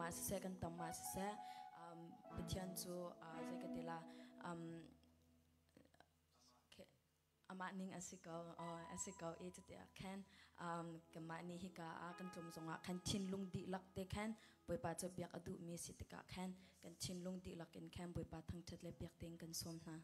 tlawm ah siseh kan tam ah siseh Pathian cu zei ka ti la amah ning a si ko a si ko i cuti ah khan kanmah nih hika ah kan tlum zongah khan thinlung dihlak te khan Bawipa cu biak a duhmi si tikah khan kan thinlung dihlak in khan Bawipa thangṭhat le biak ding kan sawm hna.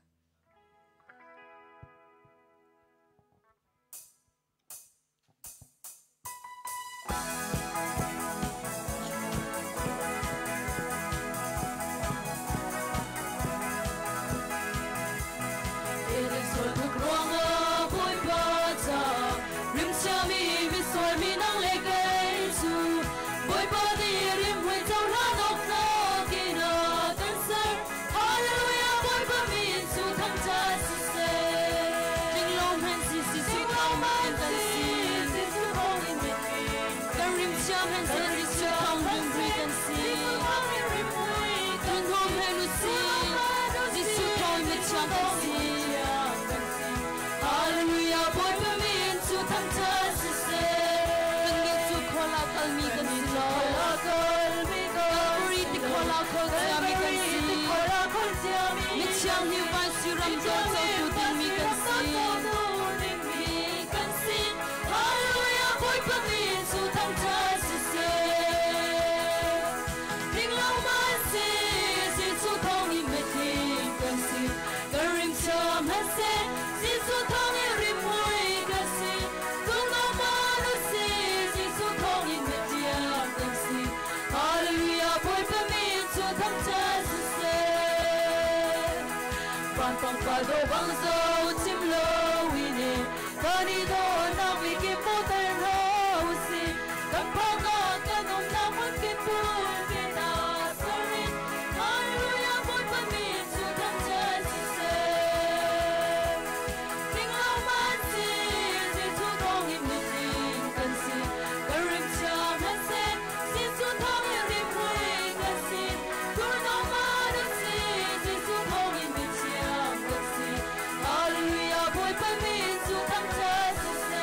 Hallelujah, Bawipa min cu thangṭhat siseh. Kan rim thiam hen se Jesuh thawng rimri kan si. Kan hom hen u si. Jesuh thawng mithiang kan si. Hallelujah, Bawipa min cu thangṭhat siseh. Kannih cu khual ah kalmi kan si lo. Calvary tikhor ah khawl ciami kan si. Mithiang hi van siram dawt cotu dingmi kan si. Kan si. Hallelujah, Bawipa min cu thangṭhat siseh. Dinglo man si, Jesuh thawng in mitling kan si. Kan rim thiam hmanhseh, Jesuh thawng in rimhmui kan si. Tungno man u si, Jesuh thawng in mithiam kan si. Hallelujah, Bawipa min cu thangṭhat siseh. Van pangpar do bang zo chim lo ine, kan i dawtnak mikip hmuhter hna usih. Kan phaknak kan umnak hmunkip pumpi hna ser in Hallelujah, Bawipa min cu thangṭhat siseh. Tinglo man si, Jesuh thawng in mitling kan si. Kan rim chia hmanhseh, Jesuh thawng in rimhmui kan si. Thurhnawm man a si, Jesuh thawng in mithiang kan si. Hallelujah, Bawipa min cu thangṭhat siseh.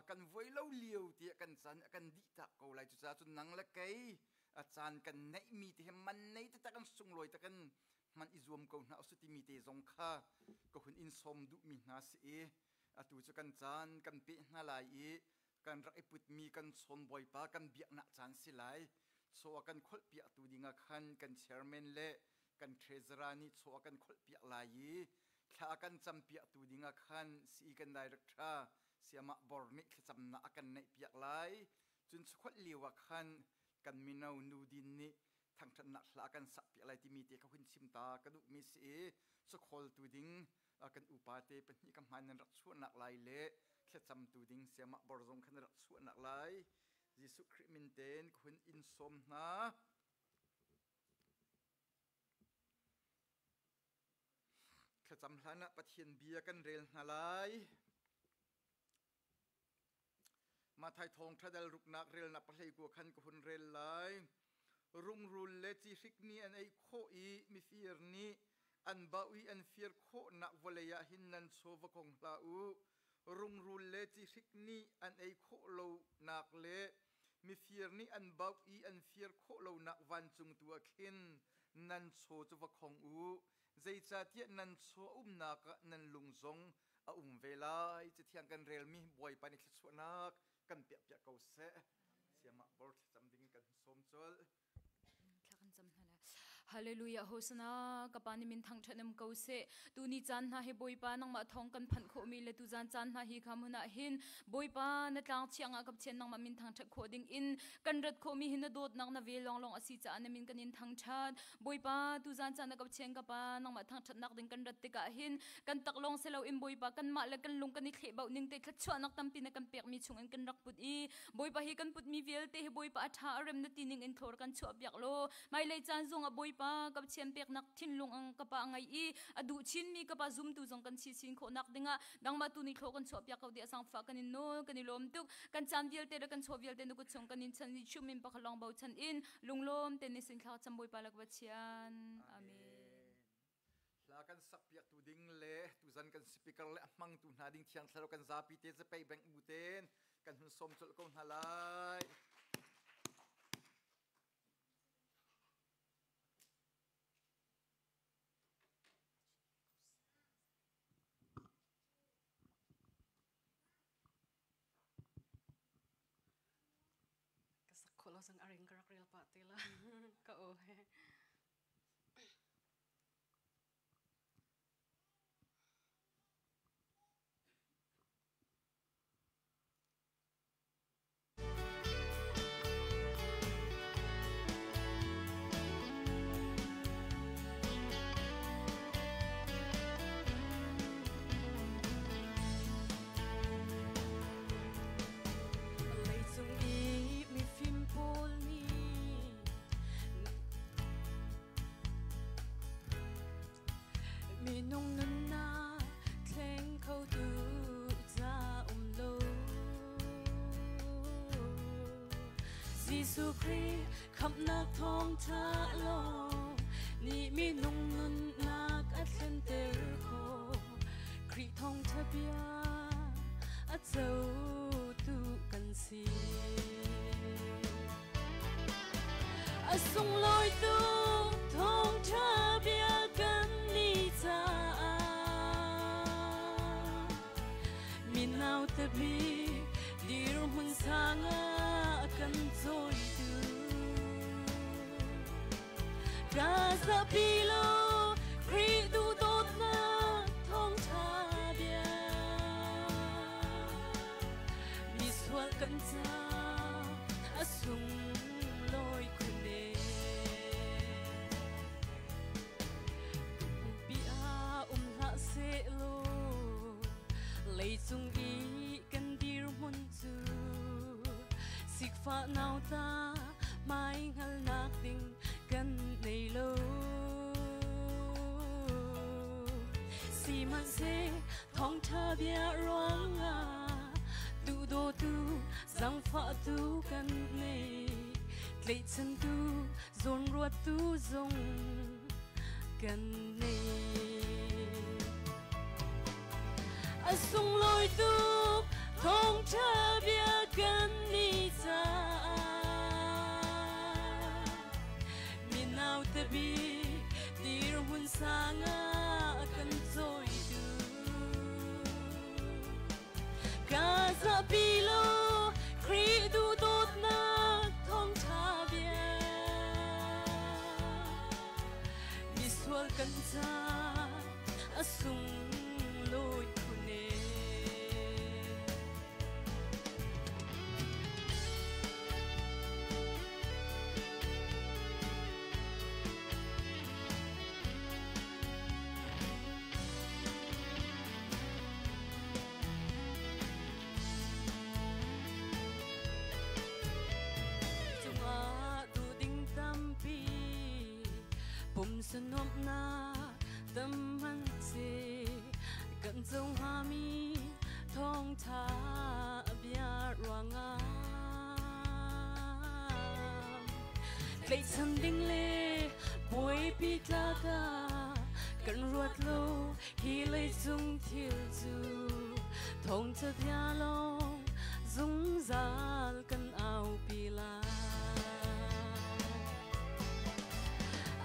Kan vuai lo lio tiah kan caan a kan dih tak ko lai. Cucaah cun nang le kei a caan kan neihmi te hi man nei taktak kan sunglawi tak in hman i zuam ko hna usih timi te zong kha ka hun in sawm duhmi hna si i atu cu kan caan kan peh hna lai i kan rak i putmi kan chawn bawipa kan biaknak caan si lai. Chaw a kan kholhpiaktu dingah khan kan chairman le kan treasurer nih chaw a kan kholhpiak lai i thla a kan campiaktu dingah khan sii kan director siamah bor nih thlacamnak a kan neihpiak lai. Cun chukholh lio ah khan kan mino nu din nih thangṭhatnak hla a kan sakpiak lai timi te kha hun chim ta ka duhmi si i chakhawltu ding kan upa te pahnih ka hmaan nan rak chuahnak lai le thlacamtu ding siamah bor zong khan rak chuahnak lai Jesuh Khrih min tein ka hun in sawm hna. Thlacam hlan ah Pathian bia kan rel hna lai. Mathai thawngṭha dal ruknak relnak pahlei kua khan ka hun rel lai. Rungrul le cihrik nih an ei khawh i mifir nih an bauh i an fir khawhnak vawlei ah hin nan chaw va kong hlah u. Rungrul le cihrik nih an ei khawh lonak le mifir nih an bauh i an fir khawh lonak vancung tu ah khin nan chaw cu va khong u. Zeicahtiah nan chaw a umnak ah nan lung zong a um ve lai. Cathiang kan relmi Bawipa nih thluachuahnak kan piahpiak ko seh. Siamah bor thlacam ding kan sawm colh. Thla kan cam hna lai. Hallelujah Hosana ka pa nih min thangṭhat um ko seh. Tu ni caan hna hi Bawipa nangmah thawng kan phanh khawh mi le tu zan caan hna hi kha hmun ah hin Bawipa na tlang chiang ah ka Pathian nangmah min thangṭhat khawh ding in kan rat khawh mi hi na dawtnak na vel lawnglawng a si caah na min kan in thangṭhat. Bawipa tu zan caan ah ka Pathian ka pa nangmah thangṭhatnak ding kan rat tikah hin kan taklawng si loin Bawipa kanmah le kan lung kan i thlehbauh ning te thluachuahnak tampi na kan pekmi chungin kan rak put i Bawipa hi kan putmi vialte hi Bawipa a ṭha a rem na ti ning in thlor kan chuah piak law hmailei caan zong ah Bawipa ka Pathian peknak thinlung ang ka pa ngai i a duh chinmi ka pa zumtu zong kan si chin khawhnak dingah nangmah tu nih thlor kan chuah piak ko ti a sangfah kan in nawl kan i lawm tuk kan caan vialte le kan chaw vialte na kut chung kan in chan i chumin pakhalong bochan in lunglawm te ni sin thla cam Bawipa le ka Pathian amen. Hla kan sakpiaktu ding le tuzan kan speaker le a hmangtu hna ding thiang thlarau kan zapi te zapei beng u ten kan hun sawm colh ko hna lai. Ka sak khawh lo sang a ring ka rak rel pah te la ka o he. Leicung i mifim pawl nih Minung nunnak thleng khotu ca um lo. Jesuh Khrih khamhnak thawngṭha lawng nih minung nunnak a thlenter khawh. Khrih thawngṭha bia a cotu kan si. A sunglawi tuk thawngṭha bia kan nih caah minau tabi dirhmun sang ah kan cawitu ka zapi lo Khrih duhdawtnak thawngṭha bia misual kan ca a sunglawi khun e Pi ah um hlah sehlaw leicung i kan dirhmun cu sikfah nauta mai hngalnak ding kan nei lo sihmanhseh thawngṭha bia ruangah duhdawtu zaangfahtu kan nei tlaihchantu zawnruattu zong kan nei a sunglawi tuk Thawngṭha bia kan nih caah minau tabik dirhmun sang ah kan cawitu. Ka zahpi lo Khrih duhdawtnak thawngṭha bia. Misual kan ca a sunglawi khun ee. Cungah duhding tampi pumsa nuamhnak tam an si kan co hngami thawngṭha bia ruangah tlaihchan ding le buaipi tlak ah kan ruat lo hi leicung thil cu thawngṭha bia lawng zungzal kan aupi lai.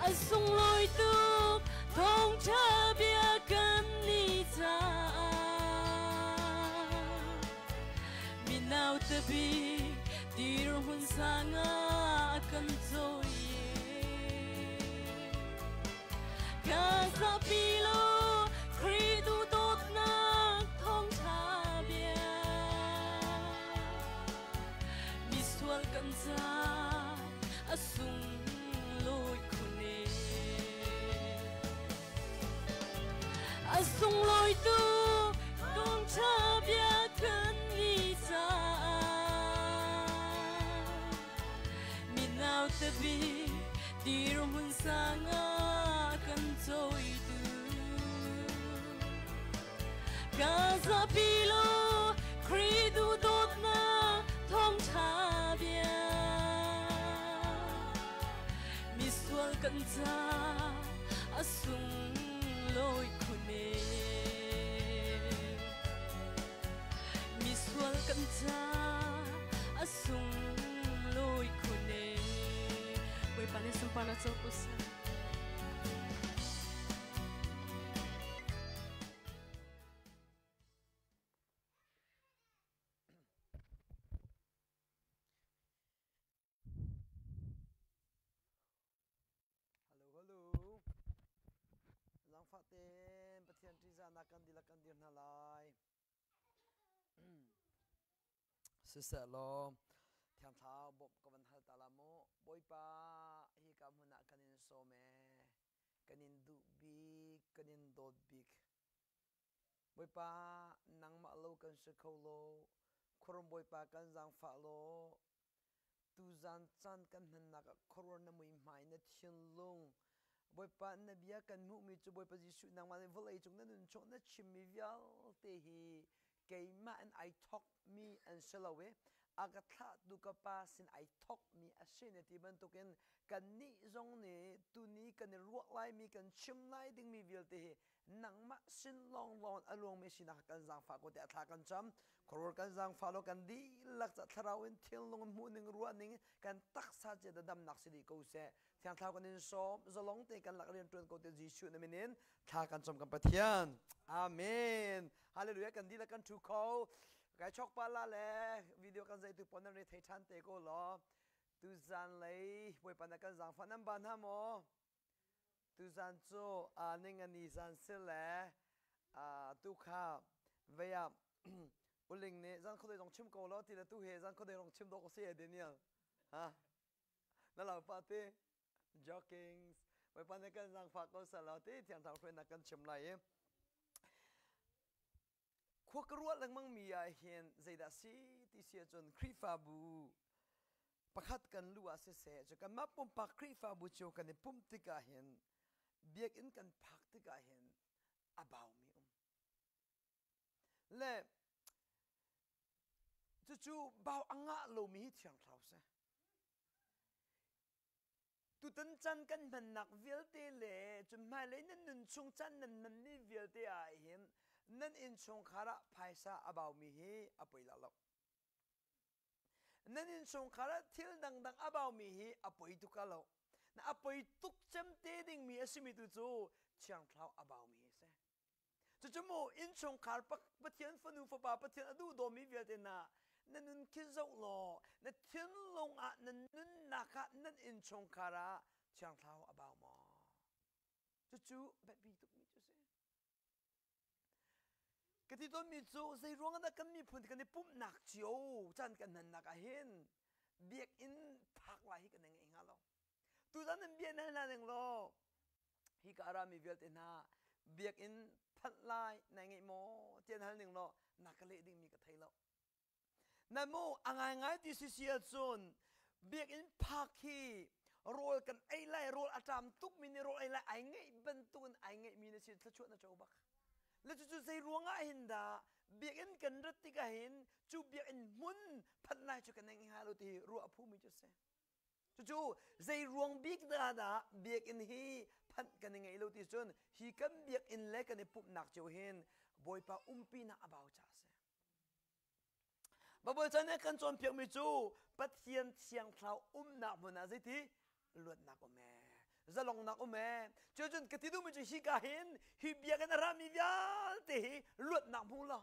A sunglawi tuk thawngṭha bia kan nih caah minau tabi dirhmun sang ah kan cawi. Ka zapi lo Khrih duhdawtnak thawngṭha bia misual kan ca a sunglawi khun ee. A sunglawi tuk thawngṭha bia kan nih caah minau tabi dirhmun sang ah kan cawitu. Ka zapi lo Khrih duhdawtnak thawngṭha bia misual kan ca a sunglawi khun ee. Misual kan ca a sunglawi khun ee. Bawipa nih sunparnak co ko seh. Hello, hello. Langfah tein Pathian ṭihzahnak kan dihlak kan dir hna lai. Siseh law, Thiang Thlarau bawmh ka van hal ta la mu. Bawipa, hi ka hmun ah kan in sawm ee. Kan in duh bik, kan in dawt bik. Bawipa, nangmah lo kan si kho lo. Khuarum Bawipa kan zaangfah law, tuzan caan kan hmannak ah khuaruah na muihmai na thinlung Bawipa na bia kan hmuhmi cu Bawipa Jesuh nangmah nih vawlei cung na nun chung na chimmi vialte hi keimah in ai thawkmi an si lo i a ka thlahtu ka pa sin ai thawkmi a si na ti bantukin kannih zong nih tuni kan i ruah laimi kan chim lai dingmi vialte hi nangmah sin lawnglawng a luangmi sinak kan zaangfah ko tiah thla kan cam. Khuarur kan zaangfah lo kan dihlak ca thlarau in thinlung in hmuh ning ruah ning kan taksa cia da damnak si dih ko seh. Thiang Thlarau kan in sawm zalong te kan lak rian tuan ko te Jesuh na min in thla kan cam kan Pathian. Amen. Hallelujah kan dihlak kan thu kho. Kai chok pa la le video kan zai tu pon nan re thei than te ko law. Tu zan lei Bawipa na kan zaangfah nan ban ha maw? Tuzan cu ningani zan si le tu kha vei ah uling nih zan khuadei zong chim ko law ti le tu he zan khuadei rong chim dawk a si Daniel. Ha? Na lau pa ti? Jokings. Bawipa nih kan zaangfah ko seh law ti Thiang Thlarau hruainak kan chim lai i khua ka ruah lengmang mi ah hin zeidah si ti si ahcun Khrihfabu pakhat kan lu ah siseh cu kanmah pumpak Khrihfabu cio kan i pumh tikah hin biakinn kan phak tikah hin a baumi um le cucu bau a ngah lomi hi Thiang Thlarau si. Tutan caan kan hmannak vialte le cun hmailei nan nun chung caan nan hmanmi vialte ah hin Nan innchungkhar ah phaisa a baumi hi a poi la lo. Nan innchungkhar ah thil dangdang a baumi hi a poi tuk lo. Na a poi tuk cem te dingmi a simi tu cu Thiang Thlarau a baumi hi a si. Cucu mu innchungkhar Pathian fanu fapa Pathian a duh dawmi vialte hna na nun khi zoh law na thinlung ah na nunnak ah nan innchungkhar ah Thiang Thlarau a bau maw? Cucu biapi tukmi cu a si. Ka ti tawnmi cu zei ruang dah kan miphun kan i pumhnak cio caan kan hmannak ah hin biakinn phak lai hi kan i ngeih hnga lo. Tuzan nan bia nan hna ning law hi ka rami vialte hna biakinn phanh lai nai ngeih maw tian hal ning law na ka leh dingmi ka thei lo. Na mu a ngaingai ti si si ahcun biakinn phak hi rawl kan ei lai rawl a ṭam tukmi nih rawl ei lai ai ngeih bantukin ai ngeihmi na si thluachuah na co bak. Le cucu zei ruangah hin dah biakinn kan rat tikah hin cu biakinn hmun phanh lai cu kan nei hnga lo ti ruah a phumi cu si. Cucu zei ruang bik dah dah biakinn hi phanh kan i ngeih lo ti cun hi kan biakinn le kan i pumhnak cio hin Bawipa umpinak a bau caah a si. Baibal chan nih kan cawnpiakmi cu Pathian thiang thlarau umnak hmun ah zeiti luatnak um ee zalongnak um ee cu cun ka ti duhmi cu hika hin hi biakinn a rami vialte hi luatnak hmu law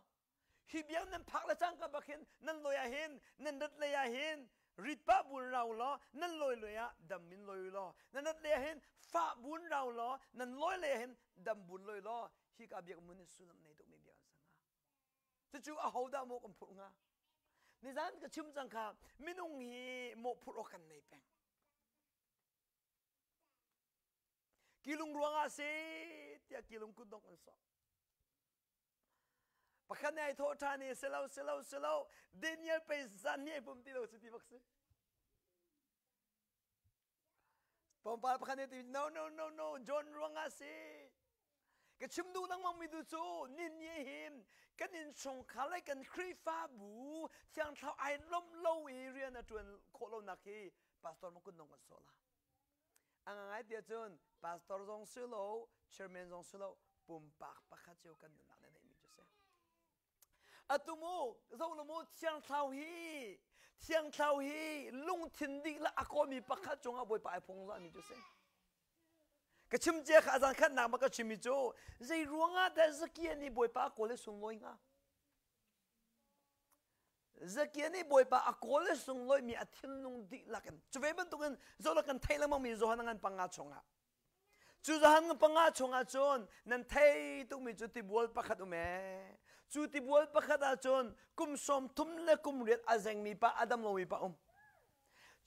hi biakinn nan phak le cangka bak hin nan lawi ah hin nan rat lei ah hin rit pah bun rau law nan lawi lei ah dam in lawi law nan rat lei ah hin fah bun rau law nan lawi lei ah hin dam bun lawi law hika biakinn mun hi sullam nei tukmi biakinn sang Cucu ahodah maw kan phurh hnga? Nizan ka chim cang kha minung hi mawhphurh awk kan nei peng. Kilung ruangah si tiah kilung kutdong an sawh. Pakhat nih ai thawh ṭhan i silo silo silo Daniel pei zan nih ai pum ti lo si ti bak si. Tlawmpal pakhat nih ti no no no no John ruangah si. Ka chim duh lengmang mi tu cu nin ni hin kan innchungkhar le kan Khrihfabu Thiang Thlarau ai lawmh lo i rian a ṭuan khawh lonak hi pastor ma kun dong kan sawh la. A ngai tiah cun pastor zong si lo, chairman zong si lo, pumpak pakhat cio kan nunnak le neihmi cu si. Atu mu zoh lo mu Thiang Thlarau hi Thiang Thlarau hi lungthin dihlak a kawlmi pakhat cungah Bawipa ai phung mi cu si. Ka chim cia kha azan khatnak ma ka chimmi cu zei ruangah dah Zakia nih Bawipa a kawl i sunglawi hnga? Zakia nih Bawipa a kawl i sunglawi mi a thinlung dihlak in cu ve bantukin zoh la kan theih lengmang mi Johan ngan panga chungah Cu zahan panga chungah cun nan thei tukmi cu tibual pakhat um ee. Cu tibual pakhat ah cun kum 30 le kum riat a zengmi pa a dam lomi pa um.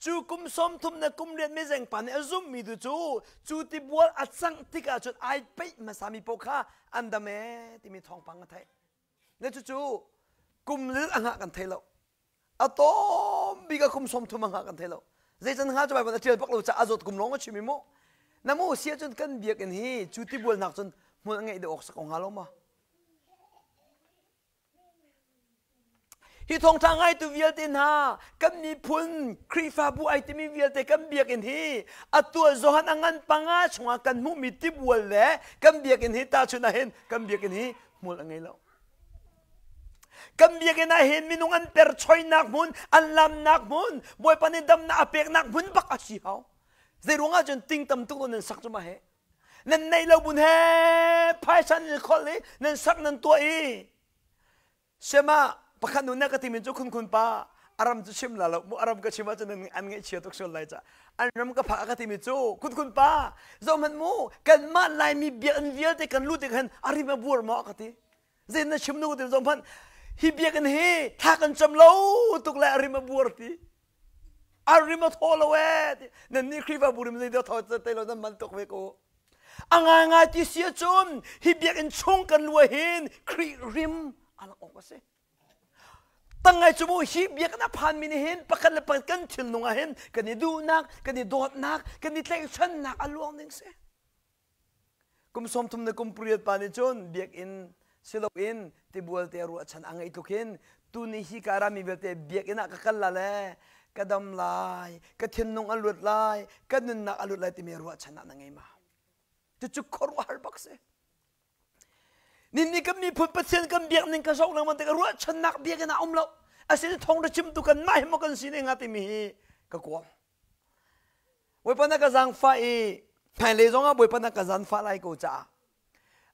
Cu kum 30 le kum riat mi zeng pa nih a zumhmi tu cu cu tibual a cangh tikah cun ai peih hmasami paoh kha an dam ee timi thawngpang a theih. Le cucu kum lil a hngah kan thei lo. A tawm bik a kum 30 a hngah kan thei lo. Zeican hnga cu Baibal a ṭial bak lo caah a zawt kum lawng a chim i mu. Na mu si ahcun kan biakinn hi cu tibual nak cun hmun a ngeih deuh awk si ko hnga lo ma? Hi thawngṭha ngaitu vialte hna kan miphun Khrihfabu ai timi vialte kan biakinn hi atu ah Johan a ngan panga chungah kan hmuhmi tibual le kan biakinn hi tahchunh ah hin kan biakinn hi hmul a ngei lo. Kan biakinn ah hin minung an perchoinak hmun, an lamnak hmun, Bawipa nih damnak a peknak hmun bak a si hau. Zei ruangah cun ting tam tuk nan sak cu ma he. Nan neih lo bun he phaisa nan kholh i nan sak nan tuah i Sema pakhat nu na ka timi cu khun khun pa aram cu chim la lo mu aram ka chim ahcun an ngaihchia tuk sual lai ca an ram ka phak ka timi cu khun khun pa zohhmanh mu kanmah laimi biakinn vialte kan lut tik hin a rim a buar maw ka ti zein na chim nu ti zohhmanh hi biakinn hi thla kan cam lo tuk le a rim a buar ti a rim a thaw lo ee ti nan nih Khrihfabu rim zei dah thaw te lo nan man tuk ve ko a ngaingai ti si ahcun hi biakinn chung kan luah hin Khrih rim a lang awk a si tangai cu mu hi biakinn a phanmi nih hin pakhat le pakhat kan thinlung ah hin kan i duhnak kan i dawtnak kan i tlaihchannak a luang ding si kum 30 le kum pariat pa nih cun biakinn siloin tibual te ruahchan a ngeih tluk hin tuni hi ka rami vialte biakinn ah ka kal la le ka dam lai ka thinlung a luat lai ka nunnak a luat lai timi ruahchan ah na ngei ma cucu khuaruahhar bak si. Nin nih kan miphun Pathian kan biak ning ka zoh lengmang tikah ruahchannak biakinn ah um lo. Asinain thawngṭha chimtu kanmah hi maw kan si ne hnga timi hi ka kawl. Bawipa na ka zaangfah i hmailei zongah Bawipa na ka zaangfah lai ko caah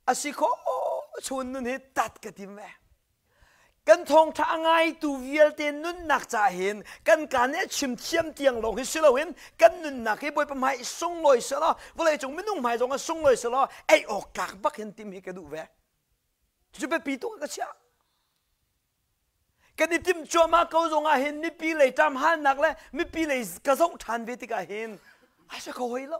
a si khawh chun nun hi tat ka tim ve. Kan thawngṭha a ngaitu vialte nunnak ca hin kan kaa nih a chim thiam tiang lawng hi si loin kan nunnak hi Bawipa hmai sunglawi selaw vawleicung minung hmai zong ah sunglawi selaw ei awk tlak bak hin tim hi ka duh ve. Cucu biapi tuk ah ka chiah. Kan i timh cuahmah ko zong ah hin mipi lei ṭam halnak le mipi lei ka zoh ṭhan ve tikah hin a si kho hoi lo.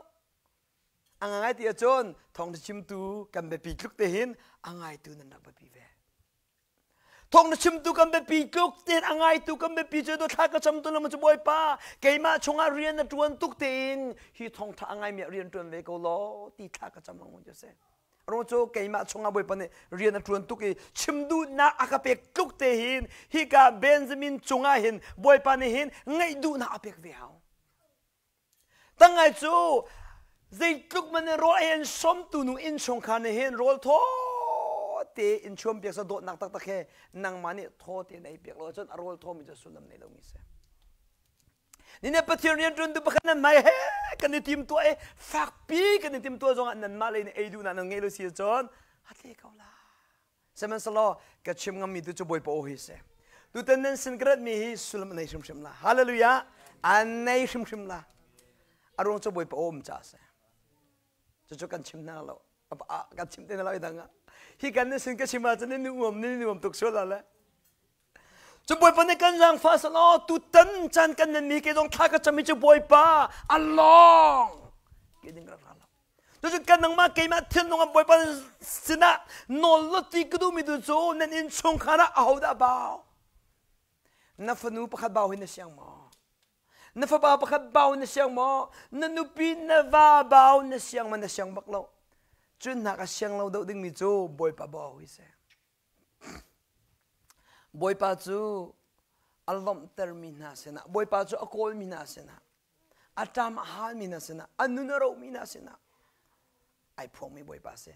A ngai ti ahcun thawngṭha chimtu kan biapi tluk te hin a ngaitu nan rak biapi ve. Thawng na chimtu kan biapi tluk tein a ngaitu kan biapi cu thla ka cam tu lam cu Bawipa keimah chungah rian na ṭuan tuk tein hi thawngṭha a ngaimi ah rian ṭuan ve ko law ti thla ka cam lengmang cu a si. Ruang cu keimah chungah Bawipa nih rian a ṭuan tuk i chim duhnak a ka pek tluk te hin hika Benjamin cungah hin Bawipa nih hin ngaih duhnak a pek ve hau. Tangai cu zeitluk man in rawl ei an sawmtu nu innchungkhar nih hin rawl thaw te in chuam piak sa dawtnak taktak he nangmah nih thaw te na ei piak lo ahcun a rawl thawmi cu sullam nei lomi si. Ni ne Pathian rian ṭuan tu pakhat nan mai he kan i tim tuah i fakpi kan i tim tuah zongah nanmah lei nih ei duhnak nan ngeih lo si ahcun a tle ko la. Sihmanhsehlaw ka chim ngammi tu cu Bawipa aw hi si. Tutan nan sin ka ratmi hi sullam a nei hrimhrim la. Hallelujah! A nei hrimhrim la. A ruang cu Bawipa aw um caah a si. Cucu kan chim hna lo. Kan chim te hna lo i dang ah. Hi kan nan sin ka chim ahcun nan nuam nan nuam tuk sual la le. Cu Bawipa nih kan zaangfah selaw tutan caan kan nan mi ke zong thla ka cam i cu Bawipa a lawng ke ding rak ra lo. Cucu kan nangmah keimah thinlung ah Bawipa sinah nawl law ti ka duhmi tu cu nan innchungkhar ah ahodah bau? Na fanu pakhat bau hi na siang maw? Na fapa pakhat bau na siang maw? Na nupi na va bau na siang ma na siang bak lo. Cun hna ka siang lo deuh dingmi cu Bawipa bau hi si. Bawipa cu a lawmhtermi hna sinah, Bawipa cu a kawlmi hna sinah, a ṭam a halmi hna sinah, a nun a rohmi hna sinah ai phuangmi Bawipa a si.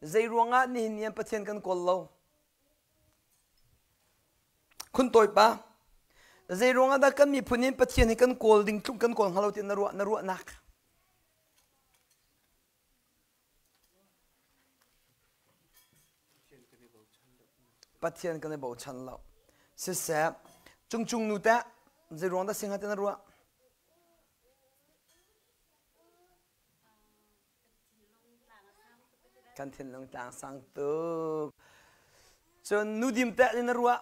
Zei ruangah nihin ni Pathian kan kawl lo? Khun tawipa, zei ruangah dah kan miphun in Pathian hi kan kawl ding tluk kan kawl hnga lo ti na ruah na ruahnak? Pathian kan i bochan lo. Siseh, cungcung nu teh zei ruang dah si hnga ti na ruah? Kan thinlung tlang sang tuk. Cun nu dim teh na ruah?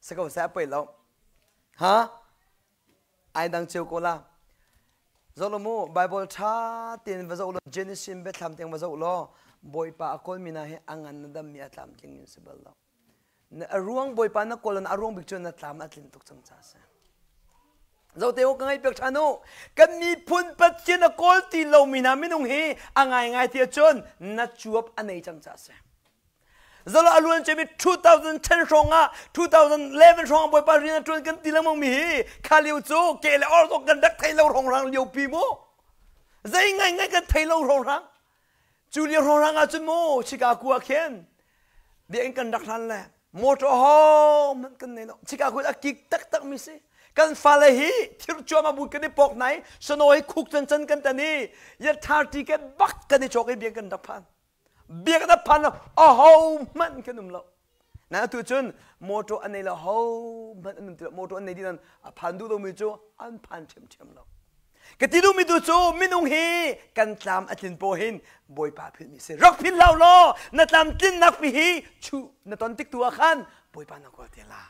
Si ko seh poi lo. Ha? Ai dang cio ko la. Zoh lo mu Bible tha tein va zoh lo Genesis biathlam tiang va zoh law Bawipa a kawl mi hna hi a ngan na dam mi a tlamtling in si bal lo. Na a ruang Bawipa na kawl a ruang bik cu na tlam a tlin tuk cang ca si. Zoh te u ka ngaih piak ṭhan u. Kan miphun Pathian a kawl ti lomi hna minung hi a ngaingai ti ahcun na cuap a nei cang ca si. Zalo a luan cemi 2010 hrawng ah 2011 hrawng ah Bawipa rian a ṭuan kan ti lengmang mi hi kha lio cu ke le or zong kan rak thei lo hrawnghrang lio pi mu. Zei ngai ngai kan thei lo hrawnghrang. Cu lio hrawnghrang ah cun mu Chicago ah khin biakinn kan rak hlan le motor ho hmanh kan nei lo. Chicago a kik taktak mi si. Kan fale hi thir cuam bu kan i pok nai sano hi khuk can can kan tan i ya 30 ke bak kan i chok i biak kan rak phan. Biak na phan lo aho hmanh kan um lo na atu cun motor an nei lo ho hmanh an um ti lo motor an nei dih nan a phan duh lomi cu an phan ṭhiamṭhiam lo ka ti duhmi tu cu minung hi kan tlam a tlin paw hin bawipa philhmi si rak philh hlah law na tlam tlinnak pi hi chuh na ton tik tu ah khan bawipa na kawl te la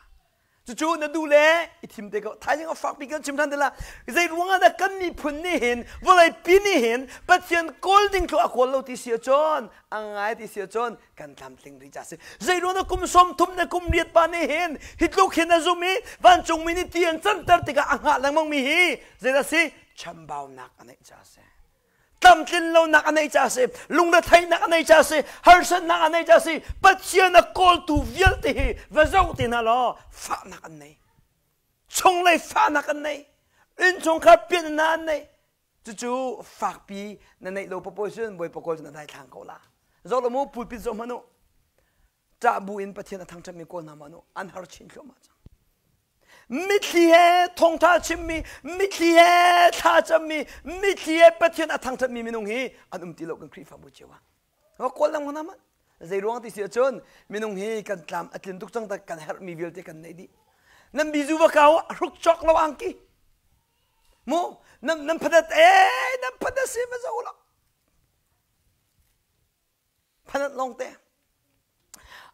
Cucu na duh le i thim te ko. Thaizing a fakpi kan chim ṭhan te la. Zei ruangah dah kan miphun nih hin vawleipi nih hin Pathian kawl ding thlu a kawl lo ti si ahcun a ngai ti si ahcun kan tlamtling rih ca si. Zei ruangah kum 30 le kum riat pa nih hin hi tluk hin a zum i vancungmi nih ti an canter tikah a hngah lengmang mi hi zeidah si chambaunak a neih ca si. Tlamtlin lonak a neih ca si, lungretheihnak a neih ca si, harsatnak a neih ca si, Pathian a kawltu vialte hi va zoh te hna law fahnak an nei. Chunglei fahnak an nei. Innchungkhar pian na an nei. Cucu fakpi na neih lo papawi cun Bawipa kawl cu na daithlang ko la. Zoh lo mu pulpit zoh hmanh u. Ṭah bu in Pathian a thangṭhatmi kawl hna hmanh u an har chin thluahmah cang. Mitthli he thawngṭha chimmi, mitthli he thla cammi, mitthli he Pathian a thangṭhatmi minung hi an um ti lo kan Khrihfabu cio ah. Va kawl lengmang hna hmanh. Zei ruang ti si ahcun minung hi kan tlam a tlin tuk cang tak kan herhmi vialte kan neih dih. Nan bizu va kau ah hruk cawk lo angki. Mu nan nan phadat ee nan phadat si va zo lo. Phanat lawng te.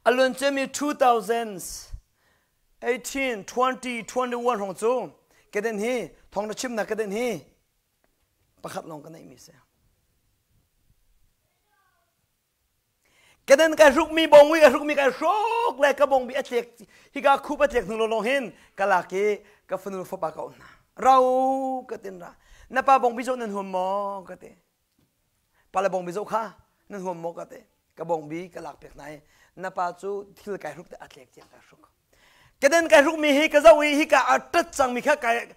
A luan ciami 2018, 20, 21 hrawng cu keden hi thawng na chimnak keden hi pakhat lawng ka neihmi si. Keden kai hrukmi bongui ka hrukmi kai hruk le ka bongbi a tlek hika khup a tlek hnu lawng hin ka lak i ka fanu fapa ka um hna. Rau ka tin ra. Na pa bongbi zoh nan huam maw ka ti. Pale bongbi zoh kha nan huam maw ka ti. Ka bongbi ka lak piak hna i na pa cu thil kai hruk te a tlek tiang kai hruk. Keden kai hrukmi hi ka zoh i hika a ṭat cangmi kha kai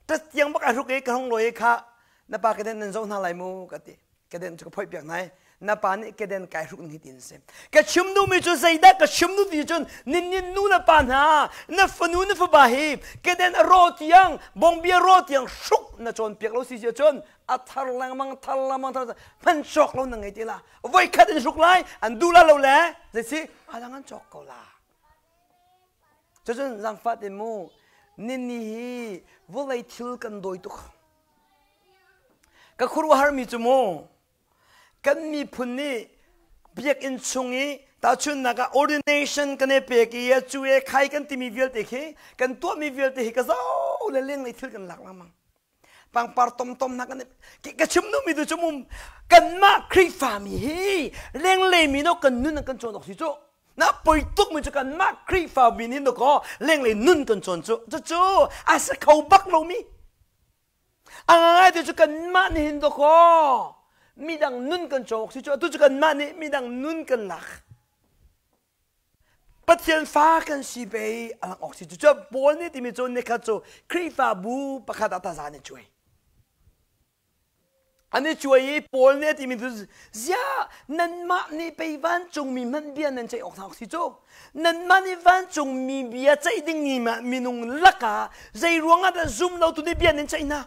ṭat tiang bak ai hruk i ka hung lawi i kha na pa keden nan zoh hna lai mu ka ti. Keden cu ka phoih piak hna i na pa nih keden kai hruk ning hi tin si. Ka chim duhmi cu zeidah ka chim duh ti cun nin nin nu le pa hna na fanu na fapa hi keden a raw tiang bongbia raw tiang hruk na cawnpiak lo si si cun a thar lengmang thar lengmang thar hman cawk lo na ngei ti la voi khat in hruk lai an duh la lo le zei si a dang an cawk ko la. Cucun zaangfah te mu nini hi vawlei thil kan dawi tuk. Ka khuaruahharmi cu mu kan miphun nih biakinn chung i tahchunhnak ah ordination kan i pek i cu e khai kan timi vialte khi kan tuahmi vialte hi ka zoh le lenglei thil kan lak lengmang. Pangpar tomtom hna kan ka chim duhmi tu cu mum kanmah Khrihfami hi lenglei mi no kan nun an kan cawn awk si cu na poi tuk mi cu kanmah Khrihfa mi nih dakaw lenglei nun kan cawn cu cucu a si kho bak lomi a ngai te cu kanmah nih hin dakaw midang nun kan cawn awk si cu atu cu kanmah nih midang nun kan lak Pathian fa kan si pei a lang awk si cu Paul nih timi cu nikhat cu Khrihfabu pakhat ah taza an i cuai. An i cuai i Paul nih a timi cu ziah nanmah nih pei vancungmi hmanh bia nan ceih awk hna awk si cu. Nanmah nih vancungmi bia ceih dingmi minung lakah zei ruangah dah zum lo tu nih bia nan ceih hna?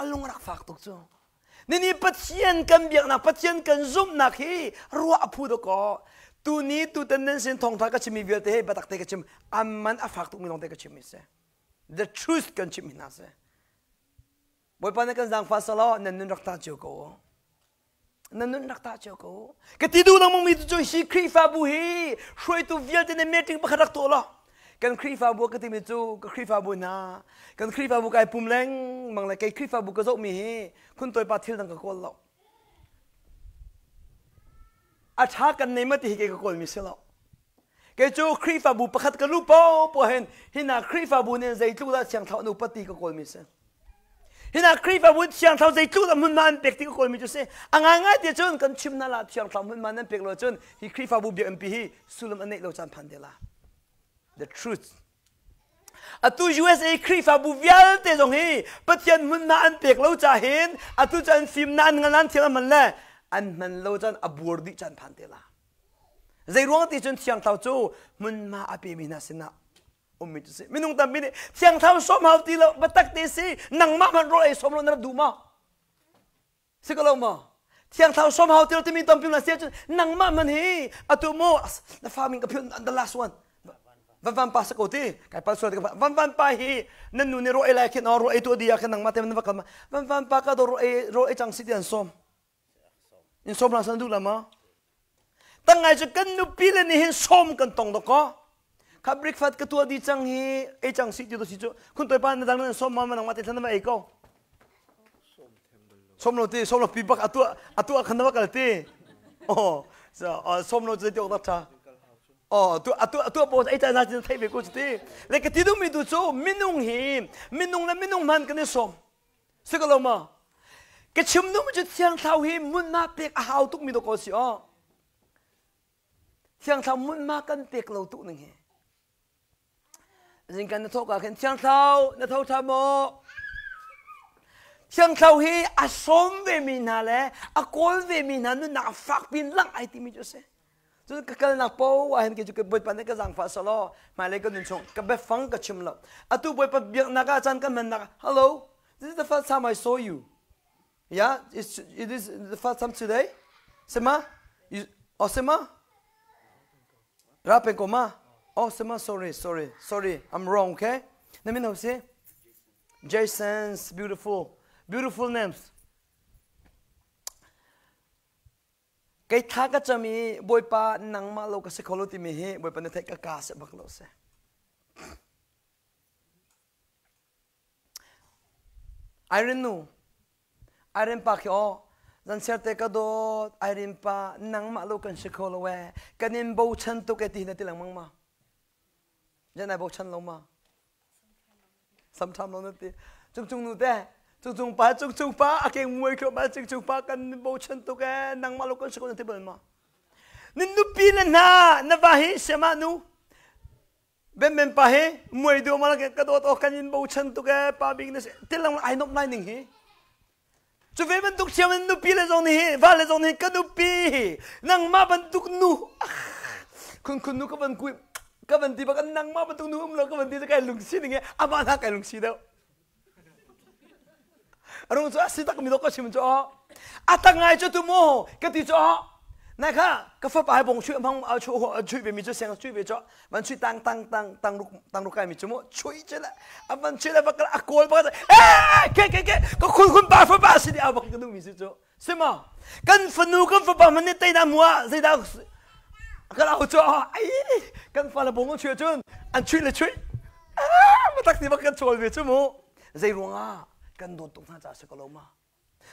A lung a rak fak tuk cu. Nini Pathian kan biaknak, Pathian kan zumhnak hi ruah a phu dawkaw. Tuni tutan nan sin thawngtha ka chimmi vialte hi biatak te ka chim. Amman a fak tukmi lawng te ka chimmi si. The truth kan chimmi hna si. Bawipa nih kan zaangfah selaw nan nun rak ta cio ko u. Nan nun rak ta cio ko u. Ka ti duh lengmang mi cu hi Khrihfabu hi hruaitu vialte nih meeting pakhat rak tuah law kan Khrihfabu ka timi cu ka Khrihfabu hna kan Khrihfabu kai pum lengmang le kei Khrihfabu ka zohmi hi khuntawi pa thil dang ka kawl lo. A ṭha kan nei ma ti hi kei ka kawlmi si lo. Kei cu Khrihfabu pakhat ka lu paohpaoh hin hina Khrihfabu nih zeitluk dah Thiang Thlarau an upat ti ka kawlmi si. Hina Khrihfabu Thiang Thlarau zeitluk dah hmunhma an pek ti ka kawlmi cu si. A ngaingai ti cun kan chim hna la Thiang Thlarau hmunhma nan pek lo cun hi Khrihfabu biakinn hi sullam a neih lo caan phan te la. The truth. Atu USA Khrihfabu vialte zong hi Pathian hmunhma an pek lo ca hin atu cu an fimnak an ngan an thiang an hman le an hman lo caan a buar dih caan phan te la. Zeiruang ti cun Thiang Thlarau cu hmunhma a pemi hna sinah ummi cu si. Minung tampi nih Thiang Thlarau sawm hau ti lo, biatak te si, nangmah hmanh rawl ei sawm lo na rak duh maw? Si ko lo maw? Thiang Thlarau sawm hau ti lo timi tampi na si ahcun nangmah hmanh hi atu mu na fa min ka philh the last one van van pa sa ko ti kai pal sual van van pa hi nan nu nih rawl ei lai khin rawl ei tu di ah khin nangmah te na va kal ma van van pa ka do rawl ei rawl ei cang si ti an sawm in sawm hna san duh la ma tang ngai cu kan nupi le nih hin sawm kan tong dok ko kha breakfast ka tuah di cang hi ei cang si ti to si cu khun toi pa na dang nan sawm ma nang ma te thlan ma ei ko sawm lo ti sawm lo pi bak atu atu khan na kal ti oh so sawm lo chu ti ok tak tha Oh, tu atu atu po ei ta na chin thei ve ko chu ti le ka ti du mi tu chu minung hi minung le minung man kan i sawm Si ko lo maw? Ka chim duhmi cu Thiang Thlarau hi hmunhma pek a hau tukmi dawh ko si aw. Thiang Thlarau hmunhma kan pek lo tuk ning hi. Zingkan na thawk ah khin Thiang Thlarau na tho ṭha maw? Thiang Thlarau hi a sawm ve mi hna le a kawl ve mi hna nunnak a fak pin lang ai timi cu a si. Cun ka kalnak paoh ah hin kei cu Bawipa nih ka zaangfah selaw hmailei ka nun chung ka biafang ka chim lo. Atu Bawipa biaknak ah caan kan hmannak hello this is the first time I saw you. Yeah, it's, it is the first time today. Sema? You, oh, Sema? Ra peng ko ma? Oh, Sema, sorry, sorry, sorry. I'm wrong, okay? Let me know, see? Jason's beautiful, beautiful names. Kei tha ka cam i Bawipa nangmah lo ka si kho lo timi hi Bawipa na theih ka ka se bak lo se. Irene nu, Irene pa khi aw, zan ser te ka dawt, Irene pa nangmah lo kan si kho lo e, kan in bochan tuk e ti na ti lengmang ma. Jan ai bochan lo ma. Samtham lo na ti. Cung cung nu te, cung cung pa, cung cung pa, a keng muai kho ma, cung cung pa kan bochan tuk e, nangmah lo kan si ko na ti bal ma. Nin nupi le hna, na va hi siama nu. Ben ben pa hi muai du ma ka dawt o kan in bochan tuk e, pa bik na si. Tilang ai nop lai ning hi. Cu ve bantuk thiam in nupi le zong nih hi, va le zong nih ka nupi nangmah bantuk nu khun khun nu ka van kui ka van ti bak nangmah bantuk nu um lo ka van ti kai lungsi ning amah hna kai lungsi deuh rung cu a si tak mi dok ka chim cu a tak ngai cu tu mu ka ti cu nai kha ka fapa hai bong chui hmang a chu chui ve mi cu seng chui ve cu van chui tang tang tang tang ruk tang ruk kai mi cu mu chui cu le a van chui le bak a kawl bak eh ke ke ke ka khun khun pa fapa si di a bak ka duh mi si cu sima kan fanu kan fapa man ni tei na mua zeidah kan au cu ai kan fa le bong an chui cun an chui le chui ah tak ti bak kan chawl ve cu mu zei ruangah kan dawt tuk hna ca si ko lo ma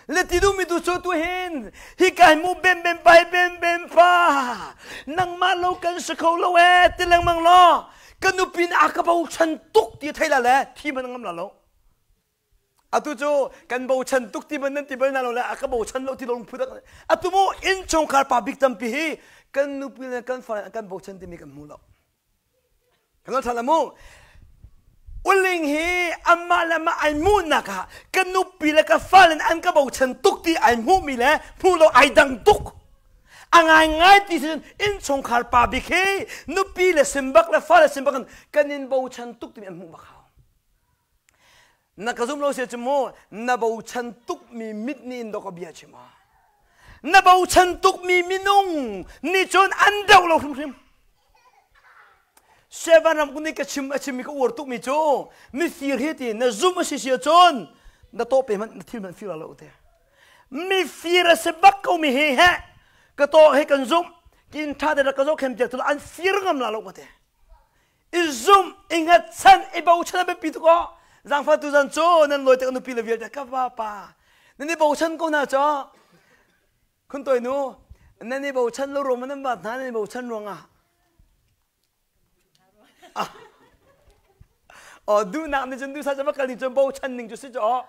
Le ti duhmi tu cu tu hin hi kai mu bem bem pai bem bem pa nangmah lo kan si kho lo ee ti lengmang law ka nupi nih a ka bochan tuk ti thei la le thi man ngam la lo atu cu kan bochan tuk ti man nan ti bal na lo le a ka bochan lo ti lo lungphu dak atu mu innchungkhar pa bik tampi hi kan nupi le kan fa kan bochan timi kan hmu lo Kan ṭha la mu. Uling hi amah le amah ai hmuhnak ah ka nupi le ka fale an ka bochan tuk ti ai hmuhmi le hmuh lo ai dang tuk. A ngaingai ti sin innchungkhar pa bik hi nupi le simbak le fale simbak in kan in bochan tuk timi an hmuh bak hau. Na ka zum lo si cu mu na bochan tukmi mit nih in dawk a bia chim a. Na bochan tukmi minung nih cun an doh lo hrimhrim. Sevan ram nih ka chim a chimmi ka uar tukmi cu mifir hi ti na zum a si si ahcun na tawh pe hmanh na thil hmanh fir lo te. Mifir a si bak ko mi hi he ka tawh he kan zumh kin tha te ka zoh khem piak tu an fir ngam la lo ka te. I zumh i hngatchan i bochan a biapi tuk aw zaangfah tu zan cu nan lawi te ka nupi le vialte ka vapa nan i bochan ko hna cu khun toi nu nan i bochan lo ruang nan vat hna nan i bochan ruangah Oh duhnak nih cun duhsa cu va kal ning cun bochan ning cu si cu aw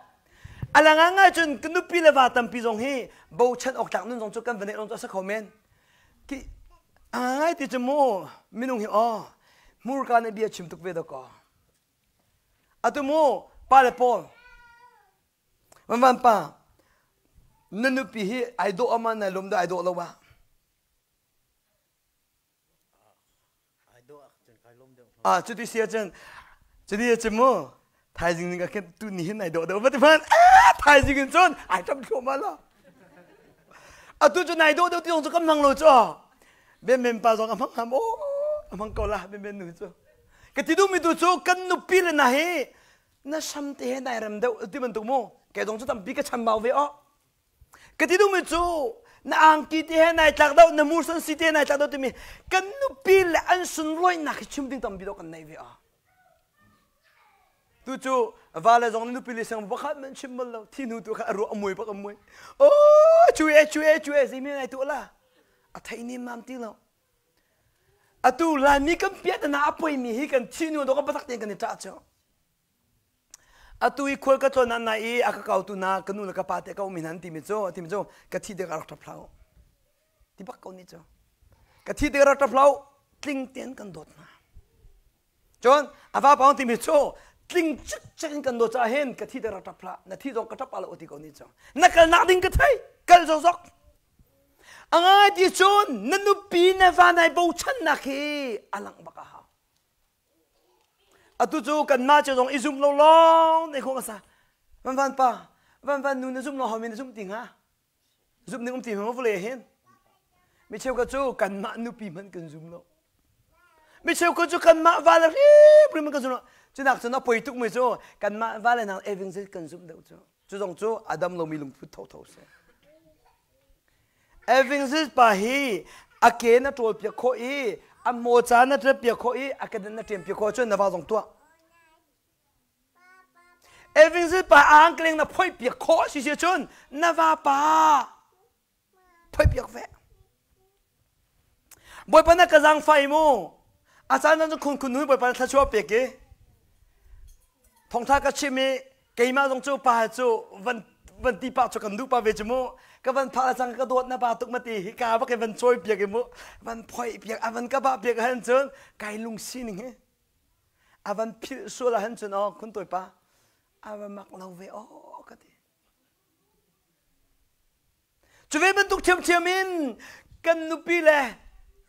a lang ngai cun ka nupi le va tampi zong hi bochan awk tlak nun zong cu kan va neih zong cu a si kho men Ki ai ti cu mu minung hi aw hmurka nih bia chim tuk ve dawk kaw. Atu mu pa le pawl van van pa na nupi hi ai dawh ama nai lawm dah ai dawh lo ah Ah cuti si ahcun cuti ahcun mu thaizing ning ah khin tu ni hin ai dawh deuh va ti hmanh thaizing in cun ai ṭap thluahmah lo atu cu nai dawh deuh ti zong cu kan hmang lo cu ben men pa zong a hmang ham aw a hmang ko la ben men nu cu ka ti duhmi tu cu kan nupi le na hi na sam te he nai rem deuh ti bantuk mu kei zong cu tampi ka chambau ve aw Ka ti duhmi cu na angki te he nai tlak deuh, na mursan si te he nai tlak deuh timi kan nupi le an sunlawinak hi chim ding tampi dawh kan nei ve ah. Tu cu va le zong nupi le sang pakhat man chim bal lo thi hnu tu kha a ruah a mui bak a mui. Oh cu e cu e cu e zei mi nai tu la a thei nim mam ti lo. Atu Laimi kan piat na a poi mi hi kan thi hnu dawh kan patak tein kan i ṭah cu. Atu i khual ka tlawn ah nai i a ka kautu hna ka nu le ka pa te ka um hin an timi cu timi cu ka thi tikah rak ṭap hlah u ti bak ko nih cu ka thi tikah rak ṭap hlah u tling tein kan dawt hna cun a vapa timi cu Tling cikcek in kan dawt caah hin ka thi te rak ṭap hlah. Na thi zong ka ṭap lo ti ko ni cang. Na kalnak ding ka thei. Kal zokzok. A ngai ti cun na nupi na va nai bochannak hi a langh bak a hau. Atu cu kanmah cu zong i zum lo lawng te khong a sa. Van van pa, van van nu na zum lo hau mi na zum ti hnga? Zumh ning um ti hmang vawlei hin. Mi cheukhat cu kanmah nupi hmanh kan zum lo. Mi cheukhat cu kanmah va le hrimhrim kan zum lo. Cunak cun a poi tuk mi cu kanmah va le nak evangelist kan zumh deuh cu. Cu zong cu a dam lomi lungput thotho si. Evangelist pa hi a ke na ṭawl piak khawh i a mawca na ṭep piak khawh i a kedan na ṭem piak khawh cun na va zong tuah. Evangelist pa angkleng na phoih piak khawh si si cun na vapa phoih piak ve. Bawipa na ka zaangfah mu. A caan cun khun khun nu Bawipa na thluachuah pek i thongtha ka chim i keimah zong cu pa cu van van ti pah cu kan duh pa ve cu mu ka van phah cang ka dawt na ba tuk ma ti hi ka bak in van cawi piak i mu van phoih piak a van ka bah piak han cun kai lungsi ning hi a van philh sual ahhin cun aw khun tawi pa a va mak lo ve aw ka ti cu ve bantuk ṭhiamṭhiam in kan nupi le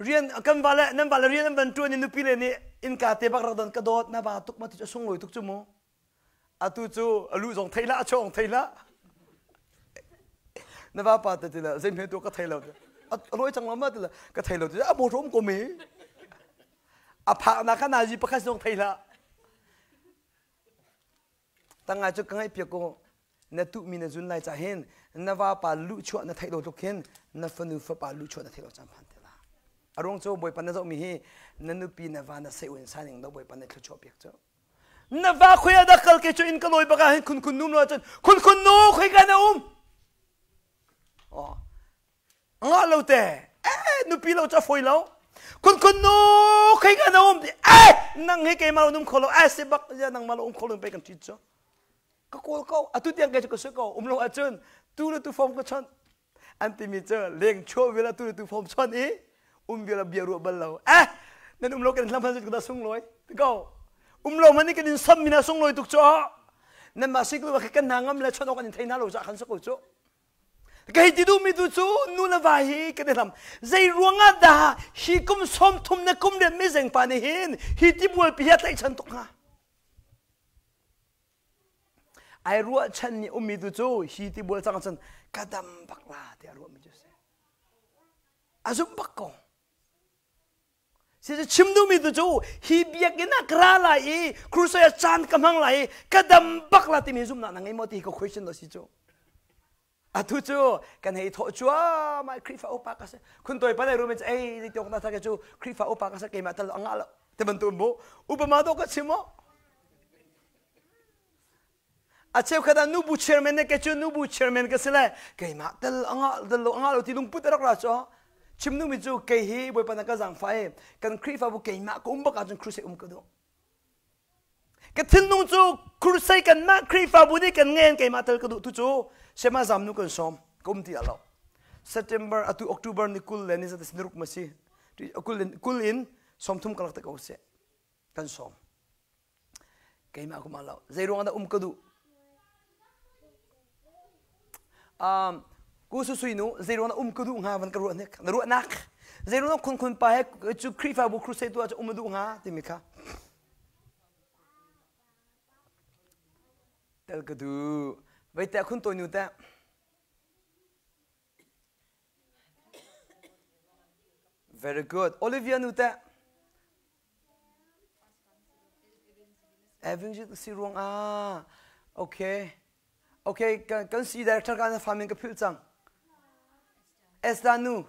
rian kan va le nan va le rian an van ṭuan i nupi le nih innka te bak rak don ka dawt na ba tuk ma ti cu a sunglawi tuk cu mu atu cu a lu zong thei hlah a chawng thei hlah na vapa te ti le zei hme tu ka thei lo a lawi cang lo ma ti le ka thei lo ti a motor um ko mi a phaknak kha nazi pakhat zong thei hlah tangai cu ka ngaih piak ko na tuhmi na zun lai ca hin na vapa luhchuah na theih lo tluk hin na fanu fapa luhchuah na theih lo caan phan te la a ruang cu bawipa na zohmi hi na nupi na va na sei un sa ning do bawipa na thluachuah piak cu na va khoi ah dah kal ke cu in ka lawi bak ah hin khun khun num lo cun khun khun nu khoi ka na um oh ngah lo te eh nupi lo cu a fawi lo khun khun nu khoi ka na um ti eh nang hi keimah lo num kho lo eh si bak ya nangmah lo um kho lo pe kan ṭit cu ka kawl ko atu tiang ke cu ka si ko um lo ahcun tu le tu fom ka chon an timi cu leng chuah vial atu le tu fom chon i um vial bia ruah bal lo eh nan um lo kan hlam han ka sunglawi ko um lo man kan in sam mina sunglawi tuk chu nan mah sik lu kan hna ngam le chon ok an in thei na lo za khan sa ko chu ka hei ti duhmi tu cu nu le va hi kan i hlam zei ruangah dah hi kum sawm thum na kum rian mi zengpa nih hin hi tibual pi hi a tlaihchan tuk hnga ai ruahchan mi ummi tu cu hi tibual cang cun ka dam bak la tiah ruahmi cu si a zumh bak ko Si chim duhmi tu cu hi biakinn ah ka ra lai i crusade ah caan ka hmang lai i ka dam bak la timi zumhnak na ngei maw ti hi ka question lo si cu. Atu cu kan hei thawh cuahmah Khrihfa upa ka si. Khun tawi pa dai rum in ei zei tiok na thake cu Khrihfa upa ka si keimah tal angah lo te bantuk bu upama do ka chim o. A cheukhat ah nubu chairman ne ke cu nubu chairman ka si le keimah tel angah tel lo angah lo ti lungput a rak ra cu chim duhmi cu kei hi Bawipa na ka zaangfah i kan Khrihfabu keimah ka um bak ahcun crusade um ka duh. Ka thinlung cu crusade kanmah Khrihfabu nih kan ngen keimah tel ka duh tu cu Shema zam nu kan sawm ka um ti lo. September atu October ni 20 le ni zat ni ruk ma si 20 in 30 ka lak te ko seh kan sawm. Keimah kum lo. Zei ruang dah um ka duh? Um, ku su sui nu zei ruang dah um ka duh hnga van ka ruah nek. Na ruah nak. Zei ruang khun khun pa he cu Khrihfabu crusade tu ah cu um duh hnga timi kha. Tel ka duh. Vei te khun toi nu te. Very good. Olivia nu te. Evangelist si ruang ah okay okay kan si director ka na famin ka philh cang Esther nu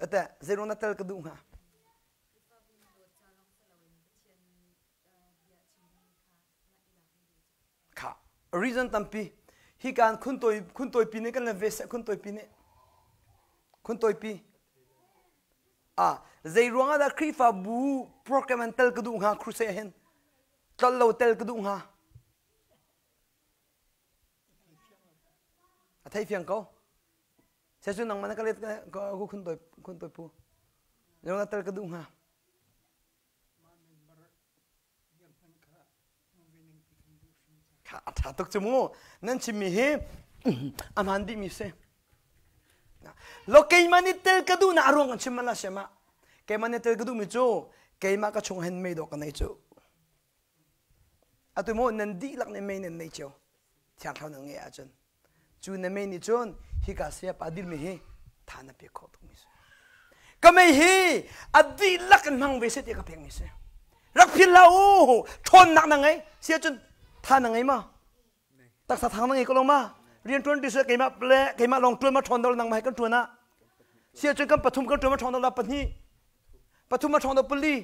ate zei ruang na tel ka duh hnga Kha reason tampi hi kan khun toi khun toi pi nih kan le ve seh khun toi pi nih khun toi pi ah zei ruang ah dah Khrihfabu program an tel ka duh hnga crusade hin tlol lo tel ka duh hnga a thei fiang ko se cu nangmah na ka let ka khun toi khun toi pu na tel ka duh hnga Mah member rian hman kha hmu ve ning ti kha. Tha tuk cu mu. Nan chimmi hi a hmaan dihmi si. Lo keimah nih tel ka duh na ruang kan chim man la siama. Keimah nih tel ka duhmi cu keimah ka chung hen mei dawh ka nei cu. Atu mu nan dihlak nih mei nan nei cio. Thiang thlarau nan ngeih ahcun. Cu na mei nih cun hika sayapa dirmi hi tha na pek khawh tukmi si. Ka mei hi a dihlak in hmang ve seh tiah ka pekmi si. Rak phil hlah u, ṭhawnnak na ngei, si ahcun tha na ngei ma? Taksa thang na ngei ko lo ma? Rian ṭuan ti seh keimah le keimah lawng ṭuan ma ṭhawn deuh nangmah he kan ṭuan ah. Si ahcun kan pathum kan ṭuan ma ṭhawng deuh la pahnih. Pathum ma ṭhawng deuh pali.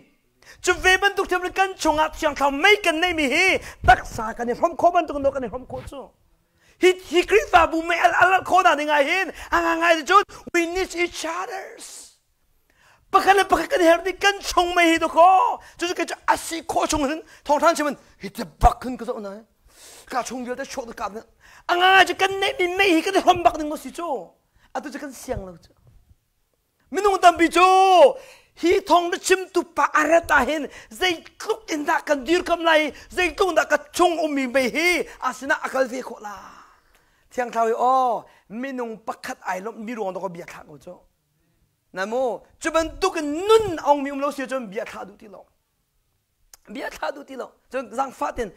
Cu ve bantuk thiam in kan chungah Thiang Thlarau mei kan neihmi hi taksa kan i hrawm khawh bantuk in kan i hrawm khawh cu. Hi hi Khrihfabu mei al al khawh na ding ah hin a ngai cun we need each others. Pakhat le pakhat kan herh dih kan chung mei hi dakaw. Cucu kei cu a si khawh chung hin thawngthan chim in hi te bak hin ka zoh na. Ka chung vialte chuak ka kap a ngai cu kan neihmi mei hi kan i hrawm bak ding maw si cu. Atu cu kan siang lo cu. Minung tampi cu hi thawng na chimtu pa a rat ah hin zeitluk in dah kan dirkam lai zeitluk dah ka chung ummi mei hi a sinah a kal ve khawh la. Thiang Thlarau hi aw minung pakhat ai lawmh mi ruang dawk bia thlah ko cu. Na mu cu bantuk in nun ong mi um lo si cun bia thlah duh ti lo. Bia thlah duh ti lo. Cun zaangfah ten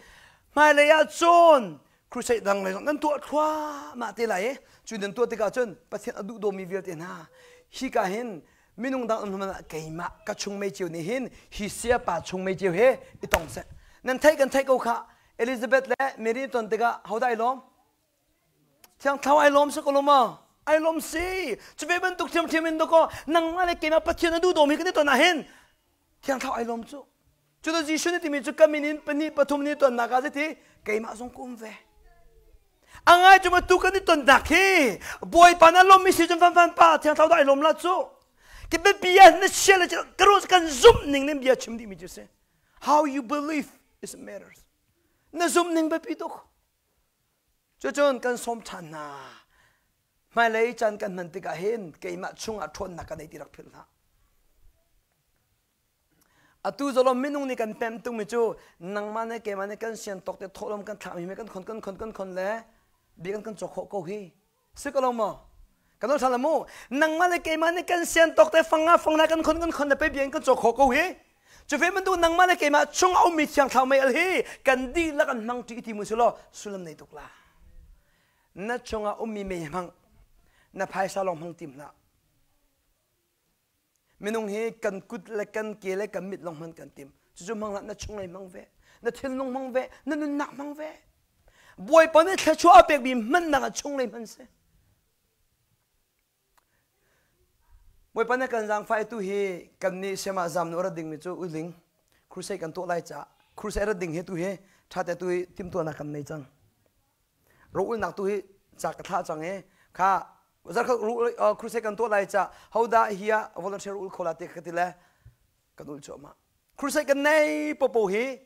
hmailei ah cun crusade dang lei zong nan tuah thluahmah te lai i cu nan tuah tikah cun Pathian a duh dawmi vialte hna hika hin minung dang um hmanh ah keimah ka chung mei cio nih hin hi siapa chung mei cio he i tong seh. Nan theih kan theih ko kha Elizabeth le Mary ton tikah hodah ai lawm? Thiang Thlarau ai lawm si ko lo ma? Ai lawm si. Cu ve bantuk ṭhiamṭhiam in dawkaw nangmah le keimah Pathian a duh dawmi kan i ton ah hin Thiang Thlarau ai lawm cu. Cu Jesuh nih timi cu ka min in pahnih pathum nih tonnak ah zeiti keimah zong ka um ve. A ngai cu tu kan i tonnak hi Bawipa na lawmmi si cun fanfan pa Thiang Thlarau dah ai lawm la cu. Ki biapi ah na chia le ka ruah kan zumh ning nih bia chim dihmi cu si. How you believe is matters. Na zumh ning biapi tuk. Cucun kan sawm ṭhan hna. Hmailei caan kan hman tikah hin keimah chungah ṭhawnnak ka nei ti rak philh hlah. Atu zalom minung nih kan pem tungmi cu nangmah nih keimah nih kan sian tawk te thawhlawm kan thlakmi mi kan khon kan khon kan khon le bia kan kan cawk khawh ko hi. Si ko lo maw? Kan lo ṭhan mu. Nangmah le keimah nih kan sian tawk te fanga fangna kan khon kan khon le pe bia in kan cawk khawh ko hi. Cu ve bantuk nangmah le keimah chung a ummi thiang thlarau mei al hi kan dihlak an hmang ṭi ti mu si law sullam nei tuk la. Na chungah ummi mei hmang na phaisa lawng hmang tim hlah. Minung hi kan kut le kan ke le kan mit lawng hman kan tim. Cucu hmang hlah na chunglei hmang ve, na thinlung hmang ve, na nunnak hmang ve. Bawipa nih thluachuah a pekmi hmannak ah chunglei hman si. Bawipa nih kan zaangfah tu hi kan nih siamah zam nu rat dingmi cu uling crusade kan tuah lai caah crusade rat ding hi tu hi ṭha te tu hi timhtuahnak kan nei cang. Ro-ulnak tu hi ca ka thlah cang i kha zarkhat crusade kan tuah lai ca hodah hi ah volunteer ul kho la te ka ti le kan ul cuahmah. Crusade kan nei popo hi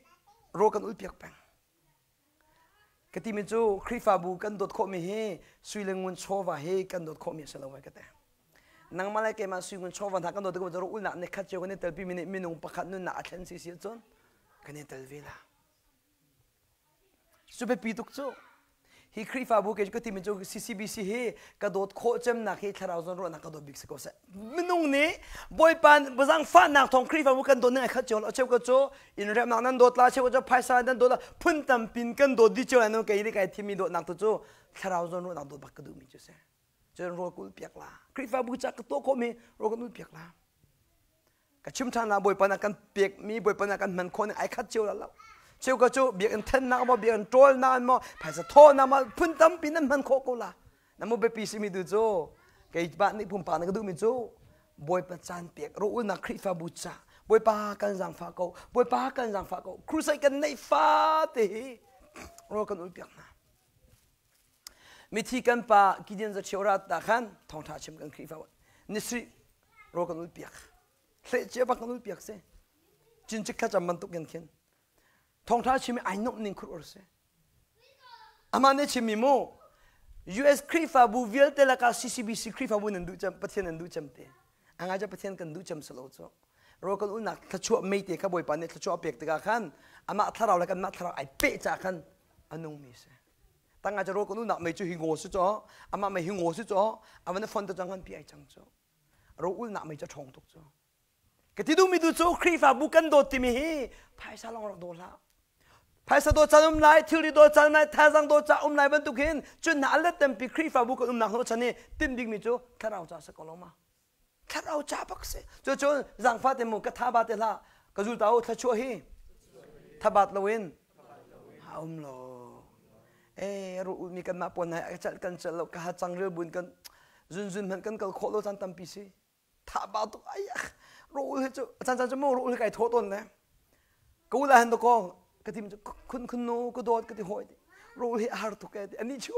ro kan ul piak peng. Ka timi cu Khrihfabu kan dawt khawhmi hi sui le ngun chawva hi kan dawt khawhmi a si lo vai ka te. Nangmah le keimah sui ngun chawva hna kan dawt tikah ro ulnak nih khat cio kan i telpi mi nih minung pakhat nunnak a thlen si si ahcun kan i tel ve la. Cu biapi tuk cu. Hi Khrihfabu kei ka timi cu CCBC hi ka dawt khawh cemnak hi thlarau zawn ruahnak ka dawt bik si ko seh. Minung nih Bawipa zaangfahnak thawng Khrihfabu kan dawt ning ai khat cio lo. Cheu ka cu inn remnak nan dawt la, cheu ka cu phaisa nan dawt la, phun tampin kan dawt dih cio lai no kei nih kai thimmi dawtnak tu cu thlarau zawn ruahnak dawt bak ka duhmi cu si. Cun rawl ka ulh piak la. Khrihfabu ca ka tuah khawhmi rawl kan ulh piak la. Ka chim ṭhan la Bawipa nih kan pekmi Bawipa nih kan hman khawh ning ai khat cio la lo. Cheu ka cu biakinn thennak maw biakinn ṭawlnak maw phaisa thawhnak maw phun tampi nan hman khawh ko la. Na mu biapi simi tu cu keimah nih pumpak nih ka duhmi cu Bawipa caan pek rawlulnak Khrihfabu ca Bawipa kan zaangfah ko Bawipa kan zaangfah ko crusade kan neih fate hi rawl kan ul piak hna. Mithi kan pa Gideon Zathio rat ta khan thawngṭha chim kan Khrihfa nisri rawl kan ul piak hleh cia bak kan ul piak si cincik thlacam bantuk in khin thawngṭha chim i ai nuamh ning khur or si amah nih chimmi mu US Khrihfabu vialte lakah CCBC Khrihfabu nan duh cem Pathian nan duh cem te a ngai cu Pathian kan duh cem si lo cu rawl kan ulnak thluachuah meite kha Bawipa nih thluachuah a pek tikah khan amah thlarau le kanmah thlarau ai peh ca khan a nungmi si. Tanga cu rawl kan ulnak mei cu hi ngaw si cu amah mei hi ngaw si cu a van i fon te cang kan pi ai cang cu. Rawl ulnak mei cu a ṭhawng tuk cu. Ka ti duhmi tu cu Khrihfabu kan dawt timi hi phaisa lawng rak daw hlah. Phaisa dawt caan um lai, thilri dawt caan um lai, thazaang dawt caan um lai bantuk hin cun hna a let tampi Khrihfabu kan umnak hnawhchan i tinh bikmi cu thlarau ca si ko lo ma. Thlarau ca bak si. Cucun zaangfah te mu ka tha ba te hlah ka zul ta u thluachuah hi thabat loin a um lo. Eh ru mi kan mah puan hai a cal kan cal lo ka ha cang ril buin kan zun zun hmanh kan kal khawh lo caan tampi si. Tha ba tuk ai ru hi cu caan caan cu mu ru hi kai thaw tawn le ka ula han ko ka tim khun khun nu ka dawt ka ti hoi ru hi a har tuk e ani chu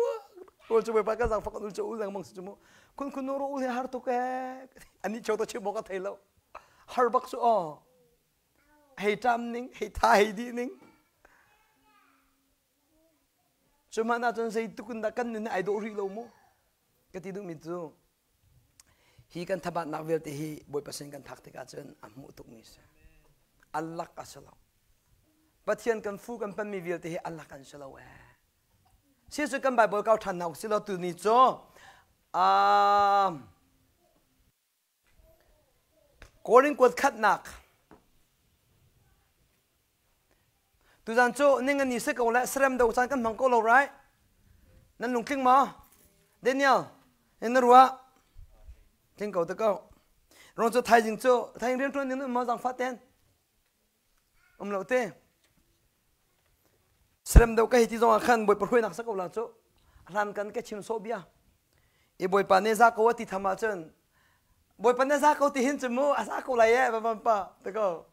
rul cu bawipa ka zaangfak kan ul cu ul lengmang si cu mu khun khun nu ru hi a har tuk e ani chu to chim ka thei lo har bak su aw hei ṭam ning hei tha hei di ning cu hmanh ahcun zeituk in dah kan nun hi ai dawh rih lo mu ka ti duhmi cu Hi kan thabatnak vialte hi Bawipa sin kan phak tikah cun a hmuh tukmi si. A lak a si lo. Pathian kan fu kan panmi vialte hi a lak an si lo ee. Si cu kan Bible kau ṭhan hna usih law tuni cu Korin kuat khatnak Tuzan cu ningani si ko le sarem do caan kan hmang ko lo right? Nan lungtling maw? Daniel, in na ruah? Tling ko te ko. Rong cu thaizing cu thaizing rian ṭuan ding maw zangfah ten? Um lo te. Sarem do ka hei ti zong ah khan Bawipa hruainak sa ko la cu. Hlan kan ka chim sawh bia. I Bawipa nih za ko a ti tham ahcun Bawipa nih za ko ti hin cu mu a za ko lai e va pa te ko.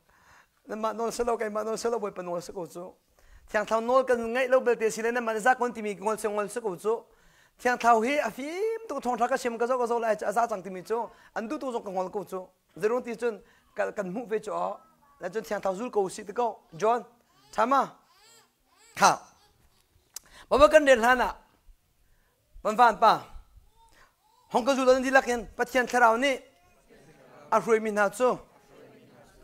Nanmah nawl si lo keimah nawl si lo Bawipa nawl si ko cu. Thiang Thlarau nawl kan ngaih lo belte si le nanmah nih za ko timi ngol si ngol si ko cu. Thiang Thlarau hi a fim tuk thawngṭha ka chim ka zoh ka zoh lai a za cang timi cu an duh tu zong ka ngol ko cu. Zeirung ti cun kan hmuh ve cu aw. Le cun Thiang Thlarau zul ko si ti ko. John, ṭha ma? Kha. Baba kan rel hlan ah Van pa hong ka zul an dihlak in Pathian thlarau nih a hruaimi hna cu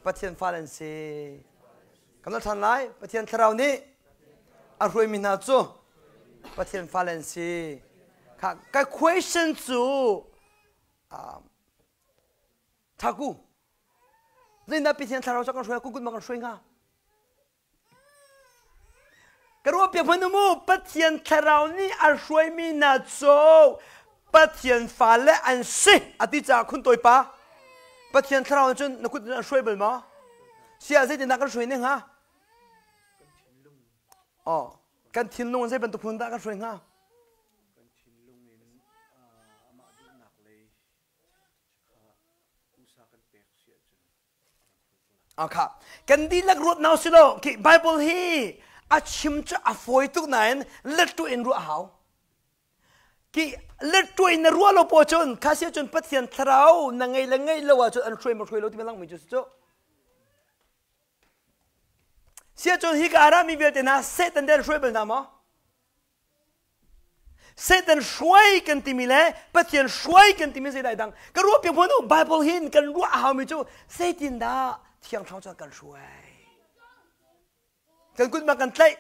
Pathian fale an si. Kan ṭhan lai. Pathian thlarau nih a hruaimi hna cu Pathian fale an si. Kha ka question cu Thaku zeidah Pathian thlarau cu kan hruai kut ma kan hruai hnga? Ka ruahpiak hmanh u mu, Pathian Thlarau nih a hruaimi hna cu Pathian fale an si a ti caah khun tawipa. Pathian Thlarau nih cun na kut in an hruai bal maw? Sia zeitindah kan hruai ne hnga? Oh, kan thinlung zei bantuk phun dah kan hruai hnga? Kan thinlung in amah duhnak lei kha usa kan pek si ahcun Akha. Kan dihlak ruat nau si lo. Khi Bible hi a chim cu a fawi tuk nain lettu in ruah hau. Ki lettu in na ruah lo po cun kha si cun Pathian thlarau na ngei le ngei lo ahcun an hruai ma hruai lo timi langmi cu cu. Sia cun hi ka arami vialte hna Satan den hruai bal hna maw? Satan hruai kan timi le Pathian hruai kan timi zeidah dang ka ruah piak hmanh u Bible hin kan ruah a haumi cu zeitindah Thiang Thlarau cu kan hruai kan kut ma kan tlaih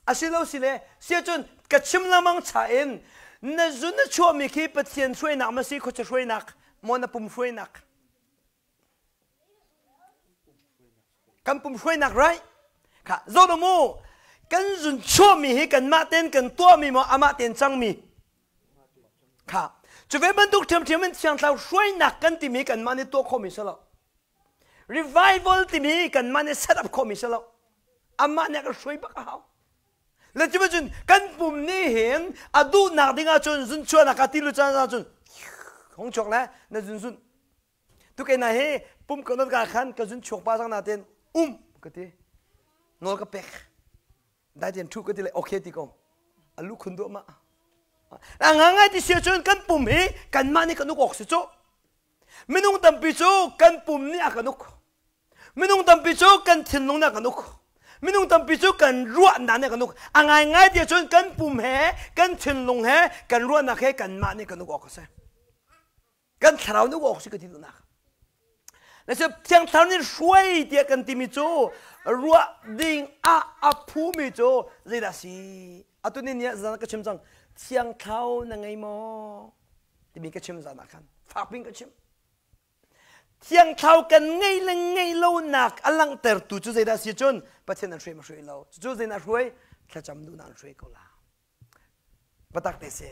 asilo sile sia cun ka chim lengmang cha in na zun na chuahmi khi Pathian hruainak ma si khuacha hruainak maw na pum hruainak Kan pum hruainak right? Kha zo mu kan zun chuahmi hi kanmah ten kan tuahmi maw amah ten cangmi kha cu ve bantuk ṭhiamṭhiam in Thiang Thlarau hruainak kan timi kanmah nih tuah khawhmi si lo revival timi kanmah nih set up khawhmi si lo amah nih a kan hruai bak a hau le cu cun kan pum nih hin a duhnak ding ahcun zun chuahnak ah ti lu caan ahcun hong chuak le na zun zun Tuke na hi pum ka not ka khan ka zun chuak pa sang na ten um ka ti nawl ka pek dai ten thu ka ti le okay ti ko alu khun duah ma a nga ngai ti sia cun kan pum hi kanmah nih kan uk awk si cu minung tampi cu kan pum nih a kan uk Minung tampi cu kan thinlung nih a kan uk. Minung tampi cu kan ruahnak nih a kan uk. A ngaingai ti ahcun kan pum he, kan thinlung he, kan ruahnak he kanmah nih kan uk awk a si. Kan thlarau nih uk awk a si ka ti duhnak. Na Thiang Thlarau nih hruai tiah kan timi cu ruah ding ah a phumi cu zeidah a si? Atu ni ni ah zan ka chim cang. Thiang Thlarau na ngei maw? Timi ka chim zan ah khan fak piin ka chim. Thiang Thlarau kan ngei le ngei lonak a langhtertu cu zeidah si cun Pathian an hruai ma hruai lo. Cucu zeidah hruai? Thlacam duhnak an hruai ko la. Batak te si.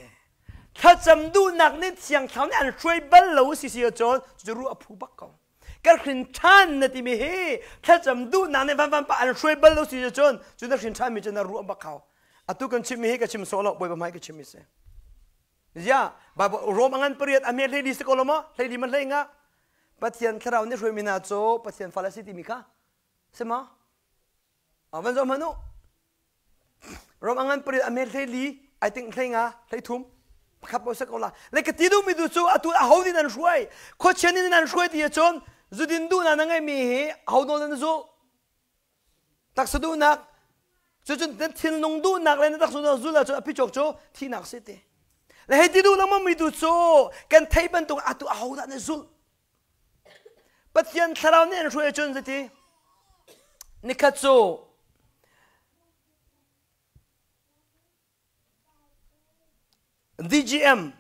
Thlacam duhnak nih Thiang Thlarau nih an hruai bal lo si si ahcun cucu ruah a phu bak ko. Ka hrin ṭhan na timi hi thlacam duhnak nih van van pa an hruai bal lo si ahcun cu na hrin ṭhanmi cu na ruah bak hau. Atu kan chimmi hi ka chim sawh lo Bawipa hmai ka chimmi si. Ziah Bible Rom a ngan pariat a me hleili si ko lo maw? Hleili ma hlei nga? Pathian thlarau nih hruaimi hna cu Pathian fale si timi kha si ma? Van zoh hmanh u. Rom a ngan pariat a me hleili I think hlei nga hlei thum pakhat paoh si ko la. Le ka ti duhmi tu cu atu aho nih nan hruai? Khuachia nih nan hruai ti ahcun zudin duhnak na ngeimi hi aho nawl nan zulh? Taksa duhnak cucun na thinlung duhnak le na taksa duhnak zul ahcun a pichok cu thihnak si ti. Le hei ti duh lengmang mi tu cu kan theih bantuk atu ahodah na zulh? Pathian thlarau nih an hruai ahcun zeiti? Nikhat cu DGM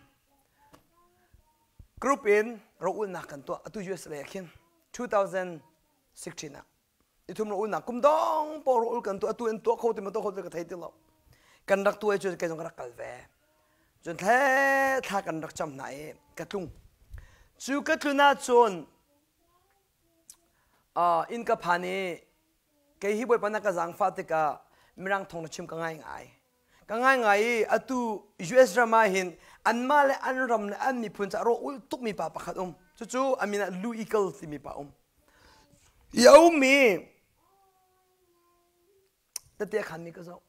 group in ro-ulnak kan tuah atu US lei ah khin 2016 ah ithum ro-ulnak kum dong po ro-ul kan tuah atu in tuah kho ti ma tuah kho ti ka thei ti lo kan rak tuah cun kei zong ka rak kal ve cun thle thla kan rak cam hna i ka tlung cu ka tlun ahcun inn ka phan i kei hi Bawipa na ka zaangfah tikah mirang thawng na chim ka ngai ngai ka ngai ngai i atu US ram ah hin anmah le an ram le an miphun caah rawh ulh tukmi pa pakhat um cucu a min ah Lou Eagle timi pa um i a ummi tete a khanmi ka zoh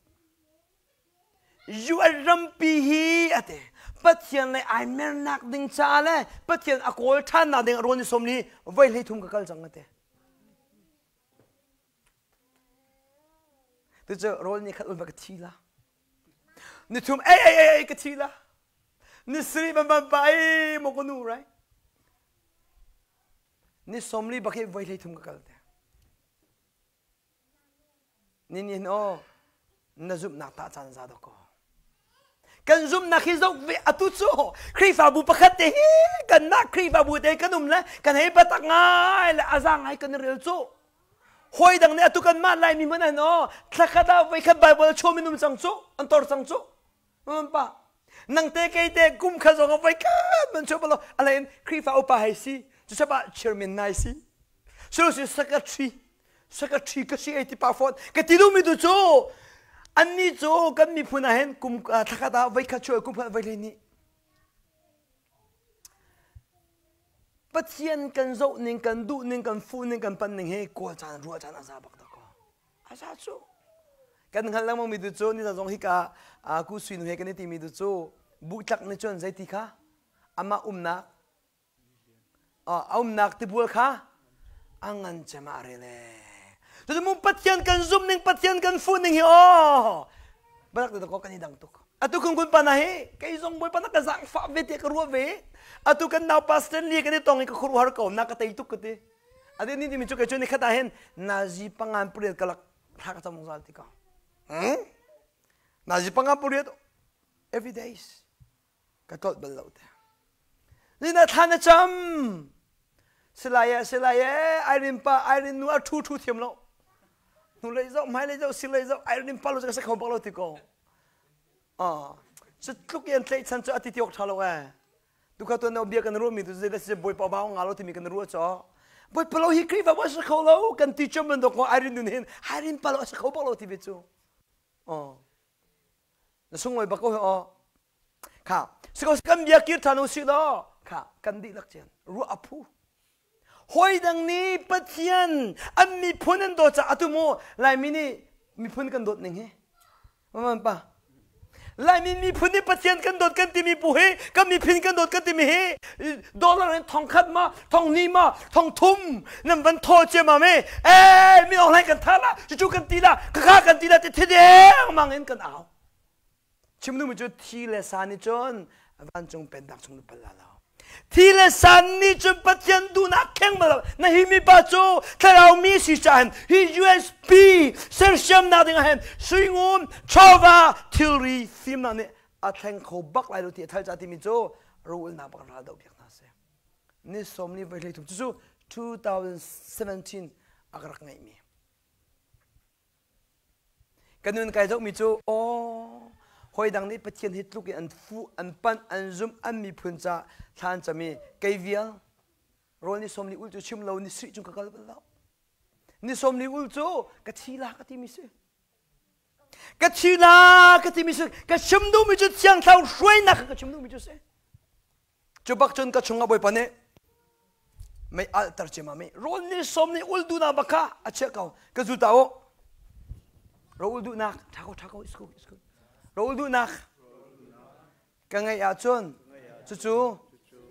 UN rampi hi a ti Pathian le ai mernak ding caah le Pathian a kawl ṭhannak ding a rawn i sawm ni voi hlei thum ka kal cang a ti Tucu rawl ni khat un va ka thi la. Ni thum ei ei ei ei ka thi la. Ni sri ban ban pa ei mo ko nu right. Ni somli bak hi voi hlei thum ka kal te. Ni ni no na zumhnak ta caan za dawk ko. Kan zumhnak hi zoh ve atu cu Khrihfabu pakhat te hi kanmah Khrihfabu te kan um le kan hei batak ngai le a za ngai kan i rel cu. Hawi dang nih atu kanmah Laimi hmanh ah no thlakhat ah voikhat Bible chom in um cang cu an tor cang cu. Pa nang te kei te kum kha zong ah voikhat man chuah balo alain Khrihfa upa hei si cucapa chairman nai si silo secretary secretary ka si ei ti pa fawn ka ti duhmi tu cu annih cu kan miphun ah hin kum thlakhat ah voikhat chuah kum khat voi nih Pathian kan zoh ning kan duh ning kan fuh ning kan pan ning hi kawl caan ruah caan a za bak dak ko a za cu kan hngalh lengmang mi tu cu ni zong hika ku sui nu he kan i timi tu cu buhtlak nih cun zeiti kha amah umnak a umnak tibual kha a ngan cem ah rel ee. Cucu mu Pathian kan zumh ning Pathian kan fuh ning hi aw barak te ko kan i dang tuk. Atu kun kun pa na hi kei zong bawipa na ka zaangfah ve tiah ka ruah ve. Atu kan nau pa Stanley kan i tong i ka khuaruahhar ko na ka tei tuk ka ti. Ati ni timi cu kei cu ni khat ah hin nazi pangan pariat ka lak thla ka cam zungzal ti ko. Hmm? Nazi pangan pariat every days. Ka tlolh bal lo te. Lina thla na cam. Silai e silai e Irene pa Irene nu a thu thu thiam lo. Hnu lei zoh hmai lei zoh si lei zoh Irene pa lo ka se kho bak lo ti ko. Ah cu tluk in tlaihchan cu a ti ti awk tha lo eh. Tukha tuan no bia kan ruah mi tu zei da si bawipa bau nga lo timi kan ruah cho. Bawipa lo hi Khrihfa ba sa kho lo kan ti chom man dok ko Irene nun hin Irene pa lo a sa kho bak lo ti ve cu. Oh. Na sunglawi bak ko hi aw. Kha, siko kan bia kir ṭhan u sih law, kha kan dihlak cian ruah a phu. Hawi dang nih Pathian an miphun an dawt caah atu mu Laimi nih miphun kan dawt ning hi. Man pa. Laimi miphun nih Pathian kan dawt kan timi pu hi kan miphun kan dawt kan timi hi dollar in thong khat ma thong ni ma thong thum nan van thaw cia ma me eh mi online kan tha la cucu kan ti la khakha kan ti la ti thideng mang in kan au chim duhmi cu thi le sa nih cun vancung pennak chung na pal la lo thi le san nih cun Pathian duhnak kheng bal na hi mi pa cu thlarau mi si cahin hi USB sersiamnak ding ah hin suingun chawva thilri fimnak nih A thleng kho bak lai lo ti a thal ca timi cu rawlnak bak ral doh piak hna seh. Ni sawm li voi 13 cucu 2017 a ka rak ngeihmi. Ka nun kai zohmi cu aw hawi dang nih Pathian hi tluk in an fuh, an panh, an zumh, an miphun ca thla an cam i kei vial rawl ni 40 ul cu chim lo ni sarih cung ka kal bal lo. Ni 40 ul cu ka thi la ka timi si. Ka thi la ka timi si. Ka chim duhmi cu Thiang Thlarau hruainak ka chim duhmi cu si. Cu bak cun ka chungah Bawipa nih mei alhter cema mi rawl ni som ni ul duhnak bak kha a chiah ko ka zul ta u rawl duhnak tha ko tha ko is good is good rawl duhnak ka ngeih ahcun cucu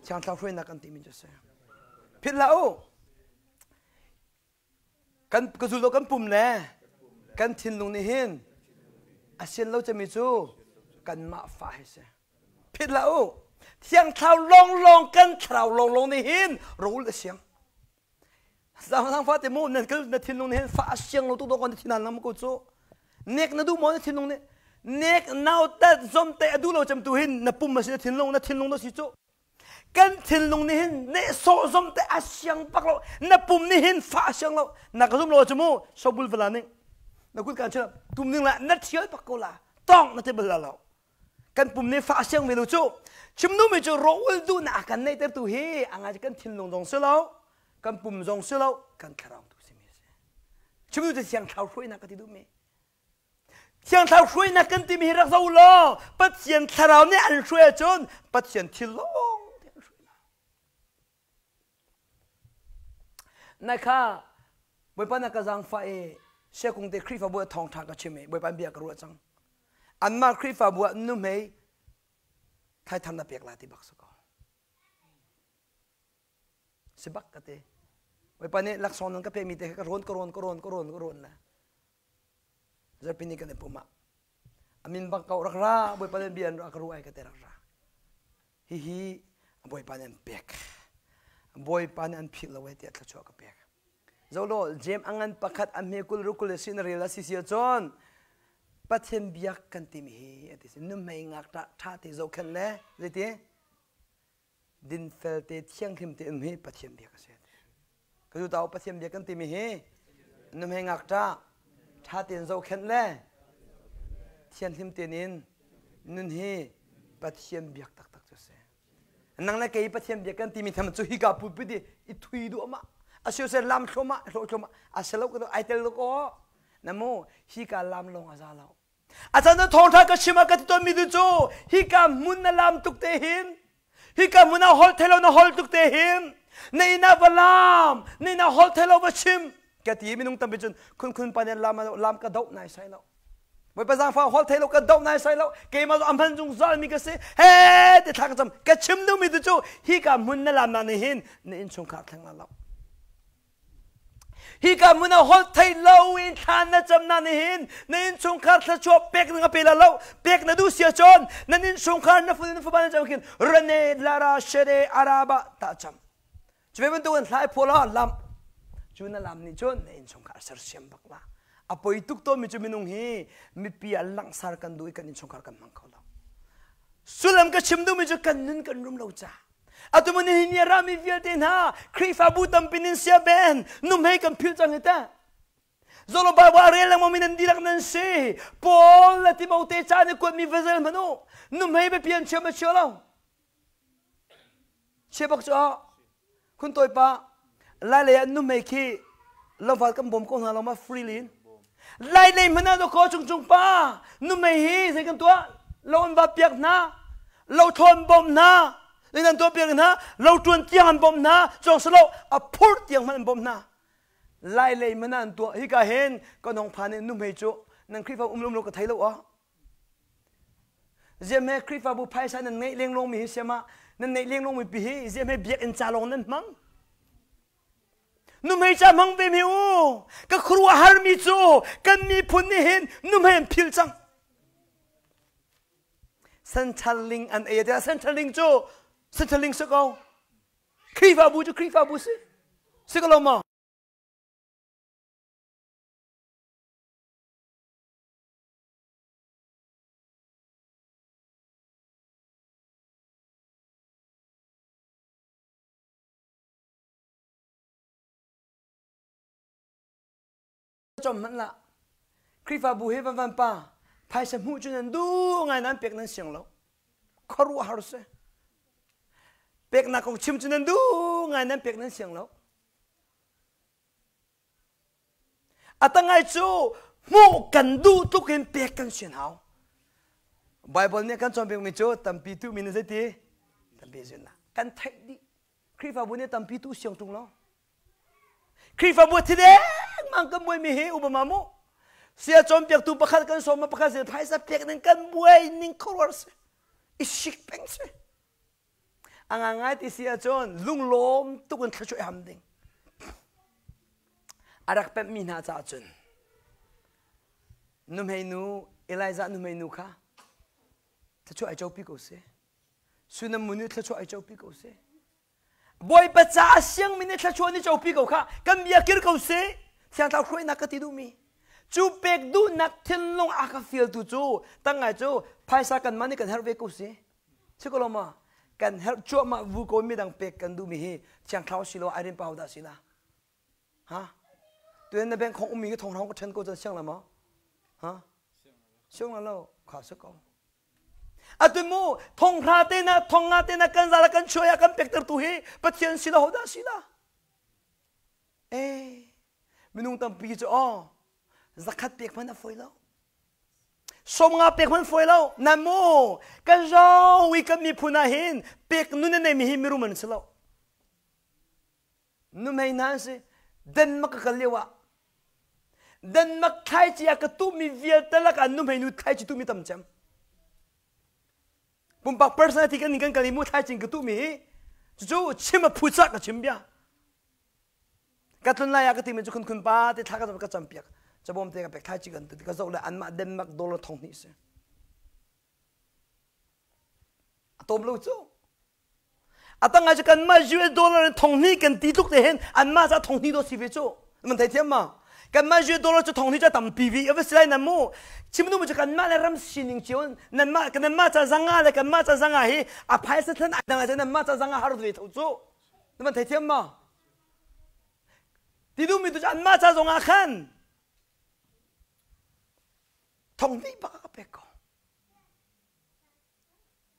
thiang thlarau hruainak kan timi cu si philh hlah u Kan ka zul lo kan pum le kan thinlung nih hin a sian lo cemi cu kanmah fa hi si. Phit hlah u. Thiang thlarau lawnglawng kan thlarau lawnglawng nih hin rawl a siang. Zang fa te mu nan kal na thinlung nih hin fa a siang lo tuk dawk na thin lam ko cu. Nek na duh maw na thinlung nih nek nau tat zom te a duh lo cem tu hin na pum a si na thinlung na thinlung na si cu. Kan thinlung nih hin nehsawh zong te a siang bak lo. Na pum nih hin fah a siang lo. Na ka zum lo cu mu sobul vala ning. Na kut kan chila tum ning la na thial bak ko la. Tong na te bal la lo. Kan pum nih fah a siang ve lo cu. Chim nu mi cu rawl duh na kan neih ter tu hi a ngai kan thinlung zong si lo. Kan pum zong si lo. Kan thlarau tu si mi si. Chim nu cu siang thlau hruainak ka ti duh mi. Thiang Thlarau hruainak kan timi hi rak zoh law Pathian Thlarau nih an hruai ahcun Pathian thil lawng te an hruai lai. Nai kha Bawipa na ka zaangfah i Siakung te Khrihfabu ah thawngṭha ka chim i Bawipa bia ka ruah cang. Anmah Khrihfabu ah nuhmei thaithar na pek lai ti bak si ko. Si bak ka ti. Bawipa nih laksawng nan ka pekmi te kha ka rawn ka rawn ka rawn ka rawn ka rawn le Zarhpini kan i pum ah a min bak ko rak ra Bawipa nih bia an rak ruah ai ka te rak ra. Hihi Bawipa nih an pek. Bawipa nih an philh lo ai tiah thluachuah ka pek. Zolo Jeim a ngan pakhat a hme kul rukul le sin rel a si si ahcun Pathian biak kan timi hi a ti si nuhmei ngakṭah ṭha te zohkhenh le zeiti dinfel te thianghlim te um hi Pathian biak a si. Ka zu tau Pathian biak kan timi hi nuhmei ngakṭah ṭha tein zohkhenh le thianghlim tein in nun hi Pathian biak taktak cu a si. Nang le kei Pathian biak kan timi tham cu hika pulpit i i thui duahmah a si lam thluahmah hlawh thluahmah a si lo ka ai tel lo ko na mu hika lam lawng a za lo A chan thawngṭha ka chim ah ka ti tawnmi tu cu hika hmun na lam tuk te hin hika hmun ah holh thei lo na holh tuk te hin na inn ah va lam na inn ah holh thei lo va chim ka ti minung tampi cun khun khun pa nih lam lam ka doh nai sai lo Bawipa zaangfah holh thei lo ka doh nai sai lo keimah cu a hman zungzal mi ka si he ti thla ka cam ka chim duhmi tu cu hika hmun na lam na nih hin na innchungkhar thleng la lo Hika hmun ah holh theih lo in thla na camnak nih hin na innchungkhar thluachuah pek ding a pe la lo. Pek na duh si ahcun nan innchungkhar na fanu na fapa na cam khin rane lara shere araba ta cam. Cu ve bantuk in hlai phual ah lam. Cu na lam nih cun na innchungkhar sersiam bak la. A poi tuk tawnmi cu minung hi mipi ah langhsar kan duh i kan innchungkhar kan hmang kho lo. Sullam ka chim duhmi cu kan nun kan rum lo ca. Atu mun hi ni rami vialte hna Khrihfabu tampi nin sia ben numhei kan philh cang hi ta. Zolo Bible a rel lengmang mi nan dihlak nan si. Paul le Timote ca ni kuatmi vazel hmanh u. Numhei biapi an chia ma chia lo. Chia bak cu Khun tawi pa lai lei ah numhei khi lofal kan bawm ko hna lo ma free lin. Lai lei hmanh ah ko cung cung pa numhei hi zei kan tuah lo an va piak hna lo thawn bawm hna Zeidah an tuahpiak hna? Lo ṭuan tiang an bawmh hna, cawng si lo, a phurh tiang hmanh an bawmh hna. Lai lei hmanh ah an tuah. Hika hin kan hong phan i nuhmei cu nan Khrihfa um lo um lo ka thei lo ah. Ziam he Khrihfabu phaisa nan ngeih lenglong mi hi siam ah nan neih lenglong mi pi hi ziam he biakinn ca lawng nan hmang. Nuhmei ca hmang ve mi u. Ka khuaruahhar mi cu kan miphun nih hin nuhmei an phil cang. Central an ei tiah Central cu Central si ko. Khrihfabu cu Khrihfabu si. Si ko lo maw? cawm hmanh lah. Khrihfabu he van van pa phaisa hmuh cu nan duh ngai nan pek nan siang lo. Khuaruahhar si. Peknak kong chim cu nan duh ngai nan pek nan siang lo. A tangai cu hmuh kan duh tluk in pek kan sian hau. Bible nih kan cawnpiakmi cu tampi tu mi nih zeiti? Tampi zunna. Kan theih dih. Khrihfabu nih tampi tu siang ṭung lo. Khrihfabu thi dengmang kan buaimi hi Obama mu. Sia cawnpiaktu pakhat kan sawm pakhat sin phaisa pek ning kan buai ning khuaruahhar si. I sik peng si. A ngangai ti si ahcun lunglawm tuk in thluachuah i ham ding. A rak pemhmi hna caah cun nuhmeinu Elijah nuhmeinu kha thluachuah ai copi ko seh. Sunam nih thluachuah ai copi ko seh. Bawipa caah siangmi nih thluachuah ni copi ko kha kan bia kir ko seh. Thiang Thlarau hruainak ka ti duhmi. Cu pek duhnak thinlung a ka fialtu cu tangai cu phaisa kanmah nih kan herh ve ko si. Si ko lo ma? Kan herh cuahmah vu ko midang pek kan duhmi hi Thiang Thlarau si lo Irene pa dah si la? Ha? Tuan na bank khong ummi khi thong hrawng ka ṭhen ko cun siang la maw? Ha? Siang la lo. Kha si ko. Atu mu thong hra te na thong nga te na kan zala kan chuai ah kan pekter tu hi Pathian si lo ho dah si la? Eh, minung tampi cu aw zakhat pek hmanh a fawi lo. 50 pek hmanh fawi lo. Nan mu kan zo i kan miphun ah hin pek nun a neimi hi mirum an si lo. Nuhmei hna an si. Denmark ka kal lio ah Denmark thlaici ah ka tuhmi vialte lakah nuhmei nu thlaici tuhmi tam cem. Pumpak personality kan kan kal i mu thlaici ka tuhmi hi cucu chim a phu cah ka chim bia. Ka tlun lai ah ka timi cu khun khun pa te thla ka ka campiak. Cabawm te ka pek thlaici kan tu ka zoh le anmah Denmark dollar 2000 si. A tom lo cu. A tang ah cu kanmah US dollar in 2000 kan ti tluk te hin anmah ca 2000 do si ve cu. Man thei thiam ma? Kanmah US dollar cu 2000 cu tampi vi a si lai nan mu. Chim nu cu kanmah le ram sining cio nanmah nanmah ca zanga le kanmah ca zanga hi a phaisa thlan ai dang ah nanmah ca zanga har ve tho cu. Man thei thiam ma? Ti duhmi tu cu anmah ca zong ah khan 2000 bak a ka pek ko.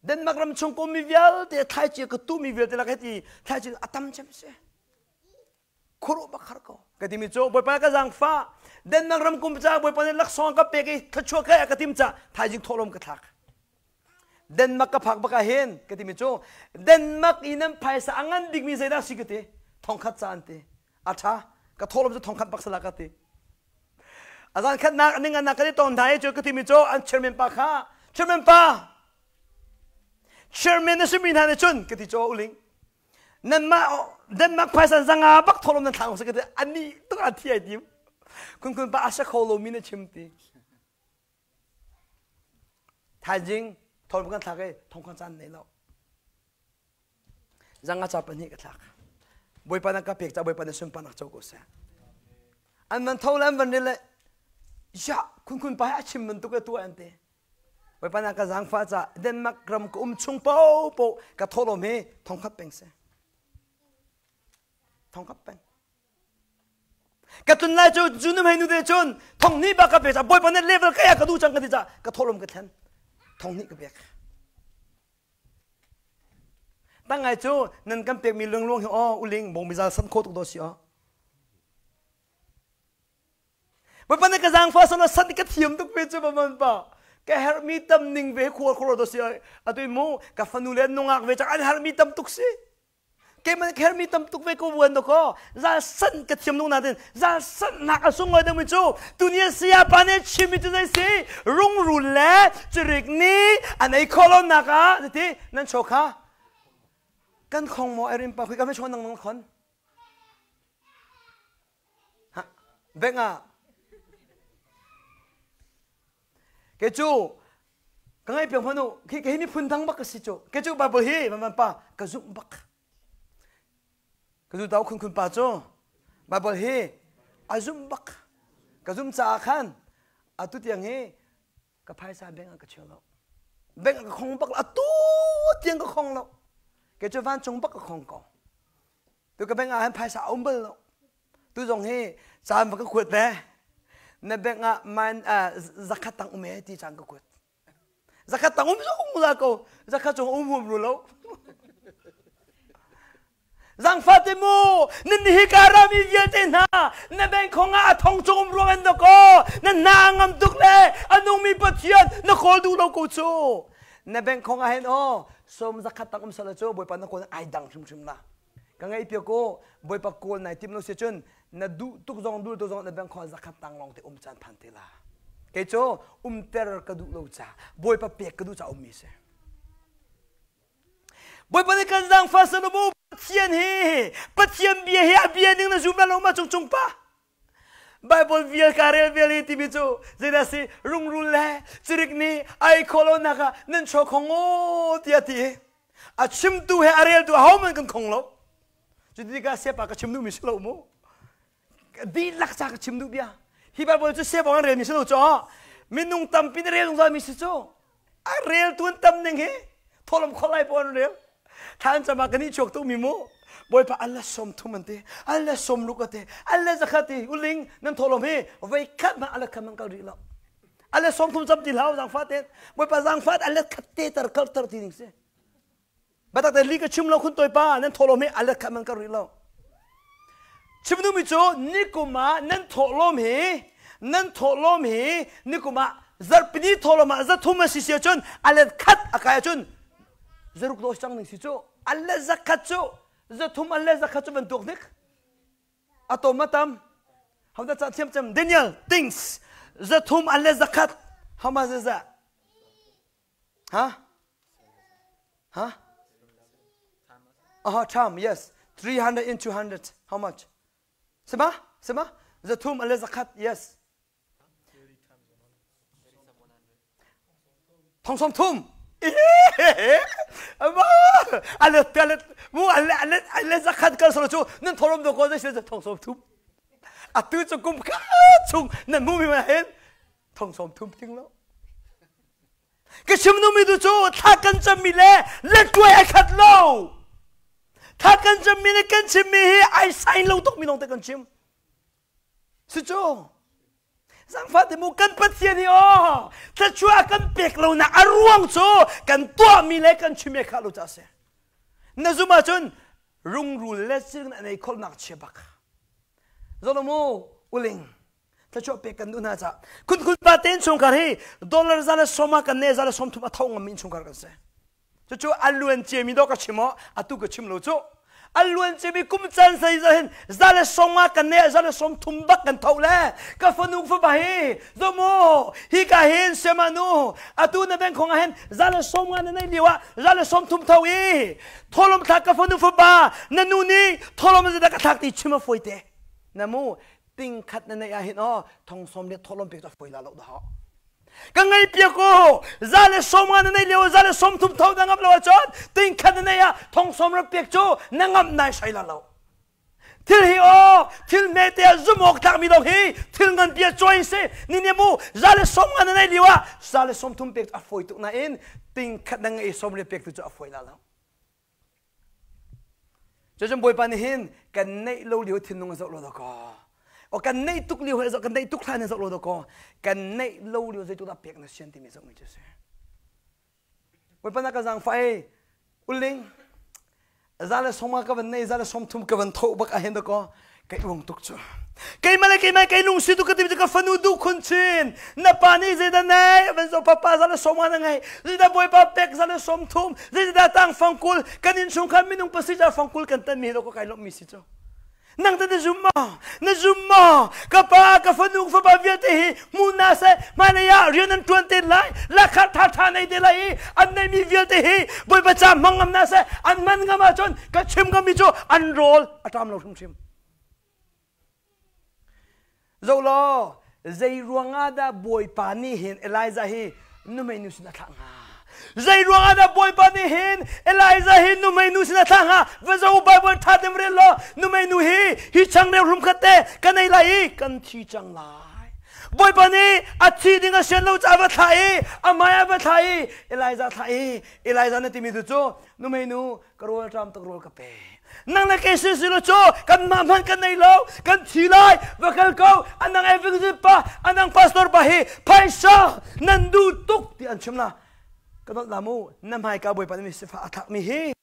Denmark ram chung mi vialte thlaici ka tuhmi vialte lak hiti thlaici a tam cem si. Khuruh bak har ko. Ka timi cu Bawipa ka zaangfah. Denmark ram kum ca Bawipa nih laksawng ka pek i thluachuah kai a ka tim ca thaizing thawhlawm ka thlak. Denmark ka phak bak ah hin ka timi cu Denmark i nan phaisa a ngan bikmi zeidah si ka ti. 1000 ca an ti. A ṭha. Ka thawhlawm cu 1000 bak sala ka ti. A zan khatnak ning an kan i ton hna i cu ka timi cu an chairman pa kha chairman pa chairman na simi hna nih cun ka ti cu uling nanmah Denmark phaisa zanga bak tholom nan thlang ka ti ani tuk an thi ai tim kun kun pa asa kho lo mi na chim ti thaizing tholom kan thlak i thong kan caan nei lo Zanga ca pahnih ka thlak. Bawipa na ka pek ca Bawipa na sunparnak co ko seh. An van tho le an van rel le ya khun khun pa a chim bantuk e tuah an ti. Bawipa na ka zaangfah ca Denmark ram ka um chung po po ka thawhlawm hi 1000 peng seh. 1000 peng. Ka tlun lai cu cu nu hei nu te cun 2000 bak ka pek ca Bawipa na level ka ya ka duh cang ka ti ca ka thawhlawm ka thlen. 2000 ka pek. Tangai cu nan kan pekmi lungluang hi aw uling bongmizal san kho tuk do si aw. Bawipa nih ka zaangfah sana san ka thiam tuk ve cu man pa. Ka herhmi tam ning ve khual khual do si atu mu ka fanu le nungak ve cak an herhmi tam tuk si. Keimah nih hermi tam tuk ve ko buan dakaw zal san ka thiam nung natin zal san nak a sung ngoi deuhmi cu tuni saya pa nih chimmi cu zei si rungrul le cirik nih an ei khawh lo nak ah ti nan chaw kha kan khong maw erin pa khui ka chaw nang nang khon ha beng ah Kei cu ka ngaih piak hmanh u khi hi miphun dang bak ka si cu kei cu Bible hi van pa ka zumh bak ka zu tau khun khun pa cu Bible hi a zumh bak ka zumh caah khan atu tiang hi ka phaisa bank ah ka chia lo bank ah ka khong bak lo atu tiang ka khong lo kei cu vancung bak ka khong ko tu ka bank ah hin phaisa a um bal lo tu zong hi caan va ka khuat ve. Na bank ah man zakhat tang um e ti cang ka kuat. Zakhat tang um zungzal ko. Zakhat cung um hum ru lo. Zangfah te mu, nan hi ka rami vialte hna, na bank khong ah a thong cung um ruang an da ko. Na hna ngam tuk le a nungmi Pathian na kawl duh lo ko cu. Na bank khong ah hin aw, som zakhat tang um sala cu Bawipa na kawl ai dang hrimhrim la. Ka ngaih piak ko, Bawipa kawl nai tim lo si cun na duh tuk zong dul tuk zong na bank khong zakhat tang lawng te um caan phan te la. Kei cu umter ka duh lo ca, Bawipa pek ka duh ca ummi si. Bawipa nih kan zaangfah sanu mu Pathian hi Pathian bia hi a bia ning na zum lo ma cung cung pa Bible vial ka rel vial hi timi cu zeidah si rungrul le cirik nih ai khawh lo nak ah nan chaw khong o tiah ti a chimtu he a reltu ahohmanh kan khong lo cuti tikah siapa ka chim duhmi si lo mu dihlak ca ka chim duh bia hi Bible cu siapa an relmi si lo caw minung tampi nih rel zungzal mi si cu a rel tu an tam ning hi tholom kholai pawl an rel thlan cama kan i chuak tu mi mu bawipa Allah som thum an ti Allah som ruk ate Allah zakhat ti uling nan tholom hi vei khat ma Allah khat man kal rih lo Allah som thum cham ti hlau zang fa ten bawipa zang fa Allah khat te tar kal tar ti ding si Batak te li ka chim lo khun toi pa nan thawhlawm hi alet khat man ka rih lo. Chim duhmi cu nikum ah nan thawhlawm hi nan thawhlawm hi nikum ah zarhpini thawhlawm ah zathum a si si ahcun alet khat a kai ahcun zaruk do cang ning si cu alet zakhat cu zathum alet zakhat cu bantuk nik atom atam how da ca thiam cem Daniel things zathum alet zakhat how much is that Huh? Huh? Oh, Tom, yes. 300 into 100. How much? Sema? Sema? Zathum ale zakhat, yes. Thong som thum. Ama ale ale mu ale ale ale zakhat kal solo chu nan thorom do ko zai thong som thum. Atu chu kum kha chung nan mu mi ma hen thong som thum ting lo. Ka chim duhmi tu cu thla kan cammi le letuai ai khat lo. Thla kan cammi le kan chimmi hi ai sain lo tukmi lawng te kan chim. Si cu. Zangfah te mu kan Pathian hi aw thluachuah kan pek lo nak a ruang cu kan tuahmi le kan chimmi kha lo ca si. Na zum ahcun rungrul le siring an ei kholnak chia bak. Zoh mu uling thluachuah pek kan duh hna caah khun khun pa te innchungkhar hi dollar za le sawma kan ne za le sawm thum a tho ngam innchungkhar kan si cucu a luan ciami dawh ka chim aw atu ka chim lo cu a luan ciami kum can sai za hin za le sawma kan ne za le sawm thum bak kan tho le ka fanu fapa hi zo mu hi ka hin sema nu atu na beng khong ah hin za le sawm nga na nei liwa za le sawm thum tho i tholom thak ka fanu fapa na nu nih tholom za ka thak ti chim a foi te na mu ting khat na neih ah hin aw thong som le tholom pek cu foi la lo dah ka ngei pia ko za le som nga na nei leo za le som thum tho na ngam lo ahcun ting khat na nei ah thong som ra pek cu na ngam nai sai la lo thil hi aw thil me te zum awk tlak mi dong hi thil ngan bia choi se ni ne mu za le som nga na nei liwa za le som thum pek a foi tuk na in ting khat na ngei som le pek tu cu a foi la lo Cucun Bawipa nih hin kan neih lo lio thinlung a zoh lo dakaw. O kan neih tuk lio he kan neih tuk hlan he zoh lo dakaw. Kan neih lo lio zeituk dah pek na sian timi zoh mi cu si. Bawipa na ka zaangfah ei uling za le sawma ka van nei za le sawm thum ka van tho bak ahin dakaw kai uang tuk cu keimah le keimah kai lung si tu ka ti ka fanu du khun chin na pa nih zeidah nei van zo papa za le sawma na ngei zeidah bawipa pek za le sawm thum zeidah tang fangkul kan inn chung khan minung pasi za fangkul kan tan mi lo ka kai lom mi si cu nang ta na zum maw na zum maw ka pa ka fanu fapa vialte hi mu na se hmailei ah rian an tuan te lai lakha tha tha nei te lai i an nei mi vialte hi bawipa ca hmang ngam na se an man ngam ahcun ka chim ngam mi cu an rawl a ṭam lo hrimhrim. Zoh law, zei ruangah dah Bawipa nih hin Elijah hi nuhmei nu sin a thlah hnga? Zei ruangah dah Bawipa nih hin Elijah hi nuhmei nu sin a thlah hnga? Va zoh Bible ṭha tein rel law nuhmei nu hi hi changreu hlum khat te kan ei lai i kan thi cang lai. Bawipa nih a thi ding a sian lo caah va thlah i a hmai ah va thlah i Elijah thlah i Elijah na timi tu cu nuhmei nu ka rawl ṭam tuk rawl ka pe. Nang le kei si si lo cu kanmah hmanh kan nei lo, kan thi lai, va kal ko, anang evangelist pa, anang pastor pa hi phaisa nan duh tuk ti an chim la. Ka dawt la mu, na hmaika Bawipa nih sifah a thlakmi hi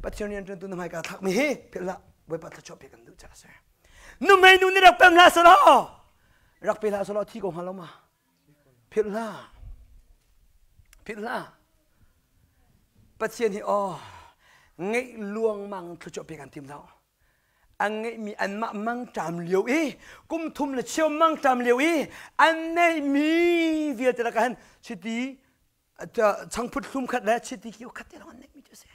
Pathian rian ṭuantu na hmaika a thlakmi hi philh hlah, Bawipa thluachuah pek kan duh caah a si. Nuhmei nu nih rak pem hlah selaw, rak pe hlah selaw thi ko hnga lo ma? Philh hlah. Philh hlah. Pathian hi aw ngeih luangmang thluachuah pek an tim lo. An ngeihmi anmah mangṭam lio i kum thum le cheu mangṭam lio i an neihmi vialte lakah hin chiti changphut hlum khat le chiti kiu khat te lawng an neihmi cu a si.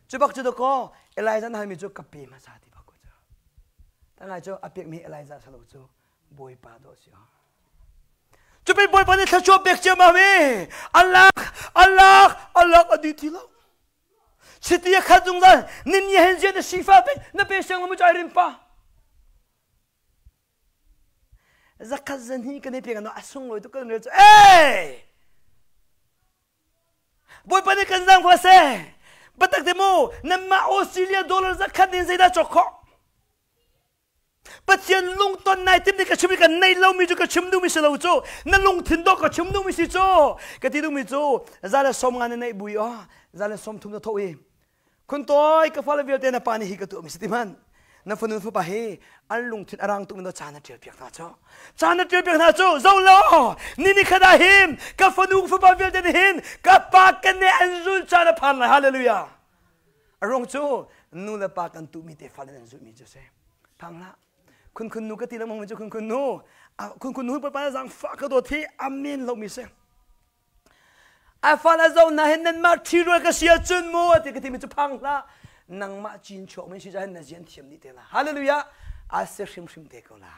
Cu bak cu dakaw Elijah na halmi cu ka pe hmasa ti bak ko cu. Tangai cu a pekmi Elijah salo cu Bawipa dawh si. Cu pei Bawipa nih thluachuah pek ciammam i alak alak alak a dih ti lo. Chiti a khat zungzal nin ni hen zia na sifa pe na pe siang lo mu cai rin pa. Zakhat zan hi kan i pek ano a sunglawi tuk kan rel cu ei Bawipa nih kan zaangfah seh. Biatak te mu nanmah Australia dollar zakhat in zeidah cawk khawh? Pathian lungton nai tim nih ka chim i kan nei lomi cu ka chim duhmi si lo cu na lungthin dawh ka chim duhmi si cu ka ti duhmi cu za le som nga na neih bui aw za le som thum na thawh i khun tawi ka fale vialte na pa nih hi ka tuahmi si ti hmanh na fanu fapa hi an lungthin a rang tuk in caan na ṭial piak hna cu caan na ṭial piak hna cu zo lo ni ni khat ah hin ka fanu fapa vialte nih hin ka pa ka ne an zul caan a phan lai hallelujah A ruang cu nu le pa kan tuhmi te fale nan zulhmi cu si. Phang hlah. Khun khun nu ka ti lengmang mi cu khun khun nu. Khun khun nu pa zaangfah ka dawt hi amen lomi si. A fale zo na hin nanmah ṭhirual ka si ahcun mu ati ka timi cu phang hlah. Nangmah cin chuak min si cahin na zian thiam dih te la. Hallelujah. A si hrimhrim te ko la.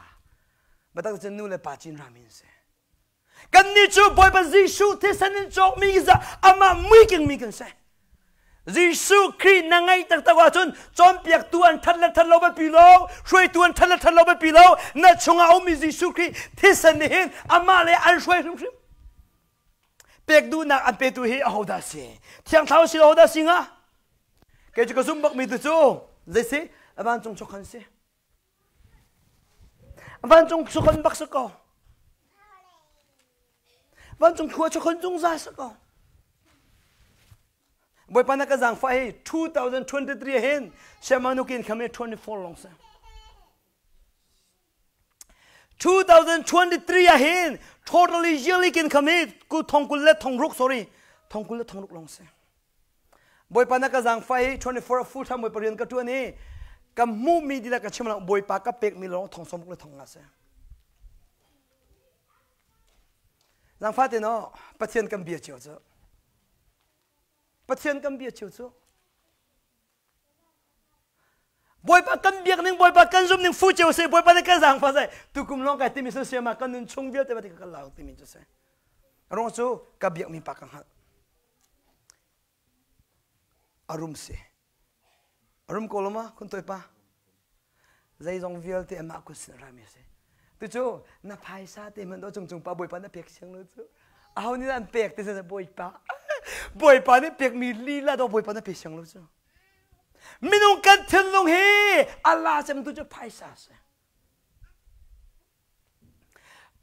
Batak cun nu le pa cin ram in si. Kannih cu Bawipa Jesuh thisen in cawkmi amah muikingmi kan si. Jesuh Khrih na ngeih taktak ahcun cawnpiaktu an that le that lo biapi lo, hruaitu an that le that lo biapi lo, na chungah a ummi Jesuh Khrih thisen nih hin amah le an hruai hrimhrim. Pek duhnak an petu hi ahodah si? Thiang Thlarau si lo ahodah si hnga? Kei cu ka zumh bakmi tu cu zei si? Vancung chokhan si. Vancung chukon bak si ko. Vancung khua chukon zungzal si ko. Bawipa na ka zaangfah hi 2023 hin Siamanukin kham 24 long si. 2023 ah hin totally yearly kin kham hi ku thong kul le thong ruk sorry thong kul le thong ruk long si. Bawipa na ka zaangfah i 24 full time Bawipa rian ka ṭuan i ka hmuhmi dihlak ka chim lo Bawipa ka pekmi lawng thong sawm le thong nga si. Zaangfah te no Pathian kan bia cio cu Pathian kan bia cio cu Bawipa kan biak ning Bawipa kan zum ning fu cio si Bawipa nih kan zaangfah sai tukum lawng kai timi sun siama kan nun chung vialte ba ti ka lau timi cu si. Rong cu ka biakmi pa ka hngalh. A rum si. A rum ko lo ma khun toi pa. Zeizong vialte amah kut sin rami si. Tucu na phaisa te hmanh do cung cung pa Bawipa na pek siang lo cu. Aho nih an pek ti sa Bawipa. Bawipa nih pekmi lila do Bawipa na pe siang lo cu. Minung kan thinlung hi Allah cem tu cu phaisa si.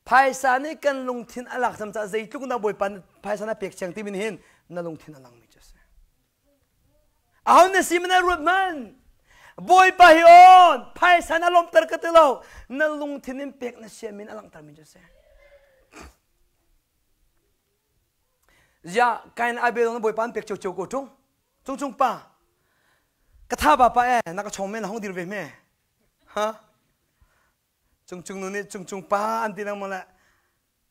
Phaisa nih kan lungthin a lak cam caah zeitluk na Bawipa phaisa na pek siang ti min hin na lungthin a langmi cu a si. Aho na si man ruat hmanh. Bawipa hi on phaisa na lawmter ka ti lo na lungthin in pek na siam in a langhter mi cu a si. Ziah Kain Abel na Bawipa an pek cio cio ko ṭung. Cung cung pa ka tha ba pa e na ka chong men hong dir ve me. Ha? Cungcung nu nih cungcung pa an ti lengmang le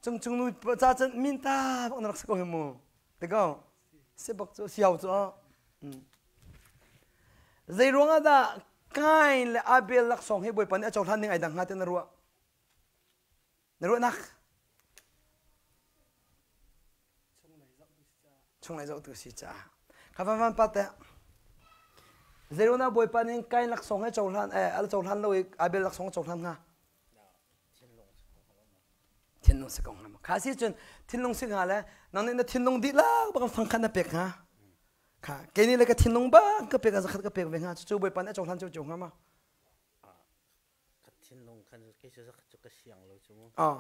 cungcung nu ca cun min ta bak na rak si ko hi mu. Ti ko. Si bak cu siau cu. Zei ruangah dah Kain le Abel laksawng hi Bawipa nih a cohlan ning ai dang hnga ti na ruah? Na ruahnak? Chunglei zohtu si caah. Kha van van pa teh. Zeirona Bawipa nih Kain laksawng he cohlan eh al cohlan lo i Abel laksawng cohlan hnga? Thinlung si ko hnga. Kha si cun thinlung si hnga le nang nih na thinlung dihlak bak fangkhat na pek hnga. Kha kei nih le ka thinlung bang ka pek ah zakhat ka pek ve hnga. Cucu Bawipa nih a cohlan cio cio hnga ma? Ka thinlung khan kei cu zakhat cu ka siang lo cu mu. Ah.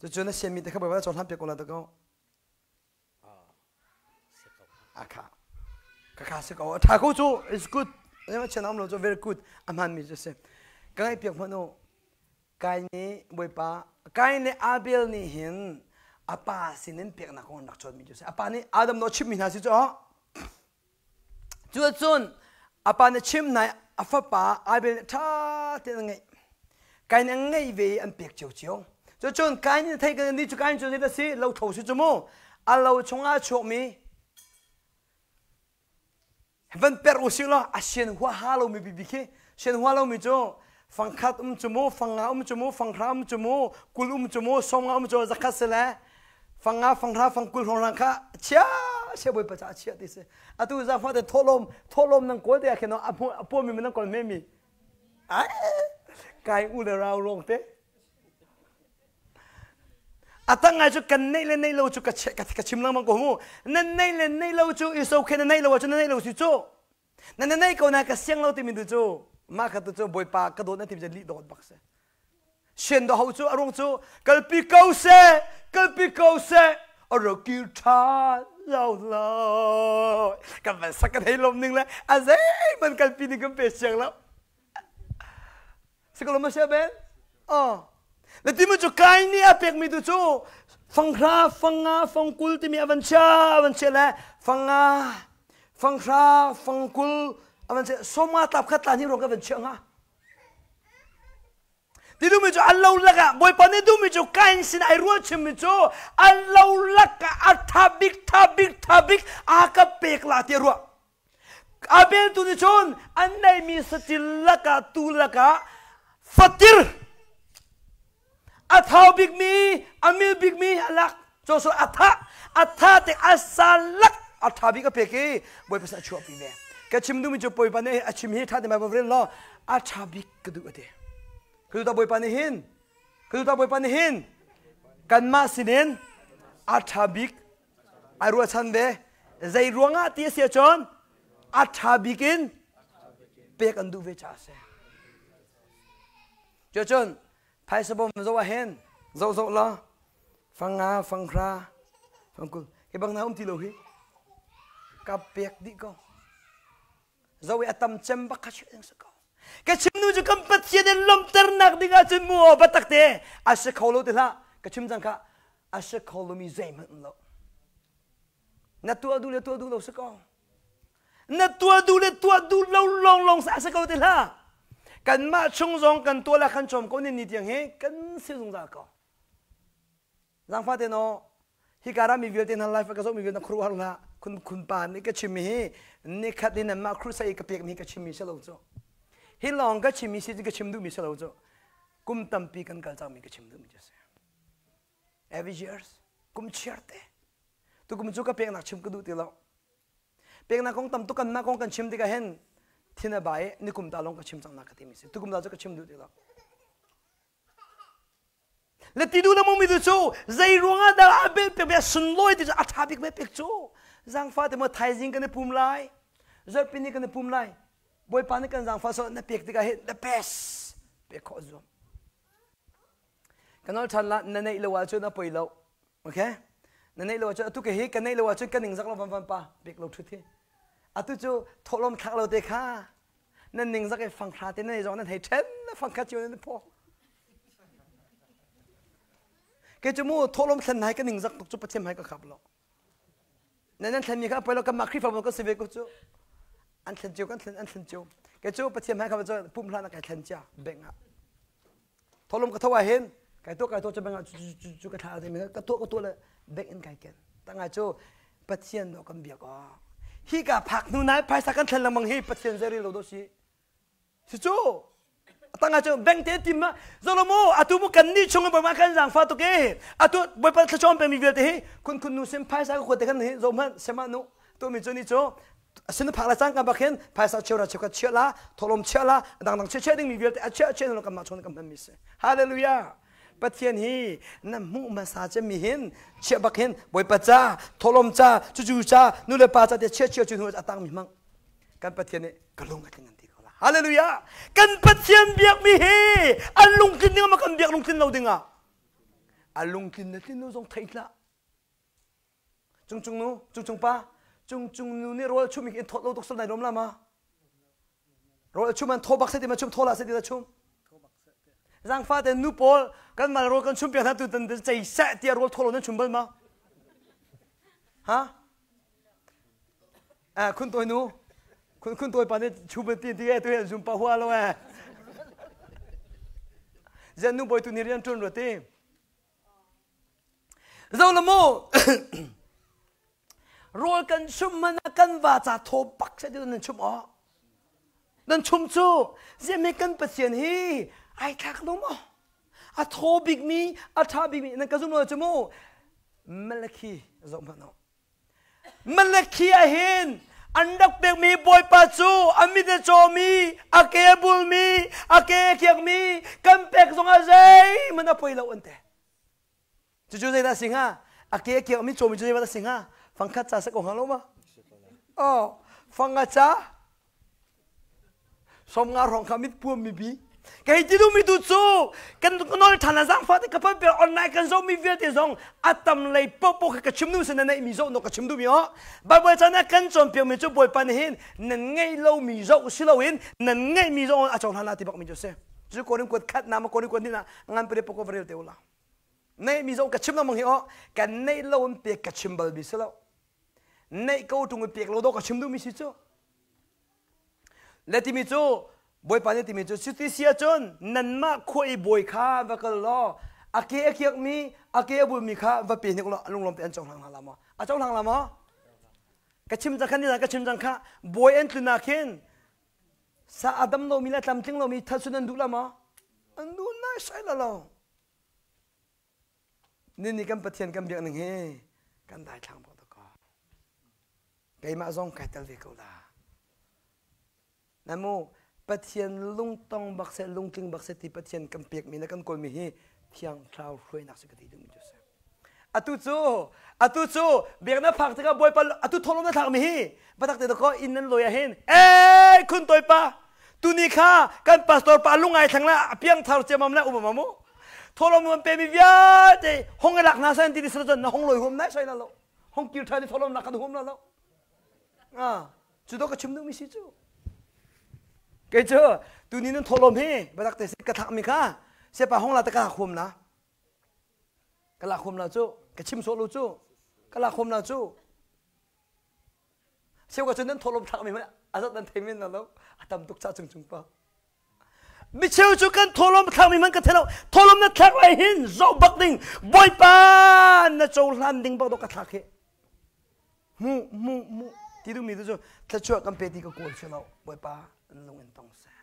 Cucu na sianmi te kha Bawipa nih a cohlan piak ko la ta ko. Ah, si ko. A kha. Ka kha si ko. A tha ko cu. It's good. Ema chian am lo cu very good. A hman mi cu si. Ka ngaih piak hmanh u. Kain nih Bawipa Kain le Abel nih hin a pa sinin peknak kong an rak cawnmi cu a si. A pa nih Adam naw chimmi hna si cu cu cun a pa nih chim hna a fapa Abel nih ṭha tein a ngeih. Kain a ngeih ve i an pek ciocio. Cucun Kain nih thei kan ni cu Kain cu zeidah a si lothlo si cu mu. A lo chungah a chuakmi Van perh usih law a sian huaha lomi bibi khi sian hua lomi cu fangkhat um cu mu fangnga um cu mu fanghra um cu mu 20 um cu mu 50 um cu 100 si le fangnga fanghra fangkul hrawnghrang kha chia chia bawipa caah chia ti si atu zaangfah te thawhlawm thawhlawm nan kawl te ah khin a puami nan kawl me mi ai kai u le rau rong te A tang ngai cu kan neih le neih lo cu ka ka chim lengmang ko mu. Nan neih le neih lo cu is okay na neih lo ahcun na neih lo si cu. Na na neih ko na ka siang lo timi tu cu mah kha tu cu Bawipa ka dawt na timi cu lih dawt bak si. Sian do ho cu a rung cu kalpi ko seh kalpi ko seh a ro kir ṭhan lo lo kan van sak kan hei lom ning le a zei man kalpi ding kan pe siang lo Sikolo ma sia ben? Oh. Le timu cu kai nih a pekmi tu cu fanghra, fangnga, fangkul timi a van chia, a van chia le fangnga, fanghra, fangkul a van chia sawmnga tlap khat tla hni ruang ka van chia nga. Ti duhmi cu an lo lakah Bawipa nih duhmi cu Kain sin ai rual chimmi cu an lo lakah a tha bik tha bik tha bik a ka pek la ti a ruah. Abel tu nih cun an neihmi saṭil lakah tuu lakah fatir a thau bikmi a mil bikmi a lak cawsol a thah a tha te a sa lak a ṭha bik a pek i Bawipa sin a chuahpi ve ka chim duhmi cu Bawipa nih a chim hi ṭha te Bible rel law a ṭha bik ka duh a ti ka duh ta Bawipa nih hin ka duh ta Bawipa nih hin kanmah sinin a ṭha bik Ai ruahchan ve. Zei ruangah ti a si ahcun a ṭha bik in pek an duh ve caah a si. Cucun phaisa bawm zoh ah hin zoh zoh law fangnga, fanghra, fangkul hi bang hna um ti lo hi ka pek dih ko. Zo i a tam cem bak kha chim si ko. Ka chim nu cu kan Pathian in lawmhternak ding ahcun mu aw biatak te a si kho lo ti hlah. Ka chim cang kha a si kho lomi zeihmanh um lo. Na tuah duh le tuah duh lo si ko. Na tuah duh le tuah duh lo lawng lawng sa si ko ti hlah. Kanmah chung zong kan tuah le kan cawm ko ni ni tiang hi kan si zungzal ko. Zaangfah te naw hika ram mi vialte hna life ka zoh mi vialte khuaruahhar hlah khun khun pa nih ka chim mi hi nikhat in nanmah crusade ka pek mi ka chim mi si lo cu hi lawng ka chim mi si ka chim duh mi si lo cu kum tampi kan kal cang mi ka chim duh mi cu si every years kum chiar te tukum cu ka peknak chim ka duh ti lo peknak kong tam tuk kanmah kong kan chim tikah hin thin a bai nikum ta lawng ka chim cang na ka ti mi si tukum ta cu ka chim duh ti lo Le ti duh lengmang mi tu cu zei ruangah dah a bel pek a sunlawi ti cu a ṭha bik pek cu zaangfah te maw thaizing kan i pum lai zarhpi ni kan i pum lai Bawipa nih kan zaangfah so na pek tikah hi the best pek khawh zuam ka nawl ṭhan la na neih lo ahcun a poi lo okay na neih lo ahcun atu ke hi ka neih lo ahcun ka ning zak lo van van pa pek lo ṭhut hi atu cu thawhlawm thlak lo te kha nan ning zak i fanghra te nan ei zong nan hei ṭhen na fangkhat cio nan phaw Kei cu mu thawhlawm thlen hai ka ning zak tuk cu Pathian hmai ka khap lo. Nan nan thlenmi kha poi lo kanmah Khrihfabu kan si ve ko cu. An thlen cio kan thlen an thlen cio. Kei cu Pathian hmai khap cu pum hlan ah kai thlen cia bank ah. Thawhlawm ka tho ah hin kai tuah kai tuah cu bank ah cu cu cu ka thla te mi ka tuah ka tuah le bank in kai ken. Tangai cu Pathian do kan biak aw. Hi ka phak hnu nai phaisa kan thlen lengmang hi Pathian zei rel lo do si. Cucu tangah cu bank te tim ma zolomo atu mu kan ni chung bawipa kan zaangfa tuk e atu bawipa thlacawm pemi vialte hi khun khun nu sim phaisa ka kuat te kan hi zo hmanh sema nu tu mi cu ni cu sin phak la cang ka bak hin phaisa cheura cheukhat chia la tholom chia la dang dang chia chia ding mi vialte a chia chia lo kan mah chung kan hman mi si hallelujah. Pathian hi na hmuh hmasa cemmi hin chiah bak hin Bawipa ca, thawhlawm ca, cucu ca, nu le pa ca te chiah chiah cu hnu a tangmi hmang. Kan Pathian nih ka lung a tling an ti ko la. Hallelujah! Kan Pathian biakmi hi an lungtlin ding ma kan biak lungtlin lo ding ah? A lungtlin le tlin lo zong thei hlah. Cungcung nu, cungcung pa, cungcung nu nih rawl chum in thawt lo tuk sal nai rom la ma? Rawl chum an thaw bak se ti ma chum thaw la se ti da chum. Zangfa te nu pawl kan mal rawl kan chum piak hna tu tan cei seh tiah rawl thaw lo nan chum bal ma? Ha? Eh khun toi nu khun khun toi pa nih chum ti ti e tu hen zum pa hua lo eh. Zian nu boi tu ni rian ṭuan ro ti. Zo la mu rawl kan chum hmanh ah kan va ca thaw bak seh ti nan chum aw nan chum cu ziahme kan Pathian hi ai thlak lo maw a thaw bikmi a ṭha bikmi nan ka zum lo cu mu Malakhi zoh hmanh u Malakhi ah hin an rak pekmi Bawipa cu a mit a cawmi a ke a bulmi a ke a kiakmi kan pek zongah zeihmanh a poi lo an ti Cucu zeidah a si hnga? A ke a kiakmi cawmi cu zeidah a si hnga? Fangkhat ca si ko hnga lo ma? Oh, fanga ca somnga hrawng kha mit puam mi bi kei ti duhmi tu cu kan nol ṭhan a zaangfah te ka pan per online kan zohmi vialte zong a tam lei popo kha ka chim duh sin na neihmi zoh no ka chim duhmi oh Bible caan ah kan cawnpiakmi cu Bawipa nih hin nan ngeih lomi zoh si loin nan ngeihmi zong a cohlan la ti bakmi cu si cu Korin kuat khat na ma Korin kuat hnih na ngan pere poko va rel te ula Neihmi zong ka chim lengmang hi aw kan neih lo in pek ka chim bal mi si lo. Neih ko ṭung in pek lo dawh ka chim duhmi si cu. Le timi cu Bawipa nih timi cu cuti si ahcun nanmah khua i bawi kha va kal law a ke a kiakmi a ke a bulmi kha va pe hnik law lunglawm te an cohlang hna la maw? A cohlang la maw? Ka chim cang kha nizan ka chim cang kha bawi an tlun ah khin sa a dam lomi le tlamtling lomi that an duh la maw? An duh nai sai la lo. Nini kan Pathian kan biak ning hi kan daithlang bak ko. Keimah zong kai tel ve ko la. Namu Pathian lungtong bak se lungtling bak se ti Pathian kan pek mi le kan kawl mi hi thiang thlarau hruainak si ka ti duhmi cu si. Atu cu atu cu biaknak phak tikah Bawipa atu tholom na thlak mi hi batak te ko inn nan lawi ah hin ei khun toi pa tuni kha kan pastor pa lungai thlang la piang thar ciamam la umam mu tholom man pe mi vialte hong lak na san ti ni na hong loi hum nai sai na lo hong kir than ni tholom lak kan hum la lo ah cu do ka chim duh mi si cu kei cu tuni nan tholom hi batak te ka thak mi kha sepa hong la ta ka khum na ka lak huam la cu ka chim sawh lo cu ka lak huam la cu seu ka cun nan thawhlawm thlak mi azat nan thei men lo a tam tuk cha chung chung pa micheu cu kan thawhlawm thlak mi man ka thei lo thawhlawm na thlak lai hin zoh bak ding bawipa na cohlan ding bak do ka thlak hi mu mu mu ti duhmi tu cu thluachuah kan pe ti ka kawl si lo bawipa an lung in tong seh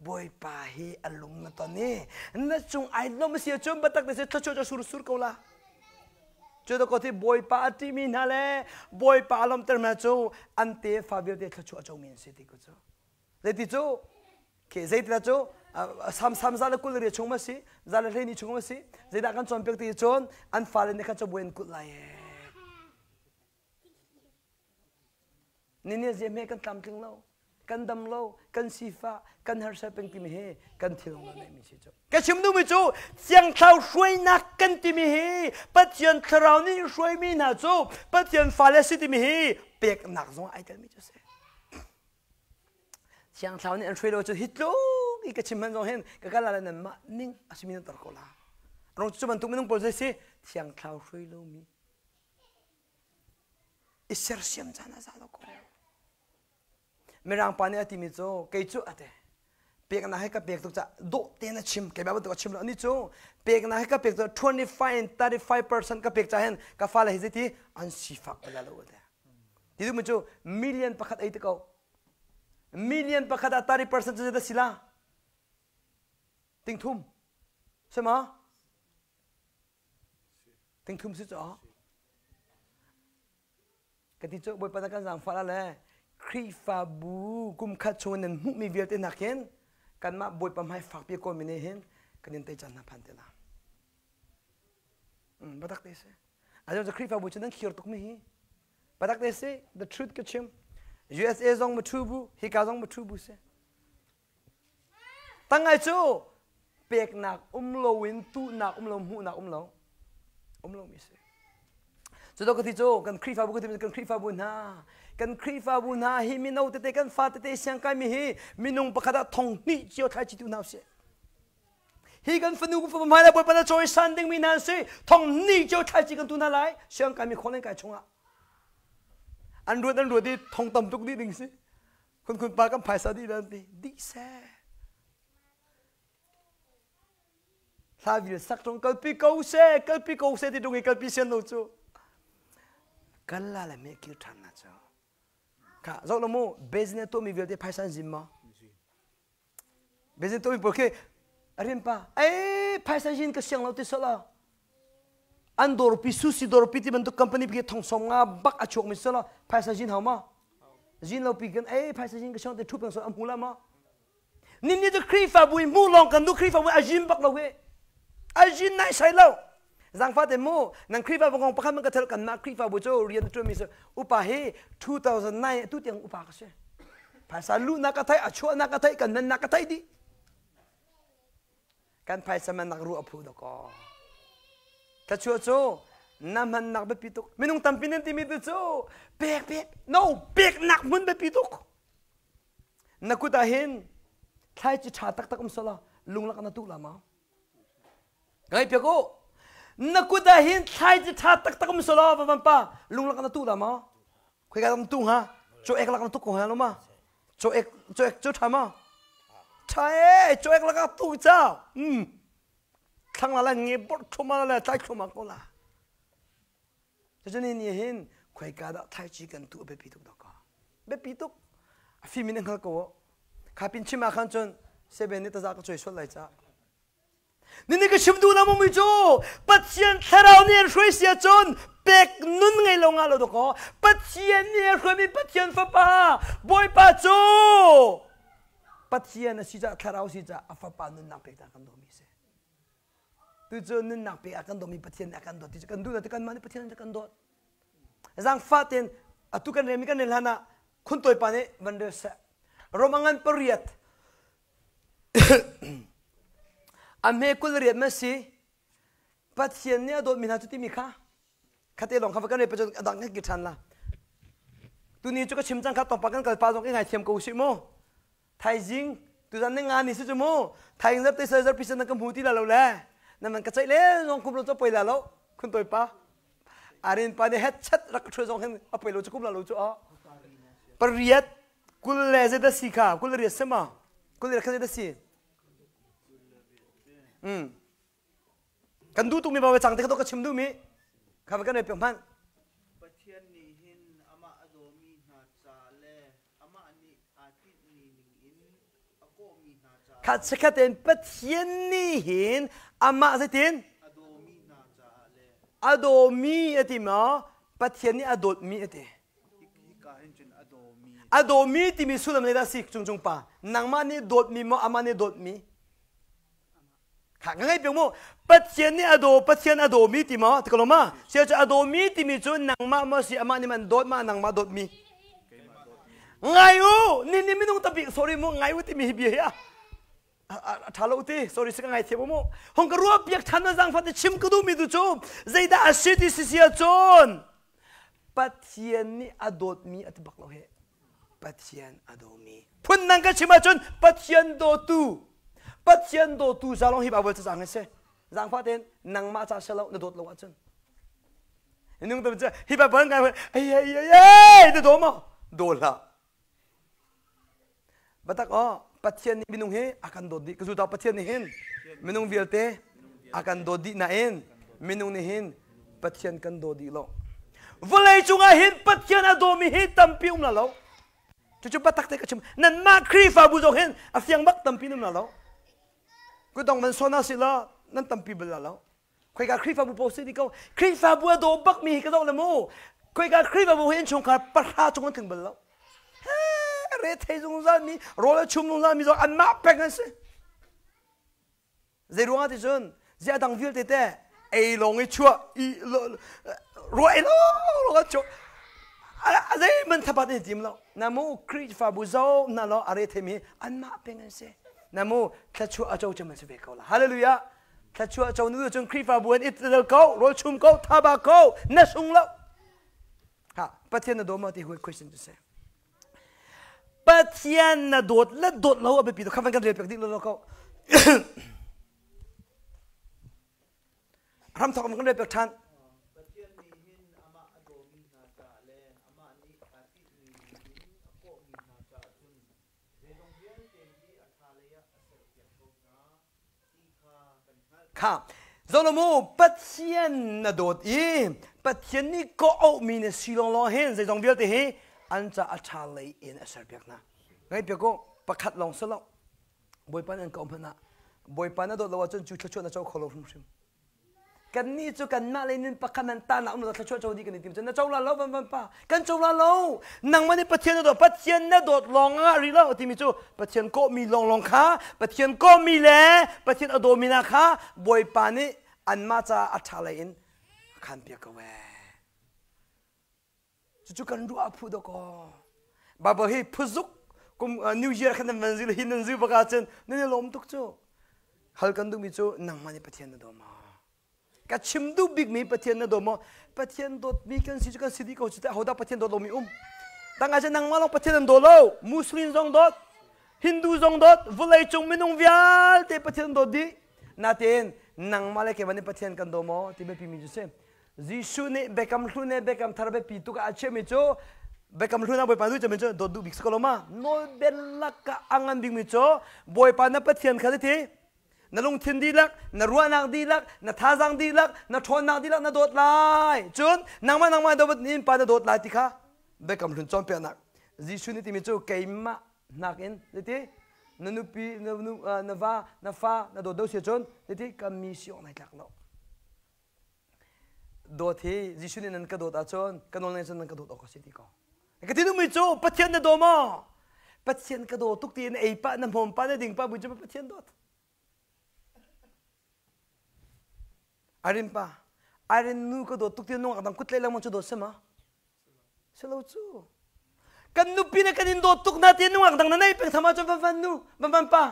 bawipa hi a lung na ton i na cung ai lawm si ahcun biatak te si thluachuah cu sur sur ko la cu to ko ti bawipa a ṭihmi hna le bawipa a lawmter hna cu an tefa vialte thluachuah a comi an si ti ko cu zeiti cu ke zeitilah cu sam sam za le kul ria chung ma si za le hlei ni chung ma si zeidah kan cawnpiak ti cun an fale nih khan cabuai an kulh lai ee Nini zia kan tlamtling lo kan dam lo kan sifa kan harsa peng timi hi kan thil hong neimi si cu ka chim duhmi cu thiangthlau hruainak kan timi hi Pathian thlarau nih hruaimi hna cu Pathian fale si timi hi peknak zong ai telmi cu si Thiang Thlarau nih an hruai lo cu hi tluk i ka chim hmanh zong hin ka kal ah nanmah ning a simi nan tor ko la. Rong cu bantuk minung pawl zei si Thiang Thlarau hruai lomi i sersiam caan a za lo ko. Mirang pa nih a timi cu kei cu a ti peknak he ka pek tuk caah dawh tein a chim keimah bantuk a chim lo ani cu peknak he ka pek tuk 25 and 35% ka pek caah hin ka fale hi zeiti an sifak bal lo a ti ti duhmi cu million pakhat ei te ko million pakhat ah 30% cu zeidah si la ting thum si ma ting thum si cu ka ti cu bawipa na kan zaangfah le Khrihfabu kum khat chung nan hmuhmi vialte nakin kanmah bawipa hmai fakpi kawlmi nih hin. Kan in tei caan hna phan te la. Batak te si. Ajo cu Khrihfabu cu nan khir tuk mi hi. Batak te si, the truth ka chim. USA zong ma thu bu, hika zong ma thu bu si. Tangai cu peknak um loin tuhnak um lo hmuhnak um lo um lo mi si. Cu to ka ti cu kan Khrihfabu ka ti kan Khrihfabu hna kan Khrihfabu hna hi mino tete kan fa tete siangkai mi hi minung pakhat ah thong hnih cio thlai chi tu hna usih. Hi kan fanu kan fapa hmai le Bawipa na cawisan dingmi hna an si. Thong ni cio thlaici kan tu hna lai. Siangkai mi khawlen kai chungah. An ruat an ruat i thong tam tuk dih ding si. Khun khun pa kan phaisa dih dan ti. Dih seh. Hla vil sak tung kalpi ko se, kalpi ko se ti tung i kalpi sian lo cu. Kal la le me kir ṭhan na cu. Kha zoh lo mu business tuahmi vialte phaisa an zim maw? Business tuahmi pawl khi a pa ei phaisa yin ka siang lo ti sala an dawrpi sushi dawrpi ti bantuk company pi thong som nga bak a chuak mi sala phaisa yin hau ma zin lo pi kan ei phaisa yin ka siang te thu peng so am hmu la ma Nin ni cu Khrihfabu i hmuh lawng kan duh Khrihfabu a zin bak lo hi. A zin nai sai lo. Zangfa te mu nan Khrihfabu kong pakhat man ka thel kanmah Khrihfabu cu rian a ṭuanmi cu upa hi 2009 atu tiang upa ka si. Phaisa luhnak ka theih, a chuahnak ka theih, kan nannak ka theih dih. Kan phaisa mannak ruah a phu dakaw. Thlachuah cu na hmannak biapi tuk. Minung tampi nan timi tu cu pek pek no peknak hmun biapi tuk. Na kut ah hin thlaici ṭha taktak um selaw lunglak na tuh la maw? Ngai piak u. Na kut ah hin thlaici ṭha taktak um selaw va van pa lunglak na tuh la maw? Khoi ka tu hnga? Chaw ek lak na tuk ko hnga lo ma? Chaw ek chaw ek cu ṭha ma? Ṭha e, chaw ek lak ah tu chau. Mm. Thlang la la nge bor thuma la tlai thluma ko la. Cucu ni nih hin khoika dah thlaici kan tuh a biapi tuk dawk biapi tuk a fim in a hngal ko kha pin chim ah khan cun seben nih taza ka cuai sual lai ca nini ka chim duh na mumi cu Pathian thlarau nih an hruai sia cun pek nun ngei lo nga lo dawk Pathian nih a hruaimi Pathian fapa Bawipa cu Pathian a si caah thlarau si caah a fapa nunnak pek ta kan dawmi si Tucu nunnak pek a kan dawmi Pathian nih a kan dawt ti cu kan duh lo ti kanmah nih Pathian nih kan dawt. Zaangfah tein atu kan rel mi kan rel hlan ah khuntawi pa nih van rel seh. Rom a ngan pariat a hme 20 riat ma si Pathian nih a dawtmi hna cu timi kha khate lawng kha va kan rel pa cu a dang kan ki ṭhan la. Tuni cu ka chim cang kha tawngpa kan kal pa zong i ngaithiam ko usih mu. Thaizing tuzan ni nga ni si cu mu thaizing zarhte sal zarhpi san na ka hmu ti la lo le na man ka ceih le zong kum lo cu poi la lo khun toi pa arin pa nih het chat rak ka ṭhuai zong hin a poi lo cu kum la lo cu a pariat kul le zei dah si kha kul le riat si ma kul le riat kha zei dah si mm Kan duh tukmi ba cang te kha ka chim duhmi kha kan ei pek hmanh. Pathian nih hin amah a dawmi hna ca le amah nih aa tinhmi ningin a kawhmi hna caah Kha chikkhat tein Pathian nih hin amah zeitin a dawmi hna caah le a dawmi a ti maw Pathian nih a dawtmi a ti. Hika hin cun a dawmi A dawmi timi sullam zeidah a si cungcung pa nangmah nih dawtmi maw amah nih dawtmi Kha ka ngaih piak mu. Pathian nih a daw, Pathian a dawmi ti maw? Ti ko lo ma? Sia cu a dawmi timi cu nangmah maw si amah nih man dawt ma nangmah dawtmi? Ngai u, ni ni minung tampi sorry mu ngai u timi hi bia hi a a ṭha lo ti sorry si ka ngai thiam mu. Hong ka ruah piak ṭhan na zangfah te chim ka duhmi tu cu zeidah a si ti si si ahcun Pathian nih a dawtmi a ti bak lo he. Pathian a dawmi. Phundang ka chim ahcun Pathian dawtu. Pathian dawtu za lawng hi Bible cacang hi si. Zaangfah tein nangmah ca si lo na dawt lo ahcun. Nung tam cu hi Bible ngai ei ei ei ei na daw maw? Daw hlah. Batak oh Pathian nih minung hi a kan dawt dih. Ka zuta Pathian nih hin minung vialte a kan dawt dih nain minung nih hin Pathian kan daw dih lo. Vawlei cungah hin Pathian a dawmi hi tampi um la lo. Cucu patak te ka chim. Nanmah Khrihfabu zong hin a fiang bak tampi um la lo. Kutdong van sawn si la nan tampi bal la lo. Khoika Khrihfabu paoh si di ko. Khrihfabu a daw bakmi hi ka zoh le mu. Khoika Khrihfabu hi innchungkhar pahra cung an tling bal lo. He re thei zungzal mi, rawl a chum zungzal mi zong anmah peng an si. Zei ruangah ti cun ziah dang vialte te ei lawng i chuah i ruah ei lawng an chuah a zeihmanh thapat an i tim lo. Na mu Khrihfabu zo hna law a re theimi anmah peng an si. Na mu thluachuah a co cem an si ve ko la. Hallelujah. Thluachuah co nu cun Khrihfabu an it ko, rawl chum ko, thaba ko, na sung lo. Ha, Pathian na daw ma ti hui question cu si. Pathian na dawt le dawt lo a biapi tuk kha van kan rel piak dih lo ko. Ram thawk kan rel piak ṭhan. Pathian nih hin amah a dawmi hna caah le amah nih aa tinhmi ningin a kawhmi hna caah cun zeizong vialte hi a ṭha leiah a serpiak ko hna ti kha kan hngalh. Kha Zolomu Pathian na dawt i Pathian nih kawh auhmi na si lawnglawng hin zeizong vialte hi an ca a ṭha lei in a serpiak hna. Ngaihpiak u, pakhat lawng si lo. Bawipa nih an kawh hmanh ah Bawipa na dawt lo ahcun cu thluachuah na co kho lo hrimhrim. Kannih cu kanmah lei nun pakhat nan tahnak um lo thluachuah co dih kan i tim cun na co la lo van van pa kan co la lo nangmah nih Pathian na dawt Pathian na dawt lawng ah rih lo timi cu Pathian kawhmi lawnglawng kha Pathian kawhmi le Pathian a dawmi hna kha Bawipa nih anmah caah a ṭha lei in a khanpiak ko ee. Cucu kan ruah a phu dawkaw. Bible hi phuzuk kum New Year khan nan van zil hi nan zil bak ahcun nan i lawm tuk cu. Hal kan duhmi cu nangmah nih Pathian na daw maw? Ka chim duh bikmi Pathian na daw maw? Pathian dawtmi kan si cu kan si dih ko cu teh ahodah Pathian dawt lomi um? Tang ahcun nangmah lawng Pathian an daw lo. Muslim zong dawt, Hindu zong dawt, vawleicung minung vialte Pathian dawt dih. Natein nangmah le keimah nih Pathian kan daw maw ti biapi mi cu si. Jesuh nih Biakam Hlun le Biakam Thar biapi tuk ah a chiahmi cu Biakam Hlun ah Bawipa duh cemmi cu dawt duh bik si ko lo ma? Nawlbia lakah a ngan bikmi cu Bawipa na Pathian kha ti na lungthin dihlak, na ruahnak dihlak, na thazaang dihlak, na ṭhawnnak dihlak na dawt lai. Cun nangmah nangmah dawt in pa na dawt lai ti kha Biakam Hlun cawnpiaknak. Jesuh nih timi cu keimah nakin ti na nupi na, nu, na va na fa na dawt do si cun ti ka mi si awk nai tlak lo. Dawt hi Jesuh nih nan ka dawt ahcun ka nawl cun nan ka dawt awk a si ti ko. Ka ti duhmi cu Pathian na daw maw? Pathian ka daw tuk ti na ei pah na hmawm pah na ding pah bu cu Pathian dawt. Arin pa, Arin nu ka dawt tuk ti nungak dang kut tlai lengmang cu dawt si ma? Si lo cu. Kan nupi na kan in dawt tuk na ti nungak dang na nei peng thama cun van van nu, van van pa.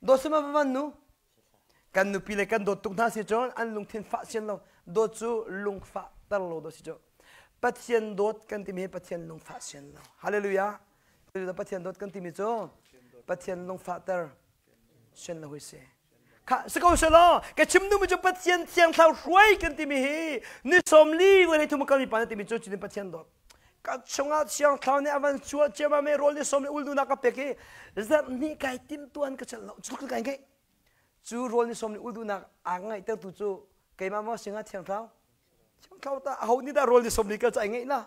Dawt si ma van nu? Kan nupi le kan dawt tuk hna si cun an lungthin fah sian lo. Dawt cu lungfah ter lo dawt si cu. Pathian dawt kan timi hi Pathian lungfah sian lo. Hallelujah. Pathian dawt kan timi cu Pathian lungfah ter sian lo hi si. Kha si ko selaw ka chim duhmi cu Pathian thiang thlarau hruai kan timi hi ni 40 voi thum kalmi pa na timi cu cutin Pathian dawt. Ka chungah thiang thlarau nih a van chuah ciammam i rawl ni sawm le ul duhnak ka pek i zarh hnih kai tim tuan ka celh lo cu kai ngeih. Cu rawl ni sawm le ul duhnak aa ngaihtertu cu keimah maw singa thiang thlarau? Thiang thlarau ta aho nih dah rawl ni sawm li kal ca ai ngeih la?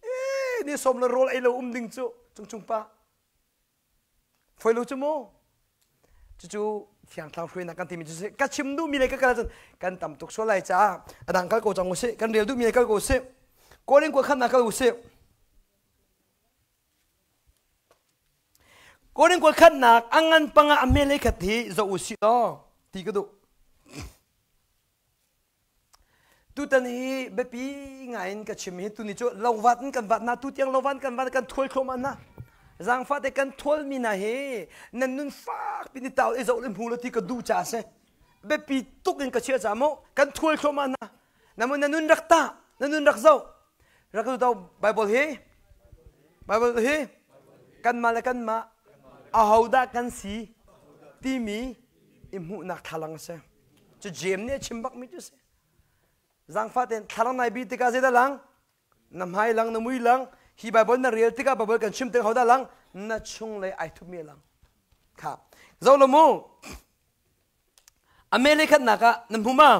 Ee ni sawm le rawl ei lo um ding cu cung cung pa. Foi lo cu mu. Cucu Thiang Thlarau hruainak kan timi cu si. Ka chim duhmi le ka kal ahcun kan tam tuk sual lai caah a dang kal ko cang usih. Kan rel duhmi le kal ko usih. Korin kua khamnak kal usih. Korin kua khatnak a ngan panga a hme khat hi zoh usih law ti ka duh. Tutan hi biapi ngai in ka chim hi tuni cu lovat in kan vat na tu tiang lovan kan vat kan thual thluahmah hna. Zaangfah te kan thualmi hna hi nan nun fak pin i tau i zoh le hmu lo ti ka duh ca si. Biapi tuk in ka chia ca mu kan thual thluahmah hna. Namun na nun rak ta na nun rak zoh. Rak tu Bible hi Bible hi kanmah le kanmah ahodah kan si timi i hmuhnak thlalang a si. Cu Jeim nih a chim bakmi cu a si. Zaangfah tein thlalang nai bi tikah zeidah lang? Na hmai lang, na mui lang. Hi Bible na rel tikah Bible kan chim tikah hodah lang? Na chunglei ai thupmi a lang. Kha. Zoh lo mu. A mele khatnak ah na hmu ma?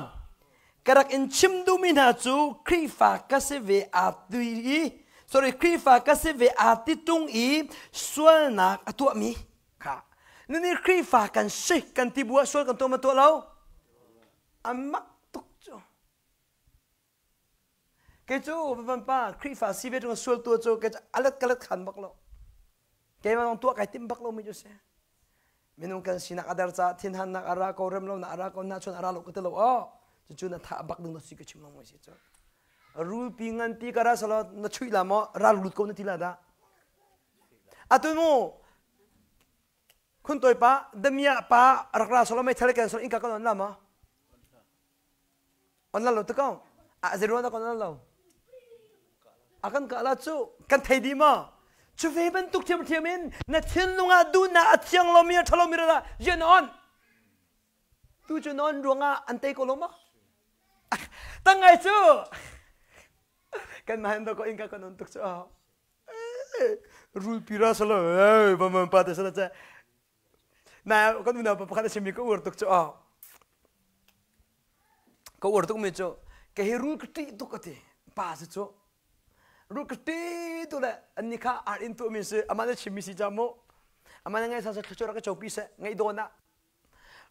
Ka rak in chim duhmi hna cu Khrihfa ka si ve aa ti i sorry Khrihfa ka si ve aa ti tung i sualnak a tuahmi Kha. Nuni Khrihfa kan si kan ti bu ah sual kan tuah ma tuah lo? A mak tuk cu. Kei cu van pa Khrihfa si ve ṭung sual tuah cu kei cu alat kalat khan bak lo. Keimah zong tuah kai tim bak lo mi cu si. Minung kan sinak a der caah thinhannak a ra ko, remlonak a ra ko, nahchuan a ra lo ka ti lo aw. Cucu na thah bak ding na si ka chim lo si cu. Rulpi nganpi ka ra salo na chuih la maw ral lut ko na ti la dah. Atu mu khun toi pa damia pa rak ra salo mei thal kan salo inka kan on la ma On la lo te ko. A zeruang dah kan on lo? A kan kah la cu kan thei dih ma? Cu ve bantuk thiamthiam in na thinlung ah duhnak a thiang lomi a ṭhalomi ral ah rian on. Tu cu na on ruangah an tei ko lo ma? Tang ngai cu kan mah hin ko inka kan on tuk cu. Rulpi ra salo, ba man pa te sala cha. Na kan unau pa pakhat a chimmi ka uar tuk cu. Ka uar tukmi cu ka hi rul ka ṭih tuk a ti. Pa si cu. Rul ka ṭih tuk le annih kha ar in tuahmi si amah nih chimmi si ca mu. Amah nih ngaih sa thluachuah rak ka copi seh ngaih dawn ah.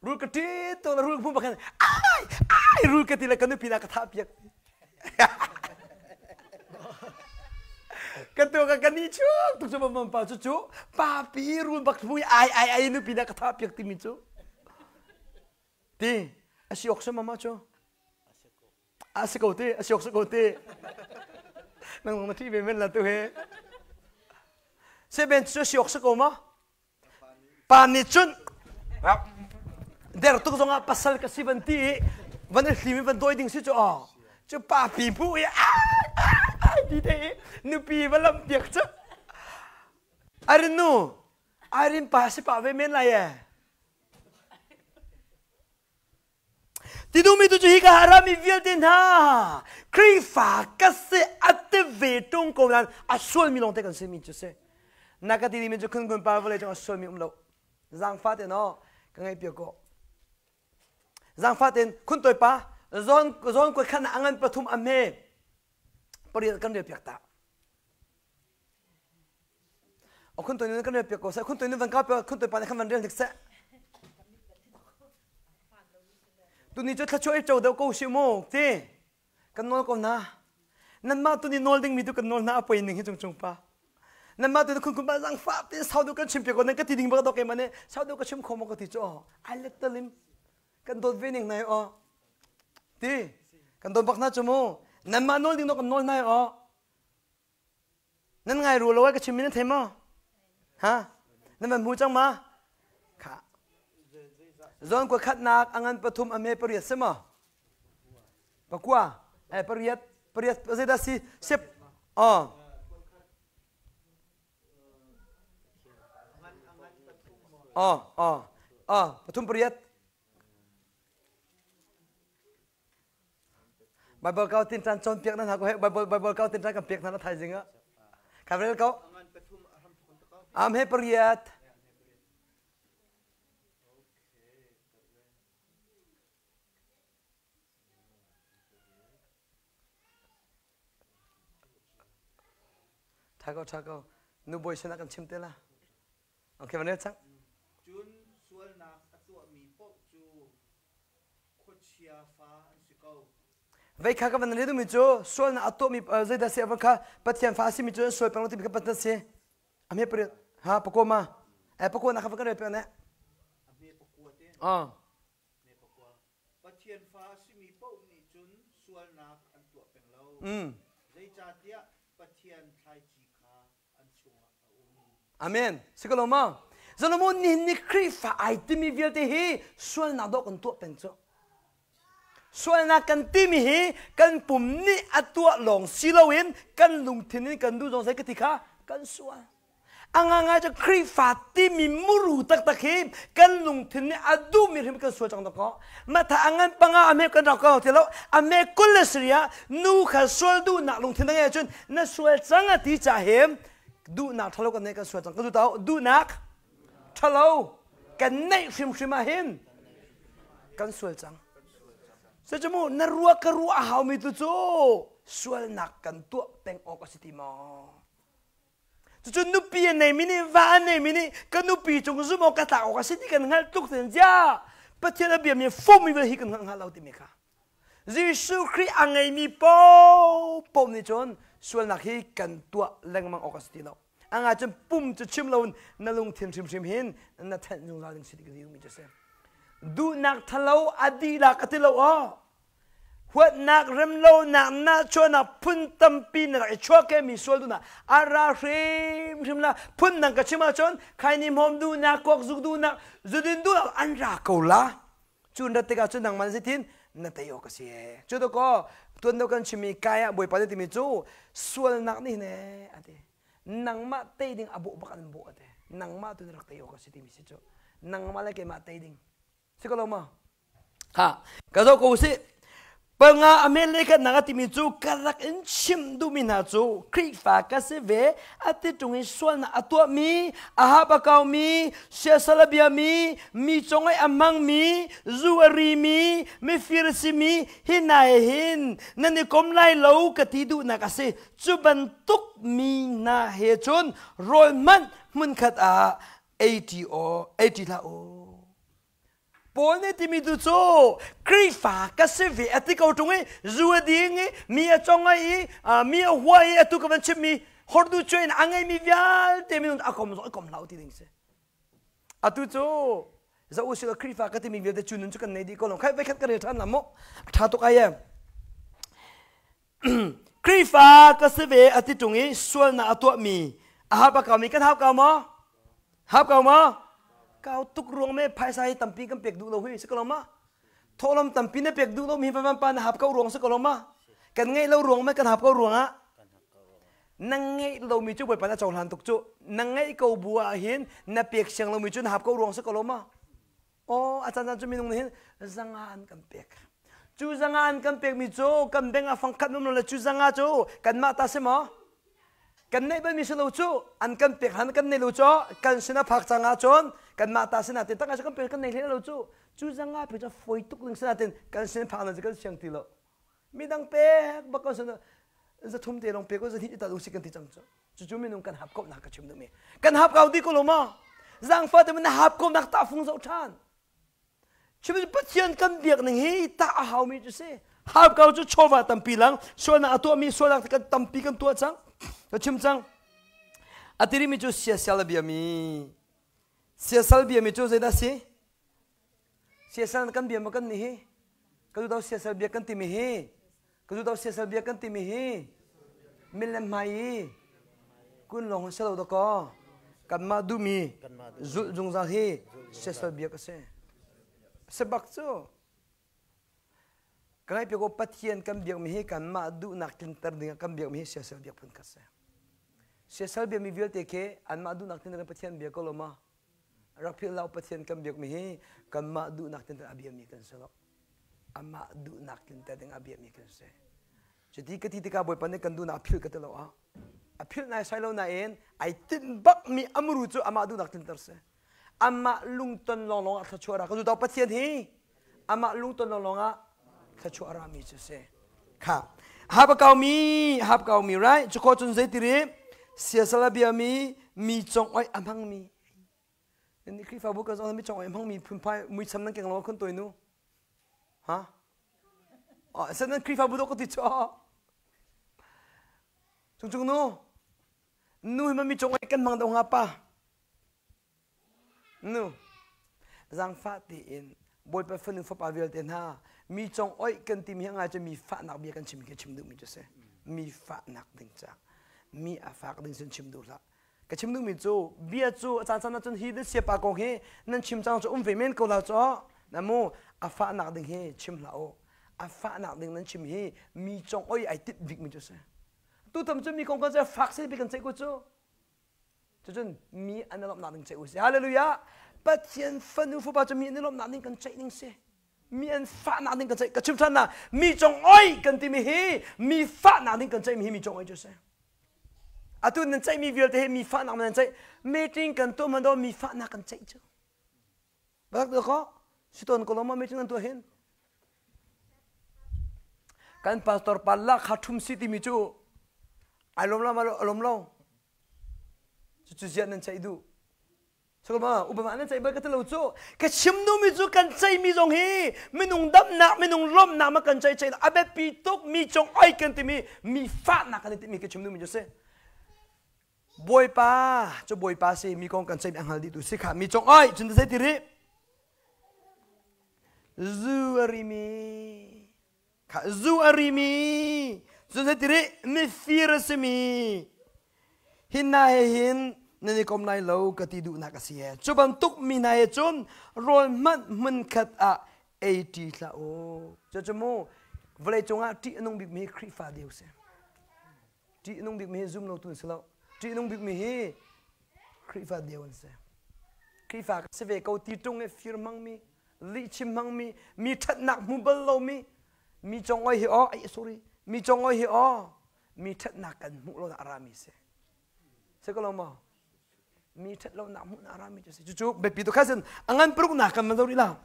Rul ka ṭih tuk le rul ka hmuh bak hin ai ai rul ka ti le ka nupi na ka thah piak. Ka tu ka kan ni chuak tuk cu mam pa cu cu pa pi rul bak hmu i ai ai ai nupi na ka thah piak timi cu. Ti a si awk si mama cu a si ko ti a si awk si ko ti nang na thi ve men la tu he se ben cu si awk si ko ma pa nih cun der tuk zongah pasal ka si van ti i van i hlim i van dawi ding si cu aw cu pa pi hmu i ai ti te i nupi va lam piak cu arin nu arin pa si pa ve men lai e Ti duhmi tu cu hika ah rami vialte hna Khrihfa ka si a ti ve ṭung ko nain a sualmi lawngte kan simi cu si. Na ka ti dingmi cu khun pa vawlei cung a sualmi um lo. Zaangfah te no ka ngaih piak ko. Zaangfah tein khun toi pa zawn zawn kuat khan a ngan pathum a hme pariat kan rel piak ta. Khun toi kan rel piak ko seh. Khun toi van ka khun toi pa nih khan van rel hnik seh. Tuni cu thluachuah i co deuh ko si mu ti kan nawl ko na. Nanmah tuni nawl dingmi tu kan nawl hna a poi ning hi cung cung pa. Nanmah tu khun khun ba zang fa tin sau deuh kan chim piak ko nan ka ti ding bak dok ke mane sau deuh ka chim kho mo ka ti cu ai let talim kan dawt ve ning nai o ti kan dawt bak na cu mu nanmah nawl ding no kan nawl nai o Nan ngai rua lo ai ka chimmi nan thei maw? Ha? Nan van hmu cang ma? Kha. Zawn kua khatnak a ngan pathum a me pariat si maw? Pakua. Eh pariat pariat zeidah si? Sip. Oh. Oh, oh, oh, pathum pariat. Bible kau tin tan cawnpiak nan ha ko he Bible Bible kau tin tan kan piak hna na thaizing ah. Ka rel ko. Am he pariat. Tha ko tha ko. Nu boy sana kan chim te la. Okay, van rel cang. Cun sualnak a tuahmi paoh cu khuachia fa an si ko. Vei kha ka van rel duhmi cu sualnak a tuahmi zeidah si a kha Pathian fa a simi cu an sual peng lo timi kha Pathian si. A hme pariat ha pakua ma? Eh pakua na kha va kan rel peng ne. A hme pakua te. Ah. Hme pakua. Pathian fa a simi paoh nih cun sualnak an tuah peng lo. Zeicahtiah Pathian thlaici kha an chungah a um. Amen. Si ko lo ma? Solomon nihin ni Khrihfa ai timi vialte hi sualnak dawh kan tuah peng cu. Sualnak kan timi hi kan pum nih a tuah lawng si loin kan lungthin in kan duh zong zei ka ti kha kan sual. A ngangai cu Khrihfa timi muru taktak hi kan lungthin nih a duhmi hrim kan sual cang dawkaw. Matha a ngan panga a hme kan rak ko ti lo. A hme kul le sarih nu kha sual duhnak lungthin na ngei ahcun na sual cang a ti ca he duhnak ṭhalo kan neih kan sual cang. Ka duh tau duhnak ṭhalo kan neih hrimhrim ah hin kan sual cang. Cu mu na ruah ka ruah a haumi tu cu sualnak kan tuah peng awk a si ti maw? Cucu nupi a neimi nih va a neimi nih ka nupi cung zumh awk ka tlak awk a si ti kan hngalh tuk ten zia Pathian a biami fom mi hi kan hngalh hnga lo timi kha Jesuh Khrih a ngeimi paohpaoh nih cun sualnak hi kan tuah lengmang awk a si ti lo. Anga cun pum cu chim loin na lungthin hrimhrim hin na thenh zungzal ding si ti ka duhmi cu si. Duhnak thalo a dihlak a ti lo aw. Huatnak, remlonak, nahchuahnak phun tampi na rak i chuahkehmi sual duhnak a ra hrimhrim la. Phun dang ka chim ahcun khaini hmawm duhnak, kuakzuk duhnak, zudin duhnak an ra ko la. Cu rat tikah cun nangmah zeitin na tei awk a si. Cu to kaw tuan deuh kan chimmi kai ah Bawipa nih timi cu sualnak nih hin ee a ti. Nangmah tei ding a bawh bak an bawh a ti. Nangmah tu na rak tei awk a si timi si cu. Nangmah le keimah tei ding. Si ko lo ma? Ha, ka zoh ko usih. Panga a men le kan nak a timi cu ka rak in chimh duhmi hna cu Khrihfa ka si ve a ti ṭung i sualnak a tuahmi, a hap a kaumi, siasal a biami, mi cungah a hmangmi, zu a rimi, mifir a simi, hi hna he hin nan i kom lai lo ka ti duhnak a si. Cu bantuk mi hna he cun rawl hmanh hmunkhat ah ei ṭi aw, ei ṭi hlah u. Paul nih timi tu cu Khrihfa ka si ve a ti ko ṭung i zu a ding i mi a cong i mi a hua i atu ka van chimmi hordu cuai in a ngeimi vialte minung a kom zong i kom hlah u ti ding si. Atu cu zoh usih law Khrihfa ka timi vialte cu nun cu kan nei dih ko lo. Khai voikhat ka rel ṭhan la mu. A ṭha tuk ai em. Khrihfa ka si ve a ti ṭung i sualnak a tuahmi a hap a kaumi kan hap kau maw? Hap kau maw? Kau tuk ruang me phaisa hi tampi kan pek duh lo hi si ko lo ma? Thawhlawm tampi na pek duh lo mi van pa na hap ko ruang si ko lo ma? Kan ngeih lo ruang me kan hap ko ruang ah na ngeih lomi cu Bawipa na cohlan tuk cu na ngeih ko bu ah hin na pek siang lomi cu na hap ko ruang si ko lo ma? Aw a caan cu minung nih hin zanga an kan pek. Cu zanga an kan pekmi cu kan beng ah fangkhat um lo le cu zanga cu kanmah ta si maw? Kan neih balmi si lo cu an kan pek han kan nei lo cu kan sin a phak cang ahcun kanmah ta sin ah tin tak kan pek kan nei hlei lo cu cu zanga pe cu fawi tuk ding sin ah tin kan sin phak na kan siang ti lo. Midang pek bak kan sin zathum te lawng pek ko zahnih ta si kan ti cang cu. Cucu minung kan hap ko nak ka chim duhmi. Kan hap kau di ko lo ma? Zaangfah te na hap ko nak ta fung zoh ṭhan. Chim Pathian kan biak ning hi ta a haumi cu si. Hap kau cu chawva tampi lang, sualnak a tuahmi sualnak kan tampi kan tuah cang. Ka chim cang. A tirimi cu siasal a biami. Siasal biami cu zeidah si? Siasal kan bia ma kan nih hi? Ka duh siasal bia kan timi hi? Ka duh siasal bia kan timi hi? Milem hmai i kun lawng si lo dakaw kanmah duhmi zulh zungzal hi siasal bia ka si. Sebak cu ka ngaih ko Pathian kan biakmi hi kanmah duhnak tlinter ding ah kan biakmi hi siasal biak phun kha si. Siasal biami vialte khi anmah duhnak tlinter Pathian bia ko lo ma? Rak philh lo Pathian kan biakmi hi kanmah duhnak tlinter a biami kan si lo. Amah duhnak tlinter ding a biami kan si. Cuti ka ti tikah Bawipa nih kan duhnak a philh ka ti lo ah. A philh nai sai lo nain ai tinh bakmi amru cu amah duhnak tlinter si. Amah lungton lawnglawng ah thluachuah ra. Ka duh Pathian hi amah lungton lawnglawng ah thluachuah rami cu si. Kha. Hap kaumi, hap kaumi, right? Cuko cun zeitiri siasal a biami mi cong oi a hmangmi Nan nih Khrihfabu kan zong mi cong oi a hmangmi phunphai muisam nan keng lo khun toi nu. Ha? Oh, san nan Khrihfabu do ka ti cho. Cung cung nu. Nu hi ma mi cong oi kan hmang do nga pa. Nu, zaangfah tein Bawipa fanu fapa vialte hna mi cong oih kan timi hi ngai cu mi fahnak bia kan chim khi chim duhmi cu si. Mi fahnak ding ca. Mi a fak ding sin chim duh hlah. Ka chim duhmi cu bia cu a caan caan ahcun hi nan siapa kong hi nan chim cang cu um ve men ko la cu na mu a fahnak ding hi chim hlah u. A fahnak ding nan chim hi mi cong oi ai tit bikmi cu si. Tutam cu mi kong kan cu fak se bi kan ceih ko cu. Cucun mi an i lawmhnak ding ceih u si. Hallelujah! Pathian fanu fapa cu mi an i lawmhnak ding kan ceih ding si. Mi an fahnak ding kan ceih. Ka chim ṭhan na mi cong oi kan timi hi mi fahnak ding kan ceihmi hi mi cong oi cu si. Atu nan ceihmi vialte hi mi fahnak nan ceih. Meeting kan tuah hmanh mi fahnak kan ceih cu. Batak tu ko si ton ko lo ma meeting nan tuah hin. Kan pastor pa la kha ṭhum si timi cu ai lawm lo ma lawm lo. Cucu ziah nan ceih duh? Sukama upama nan ceih bal ka ti lo cu. Ka chim duhmi cu kan ceihmi zong hi minung damnak, minung lawmhnak ma kan ceih ceih a biapi tuk mi cung oi kan timi mi fahnak kan i timi ka chim duhmi cu si. Bawipa cu Bawipa si mi kong kan ceih mi a hngal dih tu si kha mi cong oi cun zei ti rih zu a rimi kha zu a rimi cun zei ti rih mifir a simi hin hna he hin nan i kom lai lo ka ti duhnak a si he cu bantuk mi hna he cun rawl hmanh hmunkhat ah ei ṭi hlah u cucu mu vawlei cungah ṭih a nung bikmi hi Khrihfa deu si ṭih a nung bikmi hi zum lotu an si lo ṭih a nung bikmi hi Khrihfa deu an si Khrihfa ka si ve ko ti ṭung i fir hmangmi lihchim hmangmi mi ṭhatnak hmu bal lomi mi congoi hi aw ai sorry mi congoi hi aw mi ṭhatnak kan hmuh lo a rami si si ko lo maw mi ṭhat lonak hmuh na rami cu si cucu biapi tu kha sin a ngan paruknak kan man zo rih la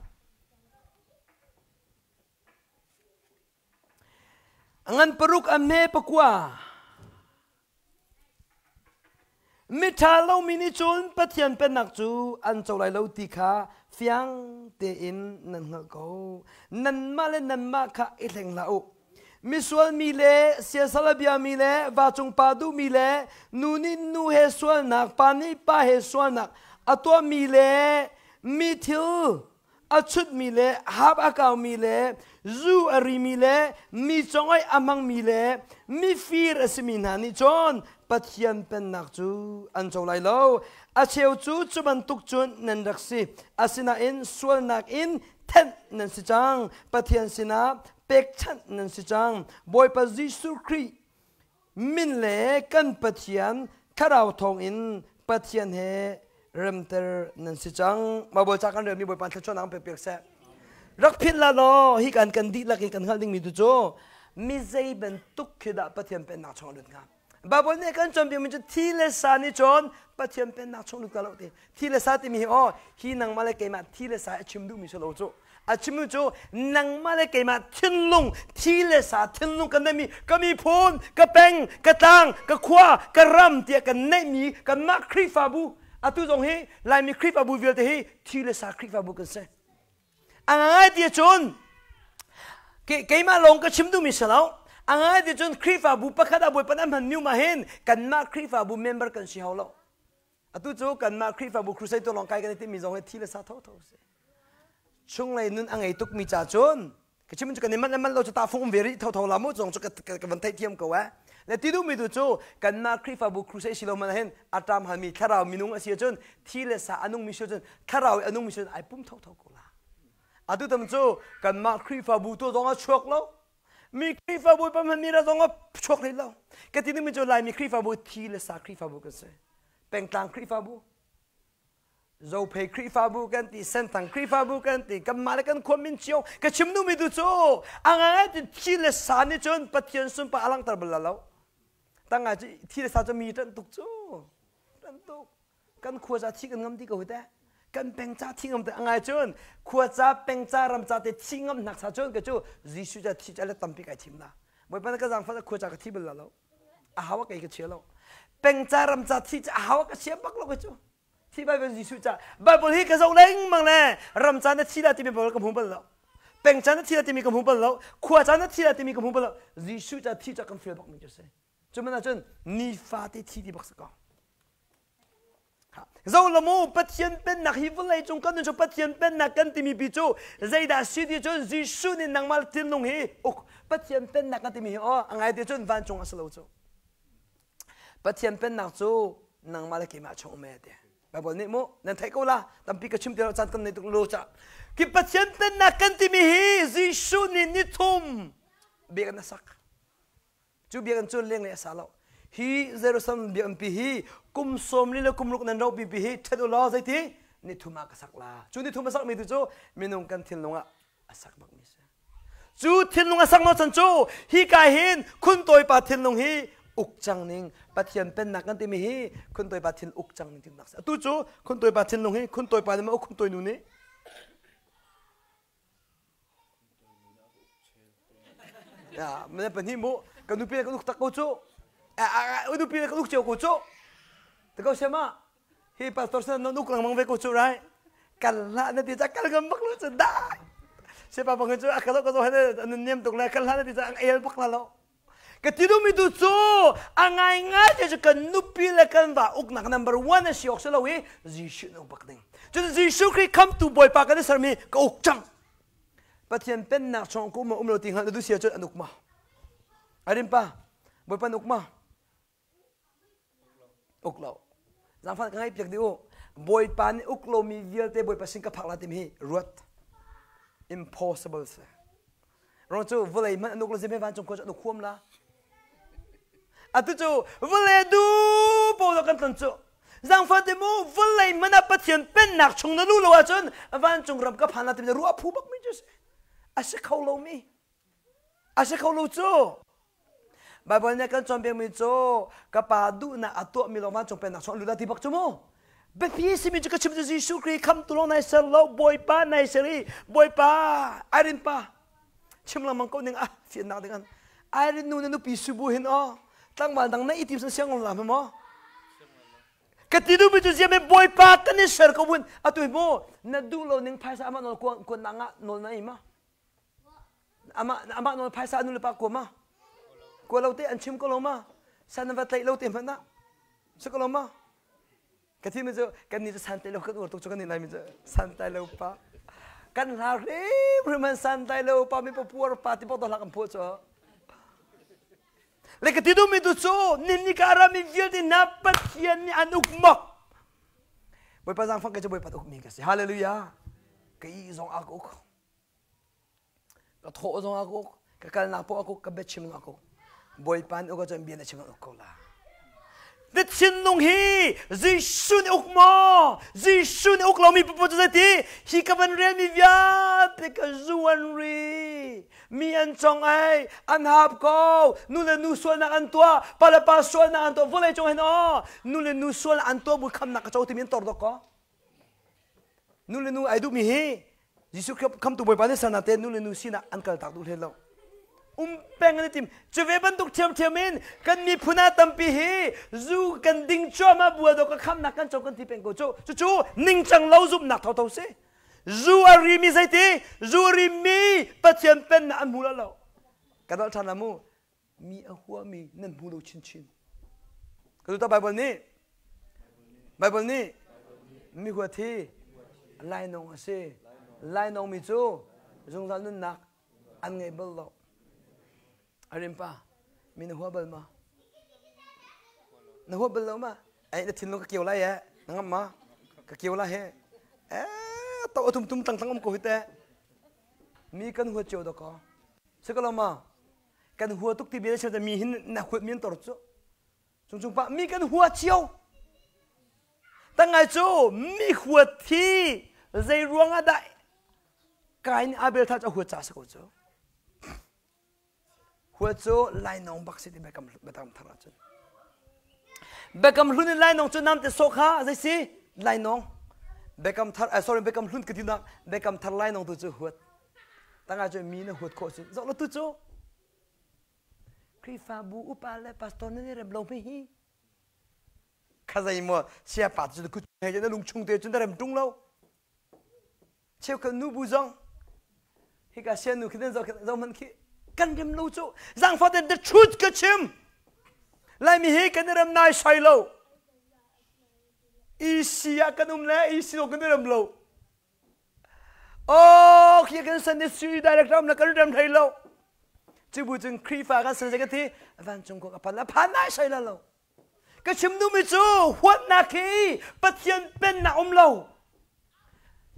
A ngan paruk a hme pakua. Miṭha lomi nih cun Pathian pennak cu an co lai lo ti kha fiang tein nan hngalh ko. Nanmah le nanmah kha i hleng hlah u. Misual mi le siasal a biami le vacung pa duhmi le nu nih nu he sualnak, pa nih pa he sualnak a tuahmi le mi thil a chutmi le hap a kaumi le zu a rimi le mi congoih a hmangmi le mifir a simi hna nih cun Pathian pennak cu an co lai lo. A cheu cu cu bantuk cun nan rak si. Asinain sualnak in thenh nan si cang. Pathian sinah pekchanh nan si cang. Bawipa Jesuh Khrih min le kan Pathian thlarau thawngin Pathian he remter nan si cang. Mah bawi ca kan relmi Bawipa thluachuahnak an pek seh. Rak philh la law hi kan kan dihlak in kan hngalh dingmi tu cu mi zei bantuk khi dah Pathian pennak chung a lut hnga. Baibal nih kan cawnpiakmi cu thi le sa nih cun Pathian pennak chung lut ka lo ti. Thi le sa timi hi aw hi nangmah le keimah thi le sa a chim duhmi si lo cu. A chimmi cu nangmah le keimah thinlung thi le sa thinlung kan neihmi ka miphun ka peng ka tlang ka khua ka ram tiah kan neihmi kanmah Khrihfabu atu zong hi Laimi Khrihfabu vialte hi thi le sa Khrihfabu kan si. A ngai ti cun keimah lawng ka chim duhmi si lo. A ngai ti cun Khrihfabu pakhat ah Bawipa an hman ma hin kanmah Khrihfabu member kan si hau lo. Atu cu kanmah Khrihfabu crusade tu lawng kai kan i timmi zong hi thi le sa thotho si. Chunglei nun a ngei tukmi ca cun ka chim cu kan i manh le manh lo cu tahfung um ve rih thotho la mu zong cu ka van theihthiam ko eh. Le ti duhmi tu cu kanmah Khrihfabu crusade si lo man hin a ṭam halmi thlarau minung a si ahcun thi le sa a nungmi si ahcun thlarau i a nungmi si ahcun ai pum thotho ko la. Atu tam cu kanmah Khrihfabu tu zong a chuak lo. Mi Khrihfabu pamhan ra zong a chuak hlei lo. Ka ti dingmi cu Laimi Khrihfabu thi le sa Khrihfabu kan si. Pengtlang Khrihfabu, Zophei Khrihfabu kan ti, Senthang Khrihfabu kan ti, kanmah le kan khua min cio ka chim duhmi tu cu a ngai ti thi le sa nih cun Pathian sunpa a langhter bal lo. Tangah cu thi le sa cu mi ṭanh tuk cu. Ṭanh tuk. Kan khua ca thi kan ngam ti ko hi teh. Kan peng ca thi ngam te a ngai cun khua ca peng ca ram ca te thi ngam hnak sa cun ka cu Jesuh ca thi ca le tampi kai thim na. Bawipa na ka zaangfah khua ca ka thi bal lo. A hau kei ka chia lo. Peng ca ram ca thi ca a hau ka chia bak lo ka cu. Thi Bible Jesuh ca Bible hi ka zoh lengmang le ram ca na thi la timi bal ka hmu bal lo. Peng ca na thi la timi ka hmu bal lo. Khua ca na thi la timi ka hmu bal lo. Jesuh ca thi ca kan feel bak mi cu si. Cu man ahcun nifate thi ti bak si ko. Zo la mu Pathian pennak hi vawlei cung kan nun cu Pathian pennak kan timi pi cu zeidah si ti cun Jesuh nih nangmah thinlung hi uk Pathian pennak kan timi hi aw a ngai ti cun vancung a si lo cu. Pathian pennak cu nangmah le keimah chung um e ti. Bible nih mu nan theih ko la tampi ka chim ti lo caan kan nei tuk lo ca. Ki Pathian pennak kan timi hi Jesuh nih ni thum biakinn a sak. Cu biakinn cu lenglei a sa lo. Hi Jerusalem biakinn pi hi kum sawmli le kum ruk nan ropi pi hi ṭhet u law zeiti ni thum ah ka sak la. Cu ni thum a sakmi tu cu minung kan thinlung ah a sak bakmi si. Cu thinlung a sak no chan cu hi ka hin khuntawi pa thinlung hi uk cang ning Pathian pennak kan timi hi khuntawi pa thin uk cang ning tinak si. Atu cu khuntawi pa thinlung hi khuntawi pa nih ma uk khuntawi nu nih Ya, mana pahnih mu ka nupi ka nuk tak ko cu. A nupi ka nuk cio ko cu. Ta ko siama hi pastor san na nuk lengmang ve ko cu right? Kal hlah na ti ca kal ngam bak lo cu dai. Siapa bang cu a ka zo ka zo han an niam tuk le kal hlah na ti ca ang el bak la lo. Ka ti duhmi tu cu a ngaingai te cu kan nupi le kan va uknak number one a si awk si lo i Jesuh na uk bak ding. Cun Jesuh Khrih khamtu Bawipa kan i sermi ka uk cang. Pathian pennak chung ka um um lo ti hngalh na duh si ahcun an uk ma? Arin pa, Bawipa na uk ma? Uk lo. Zaangfah ka ngaih piak dih u. Bawipa nih uk lomi vialte Bawipa sin ka phak la timi hi ruat. Impossible si. Ruang cu vawlei hmanh an uk lo zeme vancung khua cu an uk huam la. Atu cu vawlei du pawl kan ton cu. Zaangfah te mu vawlei hmanh ah Pathian pennak chung na lu lo ahcun vancung ram ka phan la timi ruah phu bak mi cu si. A si kho lomi. A si kho lo cu. Baibal nih kan cawnpiakmi cu ka pa duhnak a tuahmi lawng vancung pennak chung an lut ti bak cu mu. Biapi simi cu ka chim cu Jesuh Khrih khamtu lawng nai ser lo Bawipa nai ser i Bawipa Irene pa chim lengmang ko ning ah fiannak ding an Irene nu na nupi subu hin aw tlangval dang na i tim san siang la maw ka ti duhmi cu ziame Bawipa kan i ser ko bun atu hi mu na duh lo ning phaisa amah nawl kuan na ngah nawl na ei ma Amah amah nawl phaisa nu le pa kua ma? Kua lo te an chim ko lo ma? San nan va tlaih lo te hmanh ah. Si ko lo ma? Ka thi mi cu kan ni cu san tlaih lo kan uar tuk cu kan ni lai mi cu san tlai lo pa. Kan hla hrim hrim han san tlai lo pa mi pa puar pa ti bok do hla kan phuah cu. Le ka ti duhmi tu cu nin ni ka rami vialte na Pathian nih an uk maw? Bawipa zaangfang ka cu Bawipa uk mi ka si. Hallelujah. Ka i zong ak uk. Ka thawh zong a kuk, ka kalnak paoh a kuk, ka biachim zong a kuk. Bawipa nih uk ahcun bia na chim uk ko la. Na thinlung hi Jesuh nih uk maw? Jesuh nih uk lomi paoh cu zeiti? Hi ka van relmi vialte ka zu an ri. Mi an cong ai, an hap ko. Nu le nu sualnak an tuah, pa le pa sualnak an tuah. Vawlei cung hin aw, nu le nu sualnak an tuah bu khamnak ka co timi an tor dok ko. Nu le nu ai duhmi hi Jesuh khamtu Bawipa nih sernak te nu le nu sinah an kaltak duh hlei lo. Um peng an i tim. Cu ve bantuk ṭhiamṭhiam in kan miphun ah tampi hi zu kan ding cuahmah bua do ka khamnak kan co kan ti peng ko cu. Cucu ningcang lo zumhnak thotho si. Zu a rimi zeiti? Zu a rimi Pathian pennak an hmu lo. Ka dolh ṭhan la mu. Mi a huami nan hmu lo chinchin. Ka ta Bible nih Bible nih mi huat hi lainawng a si. Lainawng mi cu zungzal nunnak an ngei bal lo. Arin pa, mi na hua bal ma? Na hua bal lo ma? Ai na thinlung ka kio lai eh. Na ngam ma? Ka kio lai he. Eh, to tum tum tang tang om ko hi te. Mi kan hua cio do ko. Si ko lo ma? Kan hua tuk ti bia na mi hin na huat mi an tor cu. Cung cung pa mi kan hua cio. Tangai cu mi huat hi zei ruang ah dah Kain Abel tha cu huat ca si ko cu. Huat cu lainawng bak si ti biakam biakam thar ahcun. Biakam hlun in lainawng cu nam te sawh kha zei si lainawng. Biakam thar eh, sorry biakam hlun ka ti nak biakam thar lainawng tu cu huat. Tangah cu mi na huat khawh cu zoh lo tu cu Khrihfabu upa le pastor nan i rem lo mi hi kha zei maw siapa cu ku he na lung chung te cun na rem tung lo cheukhat nu bu zong hika sianu khi nan zoh zoh hmanh khi kan rem lo cu zaangfah ten the truth ka chim laimi hi kan i rem nai sai lo EC ah kan um le EC lo kan i rem lo Oh, khi kan san ni sui direct ram na kan rem thei lo. Cu bu cun Khrihfa kan san ka thi vancung ko ka pan la phan nai sai la lo. Ka chim duhmi cu huatnak hi Pathian pennak um lo.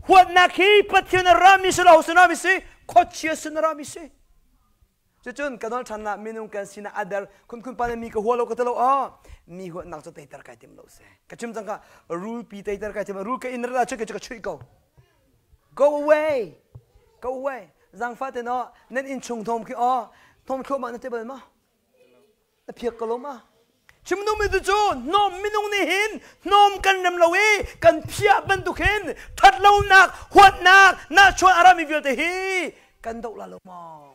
Huatnak hi Pathian a rami si lo sinami si khuachia sin a rami si. Cucun ka nawl ṭhan ah minung kan sinah a der khunkhun pa nih mi ka hua lo ka ti lo aw mi huatnak cu teiter kai tim lo si ka chim cang ka rulpi teiter kai tim rul ka inn ra cu ka chuih ko go away go away zangfa te no nan inn chung thom khi aw thom thluahmah na ti bal ma na phiak ko lo ma chim nu mi cu hnawm minung nih hin hnawm kan rem lo i kan phiah bantuk hin thatlonak huatnak nahchuah arami vialte hi kan doh la lo maw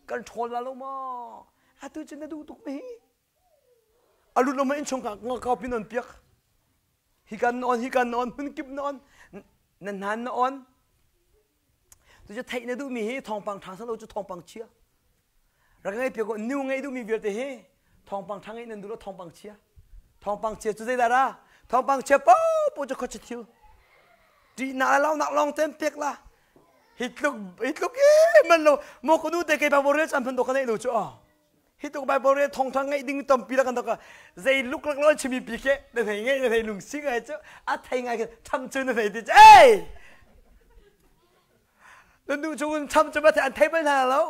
kan ṭhawl la lo maw atu cu na duh tuk mi a lut lo ma innchung ka kau pin on piak hi kan na on hi kan na on hmun kip na on na hnan na on tu cu theih na duhmi hi thawngpang ṭha lo cu thawngpang chia. Rak ngai piak ko nu ngei duhmi vialte hi thawngpang ṭha ngeih nan duh lo thawngpang chia. Thawngpang chia cu zeidah ra? Thawngpang chia paohpaoh cu khuachia thil. Ṭihnak le launak lawng te an pek la. Hi tluk hi tluk i man lo maw ka nu te kei Bible rel caan hman dawh ka neih lo cu aw. Hi tluk Bible rel thawngṭha ngeih ding tampi la kan dok zei luk lak lo chimi pi ke na thei ngei na thei lungsi ngai cu a thei ngai ke tham cu na thei ti ei na nu chung tham cu ma thei an thei bal hna lo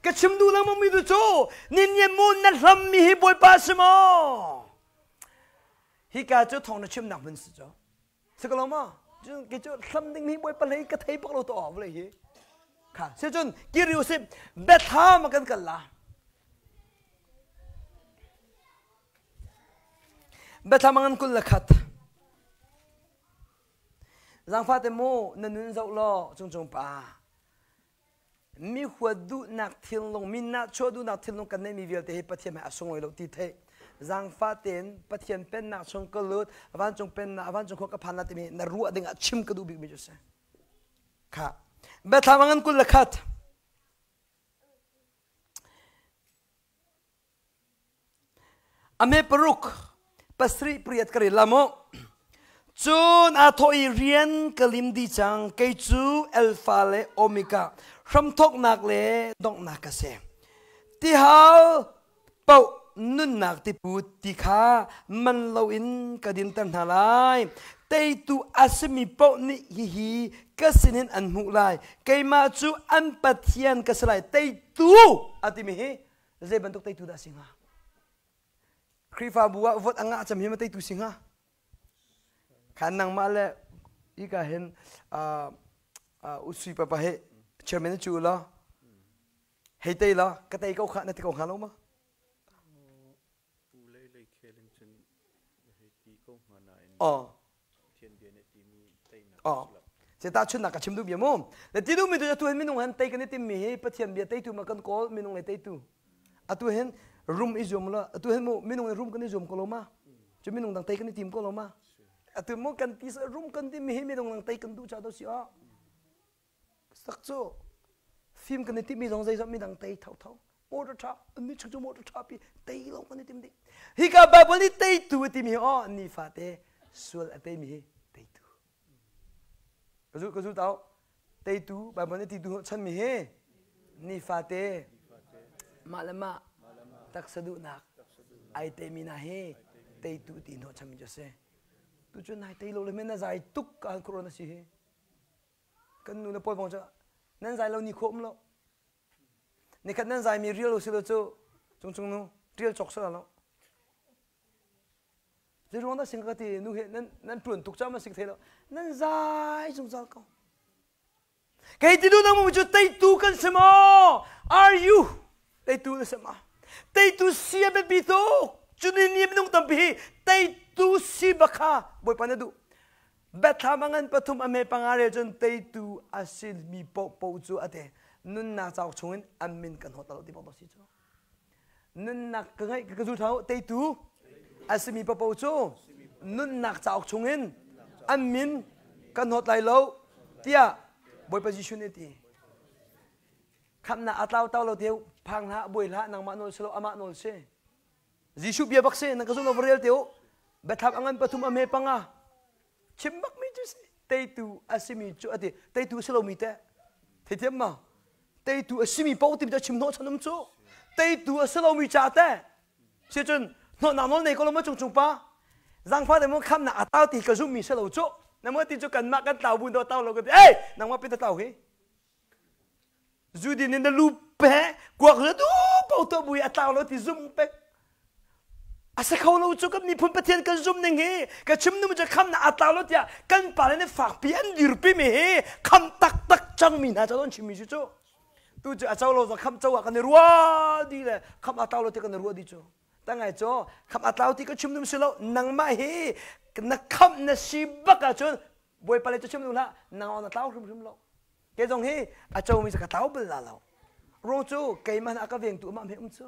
ka chim duh lengmang mi tu cu nin nian mu na hlam mi hi bawipa si maw hika cu thawng na chimnak hmun si cu si ko lo maw cun kei cu hlam ding hi bawipa hlei ka thei bak lo to vawlei hi kha si cun kiri usih Bethlehem ah kan kal la Bethlehem ngan 21 Zangfate mu na nun zoh law cungcung pa Mi huat duhnak thinlung, mi nahchuah duhnak thinlung kan neihmi vialte hi Pathian he a sunglawi lo ti theih. Zaangfah tein Pathian pennak chung ka lut, vancung pennak, vancung khua ka phan la timi na ruah ding ah chim ka duh bikmi cu si. Kha. Biathlam a ngan 21. A me paruk pasarih pariat ka rel la mu. Cun aa thawh i rian ka lim dih cang kei cu Alpha le Omega hramthawknak le donghnak ka si. Tihal paoh nunnak tiput ti kha man loin ka dinter hna lai. Teitu a simi paoh nih hihi ka sinin an hmuh lai. Keimah cu an Pathian ka si lai. Teitu a timi hi zei bantuk teitu dah si hnga? Khrihfabu ah vote a ngah cem hi ma teitu si hnga? Khan nangmah le ika hin usui papa he chairman cu la hei tei la ka tei ko kha na ti ko hnga lo ma? Pu lei lei khel in cun hei ti ko hnga nain Oh. Pathian bia nih timi teinak Oh. Se ta chunnak ka chim duh bia mu. Le ti duh mi tu atu hin minung han tei kan i tim mi hi Pathian bia teitu ma kan kawl minung le teitu. Atu hin rum i zuam la atu hin mu minung rum kan i zuam ko lo ma. Cu minung dang tei kan i tim ko lo ma. Atu mu kan ti rum kan tim mi hi minung dang tei kan duh cha do si ah. Sak cu fim kan i timmi zong zeizong midang tei thotho motor ṭha ni chung cu motor ṭha pi tei lo kan i tim dih hika Bible nih teitu a timi oh nifate sual a teimi hi teitu ka zul ka zul tau teitu Bible nih titu chanmi hi nifate mah le mah taksa duhnak ai teimi na hi teitu ti hnawh chanmi cu a si tu cu nai tei lo le men na zai tuk ka han khuron a si hi Kan nu le pawl bang cu nan zai lo ni khawh um lo. Nikhat nan zai mi rial usilo cu cungcung nu rial cawk sala lo. Zei ruang dah sing ka ti nu he nan nan tuan tuk cam sing thei lo. Nan zai zungzal ko. Kei ti du nang mu cu teitu kan si maw? Are you teitu na si ma? Teitu si a biapi tuk. Cu ni ni minung tampi hi teitu si bakha Bawipa na duh. Biathlam a ngan pathum a hme panga rel cun teitu a simi paohpaoh cu a te nunnak cauk chungin an min kan hawt lo ti bak si cu. Nunnak ka ngeih ka zul thau teitu a simi paohpaoh cu nunnak cauk chungin an min kan hawt lai lo tiah Bawipa Jesuh nih a ti. Khamhnak a tlau tau lo teu phang hlah buai hlah nangmah nawl si lo amah nawl si. Jesuh bia bak si nan ka zumh lo va rel te u. Biathlam a ngan pathum a hme panga. Chim bak mi cu si. Teitu a simi cu a ti. Teitu a si lomi teh. Theithiam ma? Teitu a simi paoh timi cu chim hnawh chan um cu. Teitu a si lomi ca teh. Si cun hnawhnak nawl nei ko lo ma cung cung pa. Zangfa te mu khamnak a tau ti ka zummi si lo cu. Na mo ti cu kanmah kan tlau bu do tau lo ka ti. Ei, nangmah pin ta tlau hi. Zu din in na lu pe kuak le du po to bui a tlau lo ti zum pek a si kho lo cu kan miphun Pathian kan zum ning hi ka chim nu cu kham na a tlau lo tiah kan pa le nih fakpi an dirpi mi hi kham taktak cang mi hna cu an chim mi cu cu tu cu a co lo kham co ah kan i ruah di le kham a tlau lo ti kan i ruah di cu tangai cu kham a tlau ti ka chim num si lo nangmah hi na kham na si bak ahcun Bawipa le cu chim nu hlah nang na tlau hrimhrim lo ke zong hi a comi cu ka tlau bal la lo ruang cu keimah a ka vengtu amah hme um cu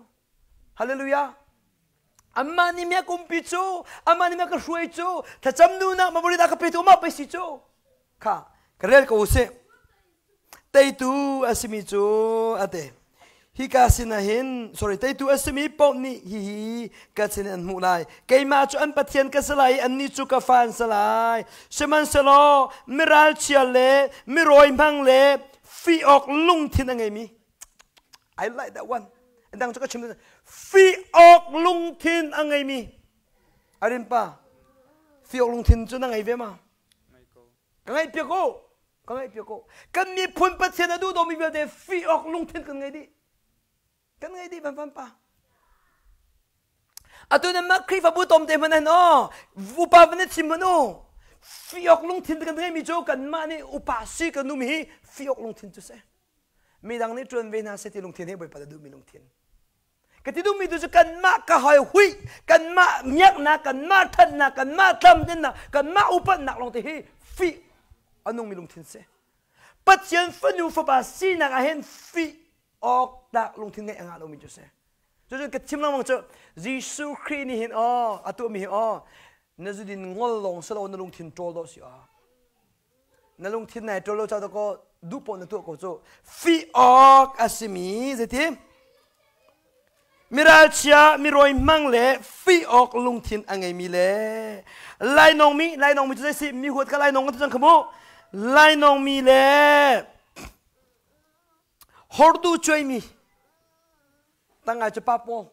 hallelujah amah nih mia kumpi cu amah nih mia ka hruai cu thlacam nu nak mamori dah ka petu amah pei si cu kha ka rel ko usih teitu a simi cu a te. Hika sinah hin, sorry, teitu a simi paoh nih hihi ka sin an hmuh lai. Keimah cu an Pathian ka si lai i annih cu ka fa an si lai. Sihmanhsehlaw miralchia le mirawi hmang le fih awk lungthin a ngeimi I like that one. Dang cu ka chim fih awk lungthin a ngeimi Arin pa fih awk lungthin cu na ngei ve ma? Ka ngaih piak ko. Ka ngaih piak ko. Kan miphun Pathian a duh domi vialte fih awk lungthin kan ngei dih. Kan ngei dih van van pa. Atu nan mah Khrihfabu tom te hmanh hin aw upa van i chim hmanh u. Fih awk lungthin kan ngeimi cu kanmah nih upa si kan um hi fih awk lungthin cu si. Midang nih ṭuan ve hna seh ti lungthin hi Bawipa na duhmi lungthin. Ka ti duhmi tu cu kanmah ka hoi hui, kanmah miaknak, kanmah ṭhatnak, kanmah tlamtlinnak, kanmah upatnak lawng te hi fih a nungmi lungthin si. Pathian fanu fapa sinak ah hin fih awk tlak lungthin ngeih a ngah lomi cu si. Cucun ka chim lengmang cu Jesuh Khrih nih hin aw a tuahmi hi aw na zudin ngol lawng si lo na lungthin ṭawl dawh si aw. Na lungthin nai ṭawl lo ca dakaw duh paoh na tuah ko cu. Fih awk a simi zeiti? Miralchia, mirawi hmang le fih awk lungthin a ngeimi le lainawngmi, lainawngmi cu zei si? Mi huat kha lainawng kan ti cang kha mu. Lainawngmi le hordu cuaimi tangai cu pa pawl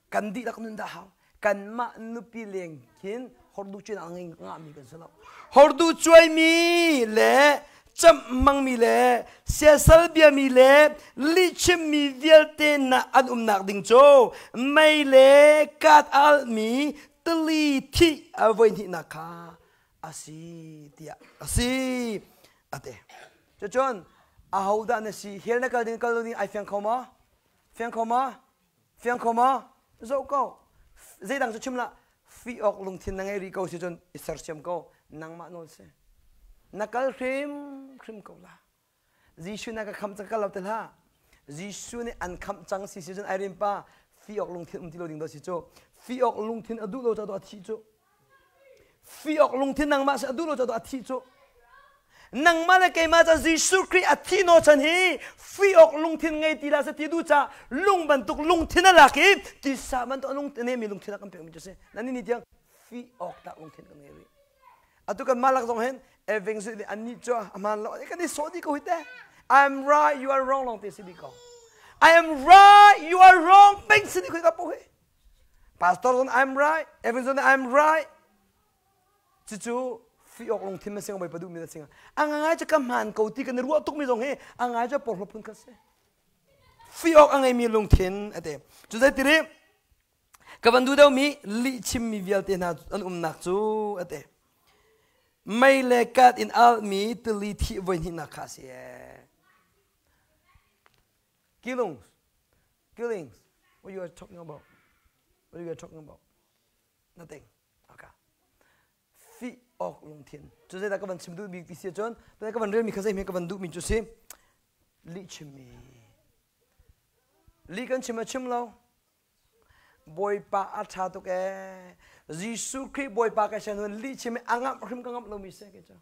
kan dihlak nun dah hau kanmah nupi leng khin hordu cuai ngei ngahmi kan si lo hordu cuaimi le camh mangmi le siasal biami le lihchimmi vialte na an umnak ding cu mei le kat almi tili thih a voi hnihnak kha a si tiah a si ate cucun ahodah na si hell na kal ding kal lo ding ai fiang kho maw fiang kho maw fiang kho maw zoh ko zeidang cu chim lah fi awk lungthin na ngei rih ko si cun i sersiam ko nangmah nawl si na kal hrim hrim ko la Jesuh na ka khamh cang kal lo te hlah Jesuh nih an khamh cang si si cun ai pa fi awk lungthin um ti lo ding do si cu fi awk lungthin a duh lo ca a thi cu fi awk lungthin nangmah si a duh lo ca a thi cu nangmah le keimah ca Jesuh Khrih a thi no chan hi fi awk lungthin ngei ti la sa ti du ca lung bantuk lungthin a lak i tisa bantuk lung ne mi lungthin a kan pek mi cu si nan ni tiang fi awk tak lungthin kan ngei rih atu kan mah lak zong hin eving su an nih cu a hmaan lo kan i sawh dih ko hi te I am right you are wrong long te si dih ko I am right you are wrong peng si dih ko ka po hi pastor zon I am right eving zon I am right cucu fi awk lungthin na sing bai padu mi na sing a ngai cu ka hmaan ko ti kan i ruah tuk mi zong hi a ngai cu porhlawt phun kha si fi awk a ngeimi lungthin ate cu zei tiri Ka van duh deuhmi lihchimmi vialte hna an umnak cu a ti. Mei le kat in almi tili thih voi hnihnak kha a si ee. Killings, killings, what you are talking about? What you are talking about? Nothing. Okay. Fih awk lungthin. Cu zeidah ka van chim duhmi ti si ahcun, ka van relmi kha zeihme ka van duhmi cu si. Lihchimmi. Lih kan chim a chim lo. Bawipa a ṭha tuk ee. Jesuh Khrih Bawipa ka sian hun lihchim i a ngamh hrim ka ngamh lomi si kei cu.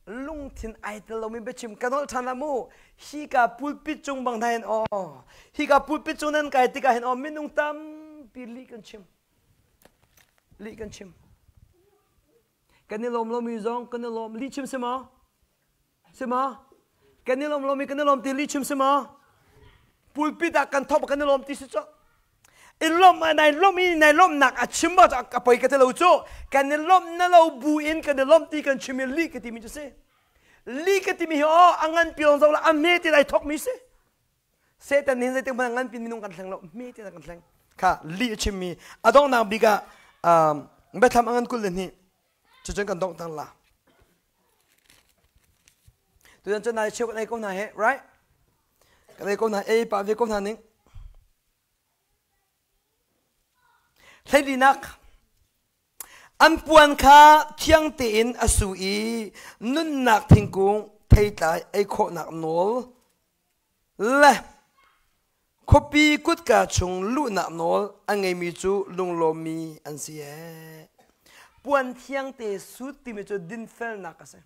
Lungthin ai tel lomi biachim ka nolh ṭhan lah mu. Hika pulpit cung bang hna hin aw. Hika pulpit cung nan kai tikah hin aw minung tampi lih kan chim. Lih kan chim. Kan i lawm lomi zong kan i lawm. Lihchim si maw? Si ma? Kan i lawm lomi kan i lawm ti lih chim si ma? Pulpit ah kan thawk kan i lawm ti si cu. I lawmh ah nai lawmh i nai lawmhnak a chim ma a poi ka ti lo cu. Kan i lawmh na lo bu in kan i lawmh ti kan chim i lih ka timi cu si. Lih ka timi hi aw a ngan pi zong la a hme ti lai thawk mi si. Satan nih zeitik hmanh ngan pin minung kan thleng lo hme ti kan thleng. Kha lih a chimmi a donghnak bik ah biathlam a ngan 22 cucun kan dongh tang la. Tutan cu nai cheu kan ei ko hna he, right? Kan ei ko hna, ei pah ve ko hna ning. Hleilinak an puan kha thiang tein a su i nunnak thingkung theitlai ei khawhnak nawl le khuapi kutka chung luhnak nawl a ngeimi cu lunglawmmi an si ee. Puan thiang te sut timi cu dinfelnak a si.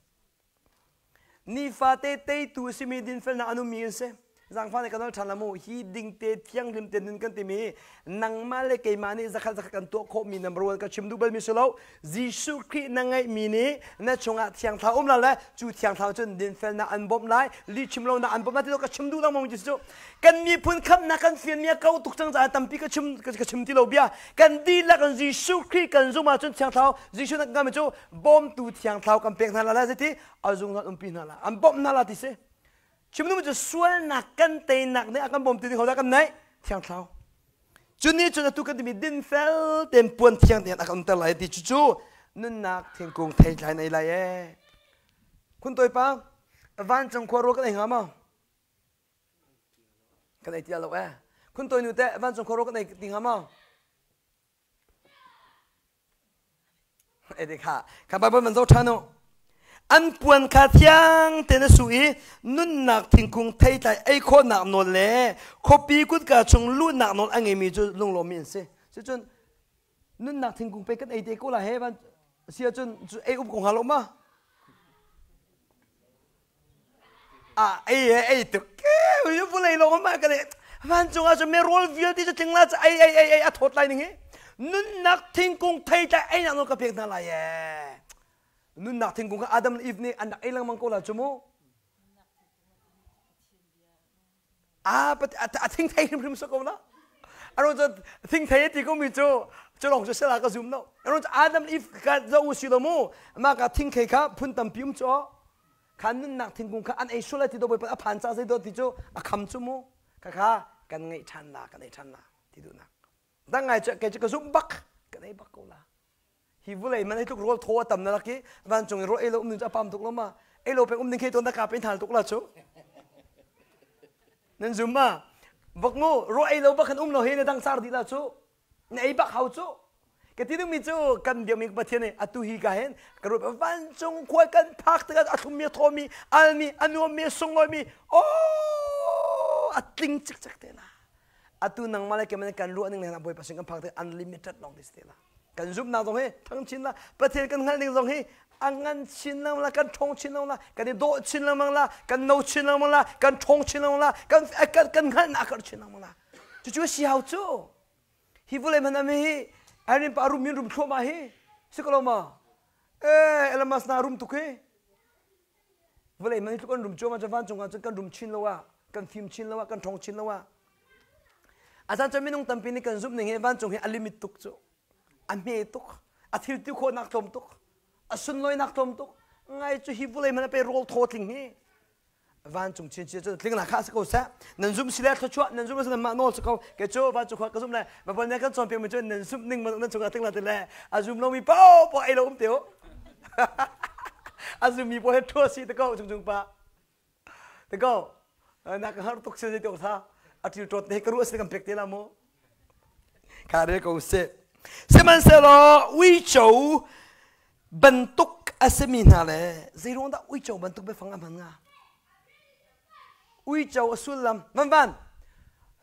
Nifate teitu a simi dinfelnak an ummi an si. Zaangfah nih kan nawl ṭhan la mu. Hi dingte thianghlim te nun kan timi nangmah le keimah nih zakhat zakhat kan tuah khawhmi number one ka chim duh balmi si lo. Jesuh Khrih na ngeihmi nih na chungah Thiang Thlarau um la le cu Thiang Thlarau cun dinfelnak an bawmh lai, lihchim lonak an bawmh lai ti ka chim duh lengmang Jesuh cu. Kan miphun khamhnak kan fianmi a kau tuk cang caah tampi ka chim ka chim ti lo bia. Kan dihlak in Jesuh Khrih kan zumh ahcun Thiang Thlarau Jesuh na kan cu bawmtu Thiang Thlarau kan pek hna la lai zeiti a zungzal umpi hna la an bawmh hna la ti si. Chim duhmi cu sualnak kan teinak nih a kan bawmtu ding hodah kan neih? Thiang Thlarau. Cu nih cun atu kan timi dinfel tein puan thiang tein a kan umter lai ti cucu nunnak thingkung theitlai na ei lai ee. Khun tawi pa, vancung khua rawl kan ei hnga maw? Kan ei ti lo ee. Khun tawi nu teh vancung khua rawl kan ei ti hnga maw? Ede kha kha Bible man zo ṭhan u. An puan kha thiang tein a su i nunnak thingkung theitlai ei khawhnak nawl le khuapi kutka chung luhnak nawl a ngeimi cu lunglawmmi an si. Cucun nunnak thingkung pe kan ei te ko la he van si ahcun cu ei um ko hnga lo ma? Ah, ei e ei tuk ke vulei lawng ma ka le vancung ah cun merawl vialte cu tling la cu ei ei ei ei a thawt lai ning hi nunnak thingkung theitlai ei nak nawl ka pek hna lai ee nunnak thingkung kha Adam le Eve nih an rak ei lengmang ko la cu mu a a thingthei hrimhrim sa ko la aro cu thingthei ti ko mi cu cu lawng cu sela ka zum lo aro cu Adam Eve ka zo u si lo mu mah ka thingthei kha phun tampi um cu kha nunnak thingkung kha an ei sual lai ti do bawipa a phan ca zei do ti cu a kham cu mu kha kha kan ngeih ṭhan la kan ei ṭhan la ti duhnak dang ngai cu kei cu ka zumh bak kan ei bak ko la hi vulei man ei tluk rawl thaw a tam na lak i vancung i rawl ei lo um ding cu a pam tuk lo ma ei lo peng um ding khi ton na ka pe hna tuk la cu nan zum ma bak mu rawl ei lo bak kan um lo hi na dang sar dih la cu na ei bak hau cu ka ti dingmi cu kan biakmi Pathian nih atu hi ka hin ka ruat vancung khua kan phak tikah a thlummi a thawmi almi a nuammi a sunglawimi oh a tling cikcek te la atu nangmah le keimah kan ruah ning le Bawipa sin kan phak tik unlimited long this te la kan zumhnak zong hi thang chin la Pathian kan hngalh ning zong hi a ngan chin lengmang la kan ṭhawng chin lengmang la kan i dawh chin lengmang la kan no chin lengmang la kan ṭhawng chin lengmang la kan kan kan hngalhnak a karh chin lengmang la cucu si hau cu hi vawlei hmanh ah hi Irene pa rum in rum thluahmah hi si ko lo ma eh Elon Musk na rum tuk hi vawlei hmanh hi tluk an rum cuahmah cu vancung ah cun kan rum chin lo ah kan fim chin lo ah kan ṭhawng chin lo ah a caan cu minung tampi nih kan zumh ning hi vancung hi a limit tuk cu a hme tuk a thil ti khawhnak tlawm tuk a sunlawinak tlawm tuk ngai cu hi vawlei hmanh ah pe rawl thaw tling hi vancung chinchin cu tling kha si ko seh nan zum si le thluachuah nan zum si mah nawl si ko ke cu vancung khua ka zum le Baibal nih kan cawnpiak mi cu nan zumh ning nan chungah tling la ti le a zum lomi paoh paoh ei lo um te u a zummi paoh he thua si te ko cung cung pa te ko na ka har tuk si te tha a til ṭawt te ka ruah si kan pek te la mu kha re ko se sihmanhsehlaw uico bantuk a simi hna le zeiruang dah uico bantuk biafang a hman hnga? Uico a sullam van van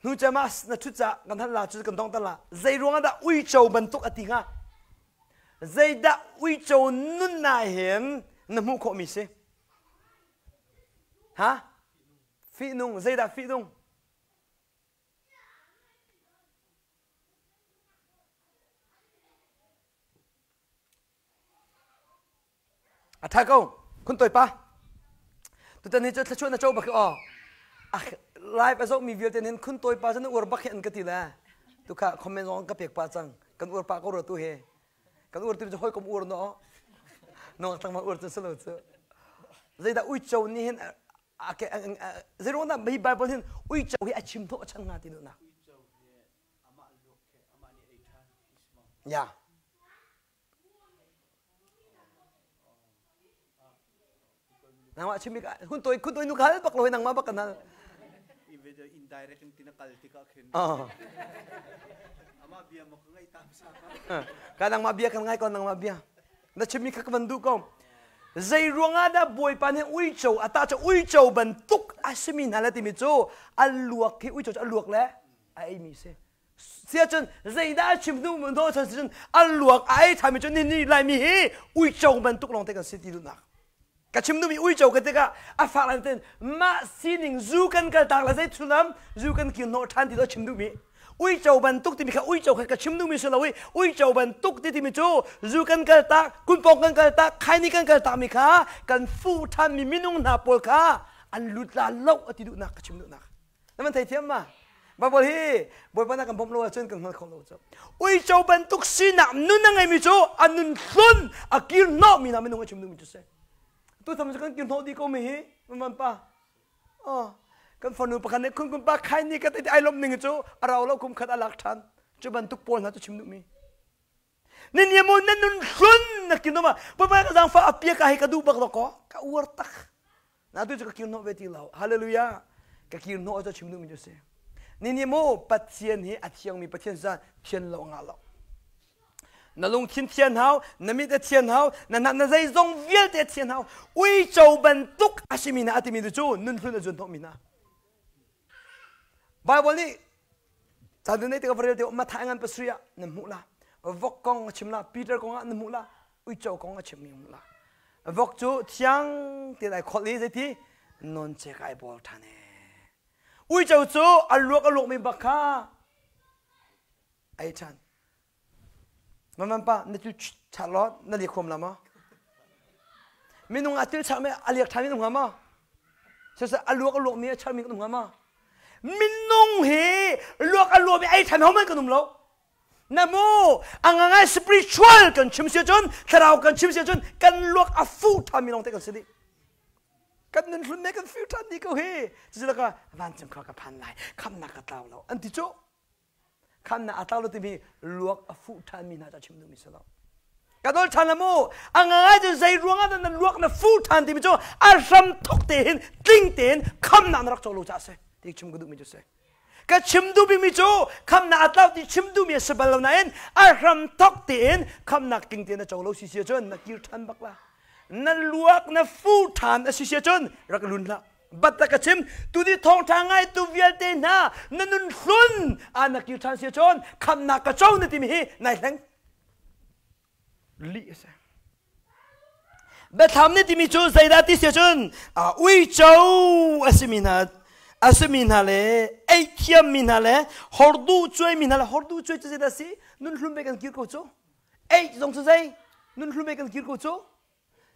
hnu cem ah na ṭhut ca kan hal la cu kan dong la zeiruang dah uico bantuk a ti hnga? Zeidah uico nun ah hin na hmuh khawhmi si? Ha? Fihnung zeidah fihnung? A ṭha ko. Khun tawi pa. Tutan hi cu thluachuah na co bak hi aw. Live a zohmi vialte nin khun tawi pa cu na uar bak hi an ka ti le. Tukha comment zong ka pek pa cang. Kan uar pa ko rua tu he. Kan uar tu cu hawikom uar no. Nong tang ma uar cu salo cu. Zeidah uico nih hin zeiruang dah hi Bible hin uico hi a chim thawh a chan hnga ti duhnak. Ya. Nangmah chimmi ka hun toi khun toi nu ka hal bak lo nangmah bak kan hal. Indirect in tina kal tikah khin. Amah bia mo ka ngai tam sa. Ka nangmah bia kan ngai ko nangmah bia. Na chimmi kha ka van duh ko. Zei ruangah dah Bawipa nih uico ata cu uico bantuk a simi hna le timi cu a luak hi uico cu a luak le a eimi si. Siahcun zeidah a chim hnu hnu cun a luak a ei ṭhanmi cu ni ni laimi hi uico bantuk lawngte kan si ti duhnak. Ka chim duhmi uico ka tikah a fak lan ten mah sining zu kan kal tak le zei sullam zu kan kir hnawh ṭhan ti lo chim duhmi. Uico bantuk timi kha uico kha ka chim duhmi si lo i uico bantuk ti timi cu zu kan kal tak, kunpawng kan kal tak, khaini kan kal tak mi kha kan fuh ṭhanmi minung hna pawl kha an lut la lo a ti duhnak ka chim duhnak. Na man theithiam ma? Baibal hi Bawipa na kan bawmh lo ahcun kan hngal kho lo cu. Uico bantuk sinak nun a ngeimi cu a nun hlun a kir hnawhmi hna minung a chim duhmi cu si. Tu tham cu kan kir hnawh dih ko mi hi man pa. Oh, kan fanu pakhat nih khun kun pa khai ni ka te ai lom ning cu a rau lo kum khat a lak ṭhan. Cu bantuk pawl hna cu chim duhmi. Ni ni mu na nun hlun na kir hnawh ma? Bawipa ka zaangfah a pia ka hi ka duh bak lo ko. Ka uar tak. Na tu cu ka kir hnawh ve ti lo. Hallelujah. Ka kir hnawh cu chim duhmi cu si. Ni ni mu Pathian hi a thiangmi Pathian sa thian lo ngah lo. Na lungthin thian hau, na mit a thian hau, na na na zeizong vialte a thian hau. Uico bantuk a simi na a timi cu nun hlun a zun hnawhmi hna. Bible nih caan nei tikah va rel te Matthai ngan pasarih ah nan hmuh la. Vok kong a chim la, Peter kong ah nan hmuh la, uico kong a chimmi hmuh la. Vok cu thiang tein ai kholh i zeiti nawncek ai bawl ṭhan ee. Uico cu a luak a luakmi bak kha ai ṭhan. Maman pa na til chah law na liak huam la maw? Minung a til chah me a liak ṭhan mi na hnga maw? Siseh a luak a luakmi a charmi kan um hnga maw? Minung hi luak a luakmi ei ṭhan hohmanh kan um lo. Na mu a ngangai spiritual kan chim si ahcun thlarau kan chim si ahcun kan luak a fu ṭhanmi lawng te kan si dih. Kan nun hlun ne kan fiu ṭhan dih ko hi. Cucu ka vancung khua ka phan lai khamnak ka tlau lo an ti cu. Khamnak a tlau lo timi luak a fuh ṭhanmi hna ca chim duhmi si lo. Ka dol ṭhan la mu a ngangai cu zei ruangah dah na luak na fuh ṭhan timi cu a hram thok te hin tling tein khamnak na rak co lo caah a si ti chim ka duhmi cu si. Ka chim duhmi cu khamnak a tlau ti chim duhmi a si bal lo nain a hram thok tein khamnak tling tein na co lo si si ahcun na kir ṭhan bak la. Na luak na fu ṭhan a si si ahcun rak lun hlah. Bat ka chim tudi thawngṭha ngaitu vialte hna na nun hlun ah na kir ṭhan si ahcun khamnak ka co na timi hi nai hleng. Lih a si. Biathlam nih timi cu zeidah ti si ahcun uico a simi hna a simi hna le ei thiammi hna le horduh cuaimi hna le horduh cuai cu zeidah si nun hlun ve kan kir ko cu ei zong cu zei nun hlun ve kan kir ko cu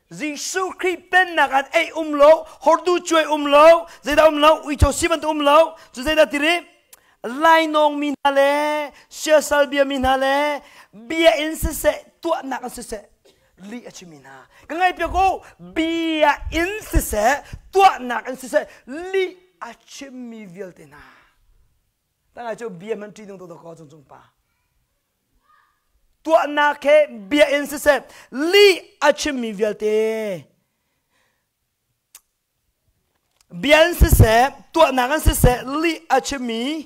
Jesuh Khrih pennak ah ei um lo horduh cuai um lo zeidah um lo uico si bantuk um lo cu zeidah ti rih lainawng mi hna le siasal bia mi hna le bia in siseh tuahnak in siseh lih a chimmi hna ka ngaihpiak u bia in siseh tuahnak in siseh lih a chimmi vialte hna tangai cu bia hman ṭih nung to ko cung cung pa tuahnak he bia in siseh lih a chimmi vialte Bia in siseh, tuahnak in siseh, lih a chimmi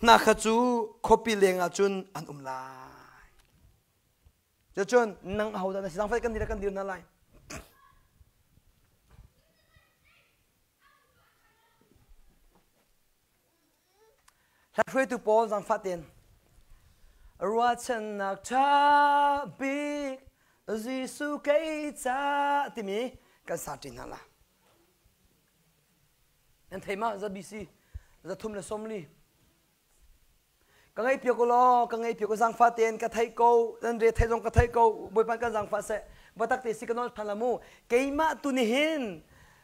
hna kha cu khuapi lengah cun an um lai. Cucun nang ahodah na si? Zaangfah kan dir kan dir hna lai. Hla hruaitu pawl zaangfah tein ruahchannak ṭha bik Jesuh kei ca timi kan sa ṭi hna la. Nan thei ma za BC 340. Ka ngaih piak u law, ka ngaih piak u zaangfah tein ka theih ko, nan re theih zong ka theih ko, Bawipa kan zaangfah seh. Batak te si ka nawl ṭhan la mu. Keimah tu nih hin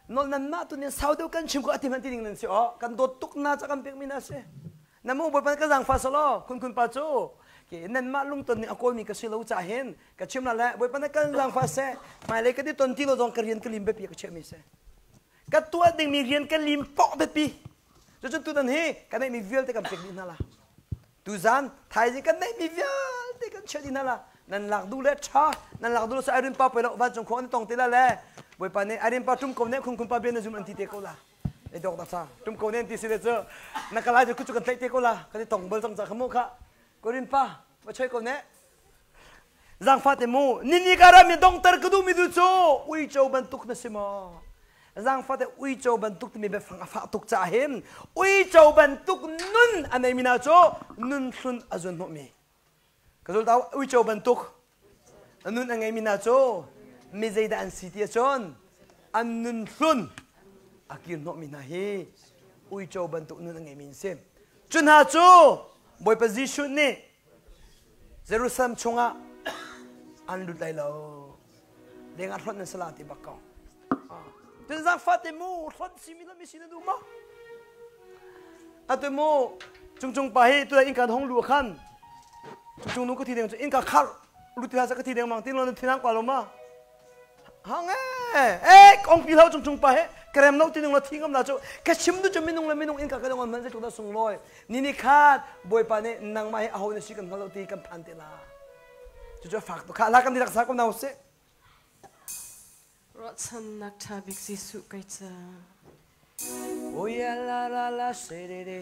nawl nanmah tu nih sau deuh kan chim ko ati hmanh ti ding nan si aw. Kan dawt tuk na ca kan pekmi na si. Na mu Bawipa ka zaangfah selaw khun khun pa cu ke nanmah lungton nih a kawlmi ka si lo ca hin ka chim la le Bawipa na kan zaangfah seh. Hmailei ka ti ton ti lo zong ka rian ka lim biapi ka chiahmi si. Ka tuah dingmi rian ka lim poh biapi. Cucun tutan hi kan neihmi vialte kan pek dih hna la. Tuzan thaizing kan neihmi vialte kan chiah dih hna la. Nan lak duh le ṭha, nan lak duh lo Irene pa poi lo vancung khua an tong te la le Bawipa nih Irene pa ṭum ko ne khun khun pa bia na zum an ti te ko la. E dok dak sa ṭum ko ne an ti si le cu na ka lai cu cu kan tlaih te ko la kan i tong bal cang ca khamu kha Korin pa va choi ko ne Zaangfah te mu, nini ka ram i dongter ka duhmi tu cu uico bantuk na si maw? Zaangfah te uico bantuk timi biafang a fah tuk caah hin uico bantuk nun a neimi hna cu nun hlun a zun hnawhmi. Ka zul tau uico bantuk nun a ngeimi hna cu mi zeidah an si ti ahcun? An nun hlun a kir hnawhmi hna hi uico bantuk nun a ngeimi an si. Cu hna cu Bawipa Jesuh nih Jerusalem chungah an lut lai lo. Lengah hlonh nan si la ti bak ko. Tun zaangfah te mu hlonh simi hlonh mi si na duh maw? Atu mu cungcung pa hi tulai innka hong lu khan cungcung nu ka thi deng cu innka khar lu ti hlah ka thi deng mang tin lo na thinang kwa lo ma? Hang e e ong pi hlau cungcung pa he krem lo ti nung la thi ngam la cu ka chim du cu minung le minung innka ka dong man zeitluk dah sunglawi ni ni khat Bawipa nih nangmah hi aho na si kan hngal lo ti kan phan te la. Cucu a fak tuk kha la kan dihlak sa ko na usih. Ruahchannak ṭha bik Jesuh kai ca. Oh yeah la la la se de de.